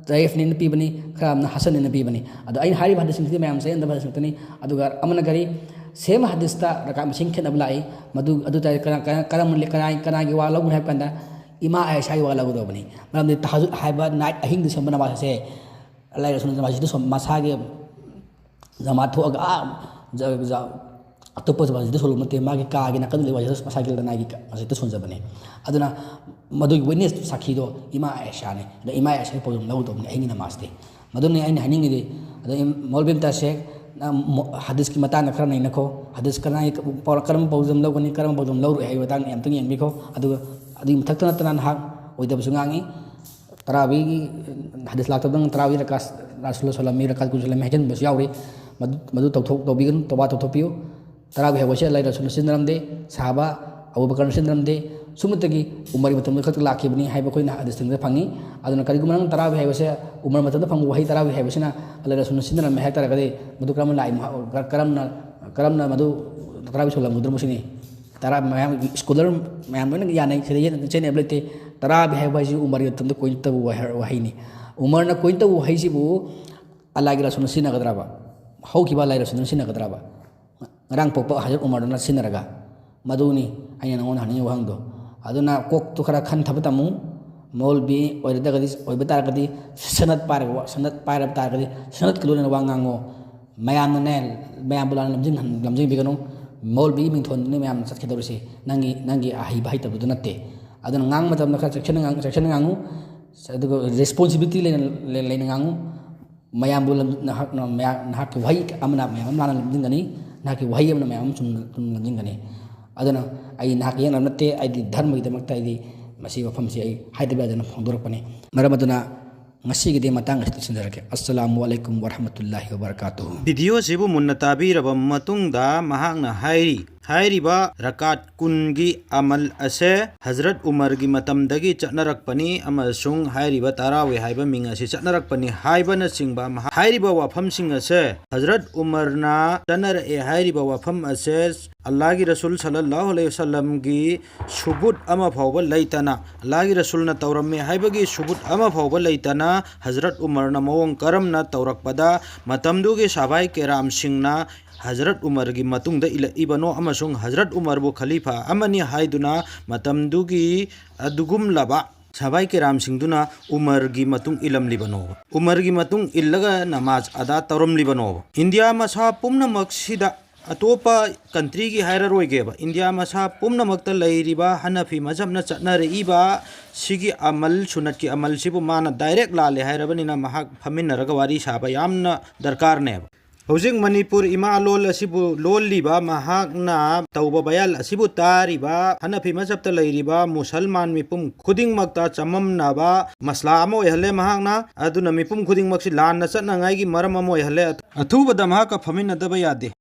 ꯗꯏꯐꯅꯦꯅ ꯄꯤꯕꯅꯤ, ꯈꯔ ꯑꯃꯅ ꯍꯁꯟꯅꯦꯅ ꯄꯤꯕꯅꯤ꯫ ꯑꯗꯣ ꯑꯩꯅ ꯍꯥꯏꯔꯤꯕ ꯍꯗꯤꯁꯁꯤꯡꯁꯤꯗꯤ ꯃꯌꯥꯝ ꯆꯌꯦꯠꯅꯗꯕ ꯍꯗꯤꯁ ꯉꯥꯛꯇꯅꯤ꯫ ꯑꯗꯨꯒ ꯑꯃꯅ ꯀꯔꯤ, ꯁꯦꯝ ꯍꯗꯤꯁꯇ ꯔꯀꯥꯠ ꯃꯁꯤꯡ ꯈꯦꯠꯅꯕ ꯂꯥꯛꯏ꯫ ꯃꯗꯨ, ꯑꯗꯨ ꯇꯥꯔꯗꯤ ꯀꯅꯥ, ꯀꯅꯥ, ꯀꯔꯝꯕ, ꯀꯅꯥ, ꯀꯅꯥꯒꯤ ꯋꯥ ꯂꯧꯒꯅꯤ ꯍꯥꯏꯕ ꯀꯥꯟꯗ, ꯏꯃꯥ ꯑꯥꯏꯁꯥꯒꯤ ꯋꯥ ꯂꯧꯒꯗꯧꯕꯅꯤ꯫ ꯃꯔꯝꯗꯤ ꯇꯍꯖꯨꯗ ꯍꯥꯏꯕ night, ꯑꯍꯤꯡꯗ ꯁꯣꯟꯕ ꯅꯃꯥꯖ ꯑꯁꯦ, ꯑꯜꯂꯥꯍ ꯔꯁꯨꯜꯅ ꯃꯁꯤꯗ ꯁꯣꯟ-, ꯃꯁꯥꯒꯤ ꯖꯃꯥꯠ ꯊꯣꯛꯑꯒ, ꯑꯥ, ꯖ-, ꯖ-, ꯑꯇꯣꯞꯄ ꯃꯁꯖꯤꯗꯇ ꯁꯣꯜꯂꯨꯕ ꯅꯠꯇꯦ, ꯃꯥꯒꯤ ꯀꯥꯒꯤ ꯅꯥꯀꯟꯗ ꯂꯩꯕ ꯃꯁꯖꯤꯗ, ꯃꯁꯥꯒꯤ ꯂꯅꯥꯏꯒꯤ ꯀ-, ꯃꯁꯖꯤꯗꯇ ꯁꯣꯟꯖꯕꯅꯦ꯫ ꯑꯗꯨꯅ ꯃꯗꯨꯒꯤ witness ꯁꯥꯈꯤꯗꯣ ꯏꯃꯥ ꯑꯥꯏꯁꯥꯅꯦ꯫ ꯑꯗ ꯏꯃꯥ ꯑꯥꯏꯁꯥꯒꯤ ꯄꯥꯎꯗꯝ ꯂꯧꯒꯗꯧꯕꯅꯦ ꯑꯍꯤꯡꯒꯤ ꯅꯃꯥꯖꯇꯤ꯫ ꯃꯗꯨꯅꯤ ꯑꯩꯅ ꯍꯥꯏꯅꯤꯡꯉꯤꯗꯤ꯫ ꯑꯗꯣ ꯏꯝ-, ꯃꯧꯂꯕꯤ ꯏꯝꯇꯤꯌꯥꯖ ꯁꯦꯈ, ꯅꯪ ꯃꯣ-, ꯍꯗꯤꯁꯀꯤ ꯃꯇꯥꯡꯗ ꯈꯔ ꯅꯩꯅꯈꯣ꯫ ꯍꯗꯤꯁ ꯀꯅꯥꯒꯤ ꯄꯥꯎ-, ꯀꯔꯝꯕ ꯄꯥꯎꯗꯝ ꯂꯧꯒꯅꯤ, ꯀꯔꯝꯕ ꯄꯥꯎꯗꯝ ꯂꯧꯔꯣꯏ ꯍꯥꯏꯕꯒꯤ ꯃꯇꯥꯡꯗ ꯌꯥꯝꯇꯪ ꯌꯦꯡꯕꯤꯈꯣ꯫ ꯑꯗꯨꯒ ꯑꯗꯨꯒꯤ ꯃꯊꯛꯇ ꯅꯠꯇꯅ ꯅꯍꯥꯛ ꯑꯣꯏꯗꯕꯁꯨ ꯉꯥꯡꯉꯤ꯫ ꯇꯔꯥꯕꯤꯒꯤ ꯍꯗꯤꯁ ꯂꯥꯛꯇꯕꯗꯪ ꯇꯔꯥꯕꯤ ꯔꯀꯥꯠ ꯔꯁꯨꯜ ꯁꯣꯜꯂꯝꯃꯤ, ꯔꯀꯥꯠ ꯀꯨꯟ ꯁꯣꯜꯂꯝꯃꯤ ꯍꯥꯏꯖꯤꯟꯕꯁꯨ ꯌꯥꯎꯔꯤ꯫ ꯃꯗꯨ, ꯃꯗꯨ ꯇꯧꯊꯣꯛ-, ꯇꯧꯕꯤꯒꯅꯨ, ꯇꯧꯕꯥ ꯇꯧꯊꯣꯛꯄꯤꯌꯨ꯫ ꯇꯔꯥꯕꯤ ꯍꯥꯏꯕꯁꯤ ꯑꯜꯂꯥꯍ ꯔꯁꯨꯜꯅ ꯁꯤꯖꯤꯟꯅꯔꯝꯗꯦ, ꯁꯍꯥꯕ ꯑꯕꯨ ꯕꯀꯔꯅ ꯁꯤꯖꯤꯟꯅꯔꯝꯗꯦ, ꯁꯨꯝꯃꯇꯒꯤ ꯎꯃꯔꯒꯤ ꯃꯇꯝꯗ ꯈꯛꯇ ꯂꯥꯛꯈꯤꯕꯅꯤ ꯍꯥꯏꯕ ꯑꯩꯈꯣꯏꯅ ꯍꯗꯤꯁꯁꯤꯡꯗ ꯐꯪꯉꯤ꯫ ꯑꯗꯨꯅ ꯀꯔꯤꯒꯨꯝꯕ ꯅꯪ ꯇꯔꯥꯕꯤ ꯍꯥꯏꯕꯁꯦ ꯎꯃꯔ ꯃꯇꯝꯗ ꯐꯪꯕ ꯋꯥꯍꯩ ꯇꯔꯥꯕꯤ ꯍꯥꯏꯕꯁꯤꯅ ꯑꯜꯂꯥꯍ ꯔꯁꯨꯜꯅ ꯁꯤꯖꯤꯟꯅꯔꯝꯃꯦ ꯍꯥꯏ ꯇꯥꯔꯒꯗꯤ, ꯃꯗꯨ ꯀꯔꯝꯅ ꯂꯥꯛꯏ, ꯀꯔꯝꯅ, ꯀꯔꯝꯅ ꯃꯗꯨ ꯇꯔꯥꯕꯤ ꯁꯣꯜꯂꯝꯒꯗ꯭ꯔꯣ ꯁꯤꯅꯤ꯫ ꯇꯔꯥ ꯃꯌꯥꯝ, ꯁ꯭ꯀꯣꯂꯔ ꯃꯌꯥꯝ ꯂꯣꯏꯅ ꯌꯥꯅꯩ, ꯁꯤꯗ ꯌꯦꯠꯅ ꯆꯦꯟꯅꯕ ꯂꯩꯇꯦ꯫ ꯇꯔꯥꯕꯤ ꯍꯥꯏꯕ ꯍꯥꯏꯁꯤ ꯎꯃꯔꯒꯤ ꯃꯇꯝꯗ ꯀꯣꯏꯟ ꯇꯧꯕ ꯋꯥꯍ-, ꯋꯥꯍꯩꯅꯤ꯫ ꯎꯃꯔꯅ ꯀꯣꯏꯟ ꯇꯧꯕ ꯋꯥꯍꯩꯁꯤꯕꯨ ꯑꯜꯂꯥꯍꯒꯤ ꯔꯁꯨꯜꯅ ꯁꯤꯖꯤꯟꯅꯒꯗ꯭ꯔꯕ? ꯍꯧꯈꯤꯕ ꯑꯜꯂꯥꯍꯒꯤ ꯔꯁꯨꯜꯅ ꯁꯤꯖꯤꯟꯅꯒꯗ꯭ꯔꯕ? ꯉꯔꯥꯡ ꯄꯣꯛꯄ ꯍꯖꯔꯠ ꯎꯃꯔꯗꯨꯅ ꯁꯤꯖꯤꯟꯅꯔꯒ? ꯃꯗꯨꯅꯤ ꯑꯩꯅ ꯅꯉꯣꯟꯗ ꯍꯪꯅꯤꯡꯉꯤꯕ ꯋꯥꯍꯪꯗꯣ꯫ ꯑꯗꯨꯅ ꯀꯣꯛꯇꯨ ꯈꯔ ꯈꯟꯊꯕ ꯇꯝꯃꯨ꯫ ꯃꯧꯂꯕꯤ ꯑꯣꯏꯔꯒꯗꯤ, ꯑꯣꯏꯕ ꯇꯥꯔꯒꯗꯤ ꯁꯅꯠ ꯄꯥꯏꯔꯒ ꯋꯥ-, ꯁꯅꯠ ꯄꯥꯏꯔꯕ ꯇꯥꯔꯒꯗꯤ ꯁꯅꯠꯀ ꯂꯣꯏꯅꯅ ꯋꯥ ꯉꯥꯡꯉꯣ꯫ ꯃꯌꯥꯝꯅꯅꯦ, ꯃꯌꯥꯝꯕꯨ ꯂꯥꯟꯅ ꯂꯝꯖꯤꯡ-, ꯂꯝꯖꯤꯡꯕꯤꯒꯅꯨ꯫ ꯃꯧꯂꯕꯤꯒꯤ ꯃꯤꯡꯊꯣꯟꯗꯨꯅꯤ ꯃꯌꯥꯝꯅ ꯆꯠꯀꯗꯧꯔꯤꯁꯦ꯫ ꯅꯪꯒꯤ, ꯅꯪꯒꯤ ꯑꯍꯩꯕ ꯍꯩꯇꯕꯗꯨ ꯅꯠꯇꯦ꯫ ꯑꯗꯨꯅ ꯉꯥꯡꯕ ꯃꯇꯝꯗ ꯈꯔ ꯆꯦꯛꯁꯤꯟꯅ ꯉꯥꯡ-, ꯆꯦꯛꯁꯤꯟꯅ ꯉꯥꯡꯉꯨ꯫ ꯑꯗꯨꯒ responsibility ꯂꯩꯅ, ꯂꯩ-, ꯂꯩꯅ ꯉꯥꯡꯉꯨ꯫ ꯃꯌꯥꯝꯕꯨ ꯂꯝ-, ꯅꯍꯥꯛꯅ ꯃꯌꯥꯝ, ꯅꯍꯥꯛꯀꯤ ꯋꯥꯍꯩ ꯑꯃꯅ ꯃꯌꯥꯝ ꯑꯃ ꯂꯥꯟꯅ ꯂꯝꯖꯤꯡꯒꯅꯤ, ꯅꯍꯥꯛꯀꯤ ꯋꯥꯍꯩ ꯑꯃꯅ ꯃꯌꯥꯝ ꯑꯃ ꯆꯨꯝꯅ, ꯆꯨꯝꯅ ꯂꯝꯖꯤꯡꯒꯅꯤ꯫ ꯑꯗꯨꯅ ꯑꯩ ꯅꯍꯥꯛꯀꯤ ꯌꯦꯛꯅꯕ ꯅꯠꯇꯦ, ꯑꯩꯗꯤ ꯙꯔꯃꯒꯤꯗꯃꯛꯇ ꯑꯩꯗꯤ ꯃꯁꯤ ꯋꯥꯐꯝꯁꯤ ꯑꯩ ꯍꯥꯏꯗꯕ ꯌꯥꯗꯅ ꯐꯣꯡꯗꯣꯔꯛꯄꯅꯤ꯫ ꯃꯔꯝ ꯑꯗꯨꯅ ꯉꯁꯤꯒꯤꯗꯤ ꯃꯇꯥꯡ ꯑꯁꯤꯗ ꯂꯣꯏꯁꯤꯟꯖꯔꯒꯦ꯫ ꯑꯁꯁꯂꯥꯃꯨ ꯑꯂꯥꯏꯀꯨꯝ ꯋꯔꯍꯃꯇꯨꯜꯂꯥꯍꯤ ꯋꯕꯔꯀꯥꯇꯨꯍꯨ꯫ ꯚꯤꯗꯤꯑꯣꯁꯤꯕꯨ ꯃꯨꯟꯅ ꯇꯥꯕꯤꯔꯕ ꯃꯇꯨꯡꯗ ꯃꯍꯥꯛꯅ ꯍꯥꯏꯔꯤ, ꯍꯥꯏꯔꯤꯕ ꯔꯀꯥꯠ ꯀꯨꯟꯒꯤ ꯑꯃꯜ ꯑꯁꯦ ꯍꯖꯔꯠ ꯎꯃꯔꯒꯤ ꯃꯇꯝꯗꯒꯤ ꯆꯠꯅꯔꯛꯄꯅꯤ ꯑꯃꯁꯨꯡ ꯍꯥꯏꯔꯤꯕ ꯇꯔꯥꯋꯤ ꯍꯥꯏꯕ ꯃꯤꯡ ꯑꯁꯤ ꯆꯠꯅꯔꯛꯄꯅꯤ ꯍꯥꯏꯕꯅꯆꯤꯡꯕ ꯃꯍꯥ-, ꯍꯥꯏꯔꯤꯕ ꯋꯥꯐꯝꯁꯤꯡ ꯑꯁꯦ ꯍꯖꯔꯠ ꯎꯃꯔꯅ ꯆꯠꯅꯔꯛꯑꯦ ꯍꯥꯏꯔꯤꯕ ꯋꯥꯐꯝ ꯑꯁꯦ ꯑꯜꯂꯥꯍꯒꯤ ꯔꯁꯨꯜ ꯁꯜꯂꯜꯂꯥꯍꯨ ꯑꯂꯩꯍꯤ ꯋꯁꯜꯂꯝꯒꯤ ꯁꯨꯕꯨꯠ ꯑꯃ ꯐꯥꯎꯕ ꯂꯩꯇꯅ, ꯑꯜꯂꯥꯍꯒꯤ ꯔꯁꯨꯜꯅ ꯇꯧꯔꯝꯃꯦ ꯍꯥꯏꯕꯒꯤ ꯁꯨꯕꯨꯠ ꯑꯃ ꯐꯥꯎꯕ ꯂꯩꯇꯅ, ꯍꯖꯔꯠ ꯎꯃꯔꯅ ꯃꯑꯣꯡ ꯀꯔꯝꯅ ꯇꯧꯔꯛꯄꯗ ꯃꯇꯝꯗꯨꯒꯤ ꯁꯍꯥꯕꯥꯏ ꯀꯦꯔꯥꯝꯁꯤꯡꯅ ꯍꯖꯔꯠ ꯎꯃꯔꯒꯤ ꯃꯇꯨꯡꯗ ꯏꯜꯂꯛꯏꯕꯅꯣ ꯑꯃꯁꯨꯡ ꯍꯖꯔꯠ ꯎꯃꯔꯕꯨ ꯈꯂꯤꯐꯥ ꯑꯃꯅꯤ ꯍꯥꯏꯗꯨꯅ ꯃꯇꯝꯗꯨꯒꯤ ꯑꯗꯨꯒꯨꯝꯂꯕ ꯁꯍꯥꯕꯥꯏ ꯀꯦꯔꯥꯝꯁꯤꯡꯗꯨꯅ ꯎꯃꯔꯒꯤ ꯃꯇꯨꯡ ꯏꯜꯂꯝꯂꯤꯕꯅꯣꯕ? ꯎꯃꯔꯒꯤ ꯃꯇꯨꯡ ꯏꯜꯂꯒ ꯅꯃꯥꯖ ꯑꯗꯥ ꯇꯧꯔꯝꯂꯤꯕꯅꯣꯕ? ꯏꯟꯗꯤꯌꯥ ꯃꯁꯥ ꯄꯨꯝꯅꯃꯛꯁꯤꯗ, ꯑꯇꯣꯞꯄ ꯀꯟꯇ꯭ꯔꯤꯒꯤ ꯍꯥꯏꯔꯔꯣꯏꯒꯦꯕ, ꯏꯟꯗꯤꯌꯥ ꯃꯁꯥ ꯄꯨꯝꯅꯃꯛꯇ ꯂꯩꯔꯤꯕ ꯍꯅꯐꯤ ꯃꯖꯍꯕꯅ ꯆꯠꯅꯔꯛꯏꯕ ꯁꯤꯒꯤ ꯑꯃꯜ, ꯁꯨꯅꯠꯀꯤ ꯑꯃꯜꯁꯤꯕꯨ ꯃꯥꯅ direct ꯂꯥꯜꯂꯦ ꯍꯥꯏꯔꯕꯅꯤꯅ ꯃꯍꯥꯛ ꯐꯝꯃꯤꯟꯅꯔꯒ ꯋꯥꯔꯤ ꯁꯥꯕ ꯌꯥꯝꯅ ꯗꯔꯀꯥꯔꯅꯦꯕ꯫ ꯍꯧꯖꯤꯛ ꯃꯅꯤꯄꯨꯔ ꯏꯃꯥ ꯂꯣꯜ ꯑꯁꯤꯕꯨ ꯂꯣꯜꯂꯤꯕ ꯃꯍꯥꯛꯅ ꯇꯧꯕ ꯕꯌꯥꯜ ꯑꯁꯤꯕꯨ ꯇꯥꯔꯤꯕ ꯍꯅꯐꯤ ꯃꯖꯍꯕꯇ ꯂꯩꯔꯤꯕ ꯃꯨꯁꯜꯃꯥꯟ ꯃꯤꯄꯨꯝ ꯈꯨꯗꯤꯡꯃꯛꯇ ꯆꯃꯝꯅꯕ ꯃꯁꯂꯥ ꯑꯃ ꯑꯣꯏꯍꯜꯂꯦ ꯃꯍꯥꯛꯅ꯫ ꯑꯗꯨꯅ ꯃꯤꯄꯨꯝ ꯈꯨꯗꯤꯡꯃꯛꯁꯤ ꯂꯥꯟꯅ ꯆꯠꯅꯉꯥꯏꯒꯤ ꯃꯔꯝ ꯑꯃ ꯑꯣꯏꯍꯜꯂꯦ꯫ ꯑꯊꯨꯕꯗ ꯃꯍꯥꯛꯀ ꯐꯝꯃꯤꯟꯅꯗꯕ ꯌꯥꯗꯦ꯫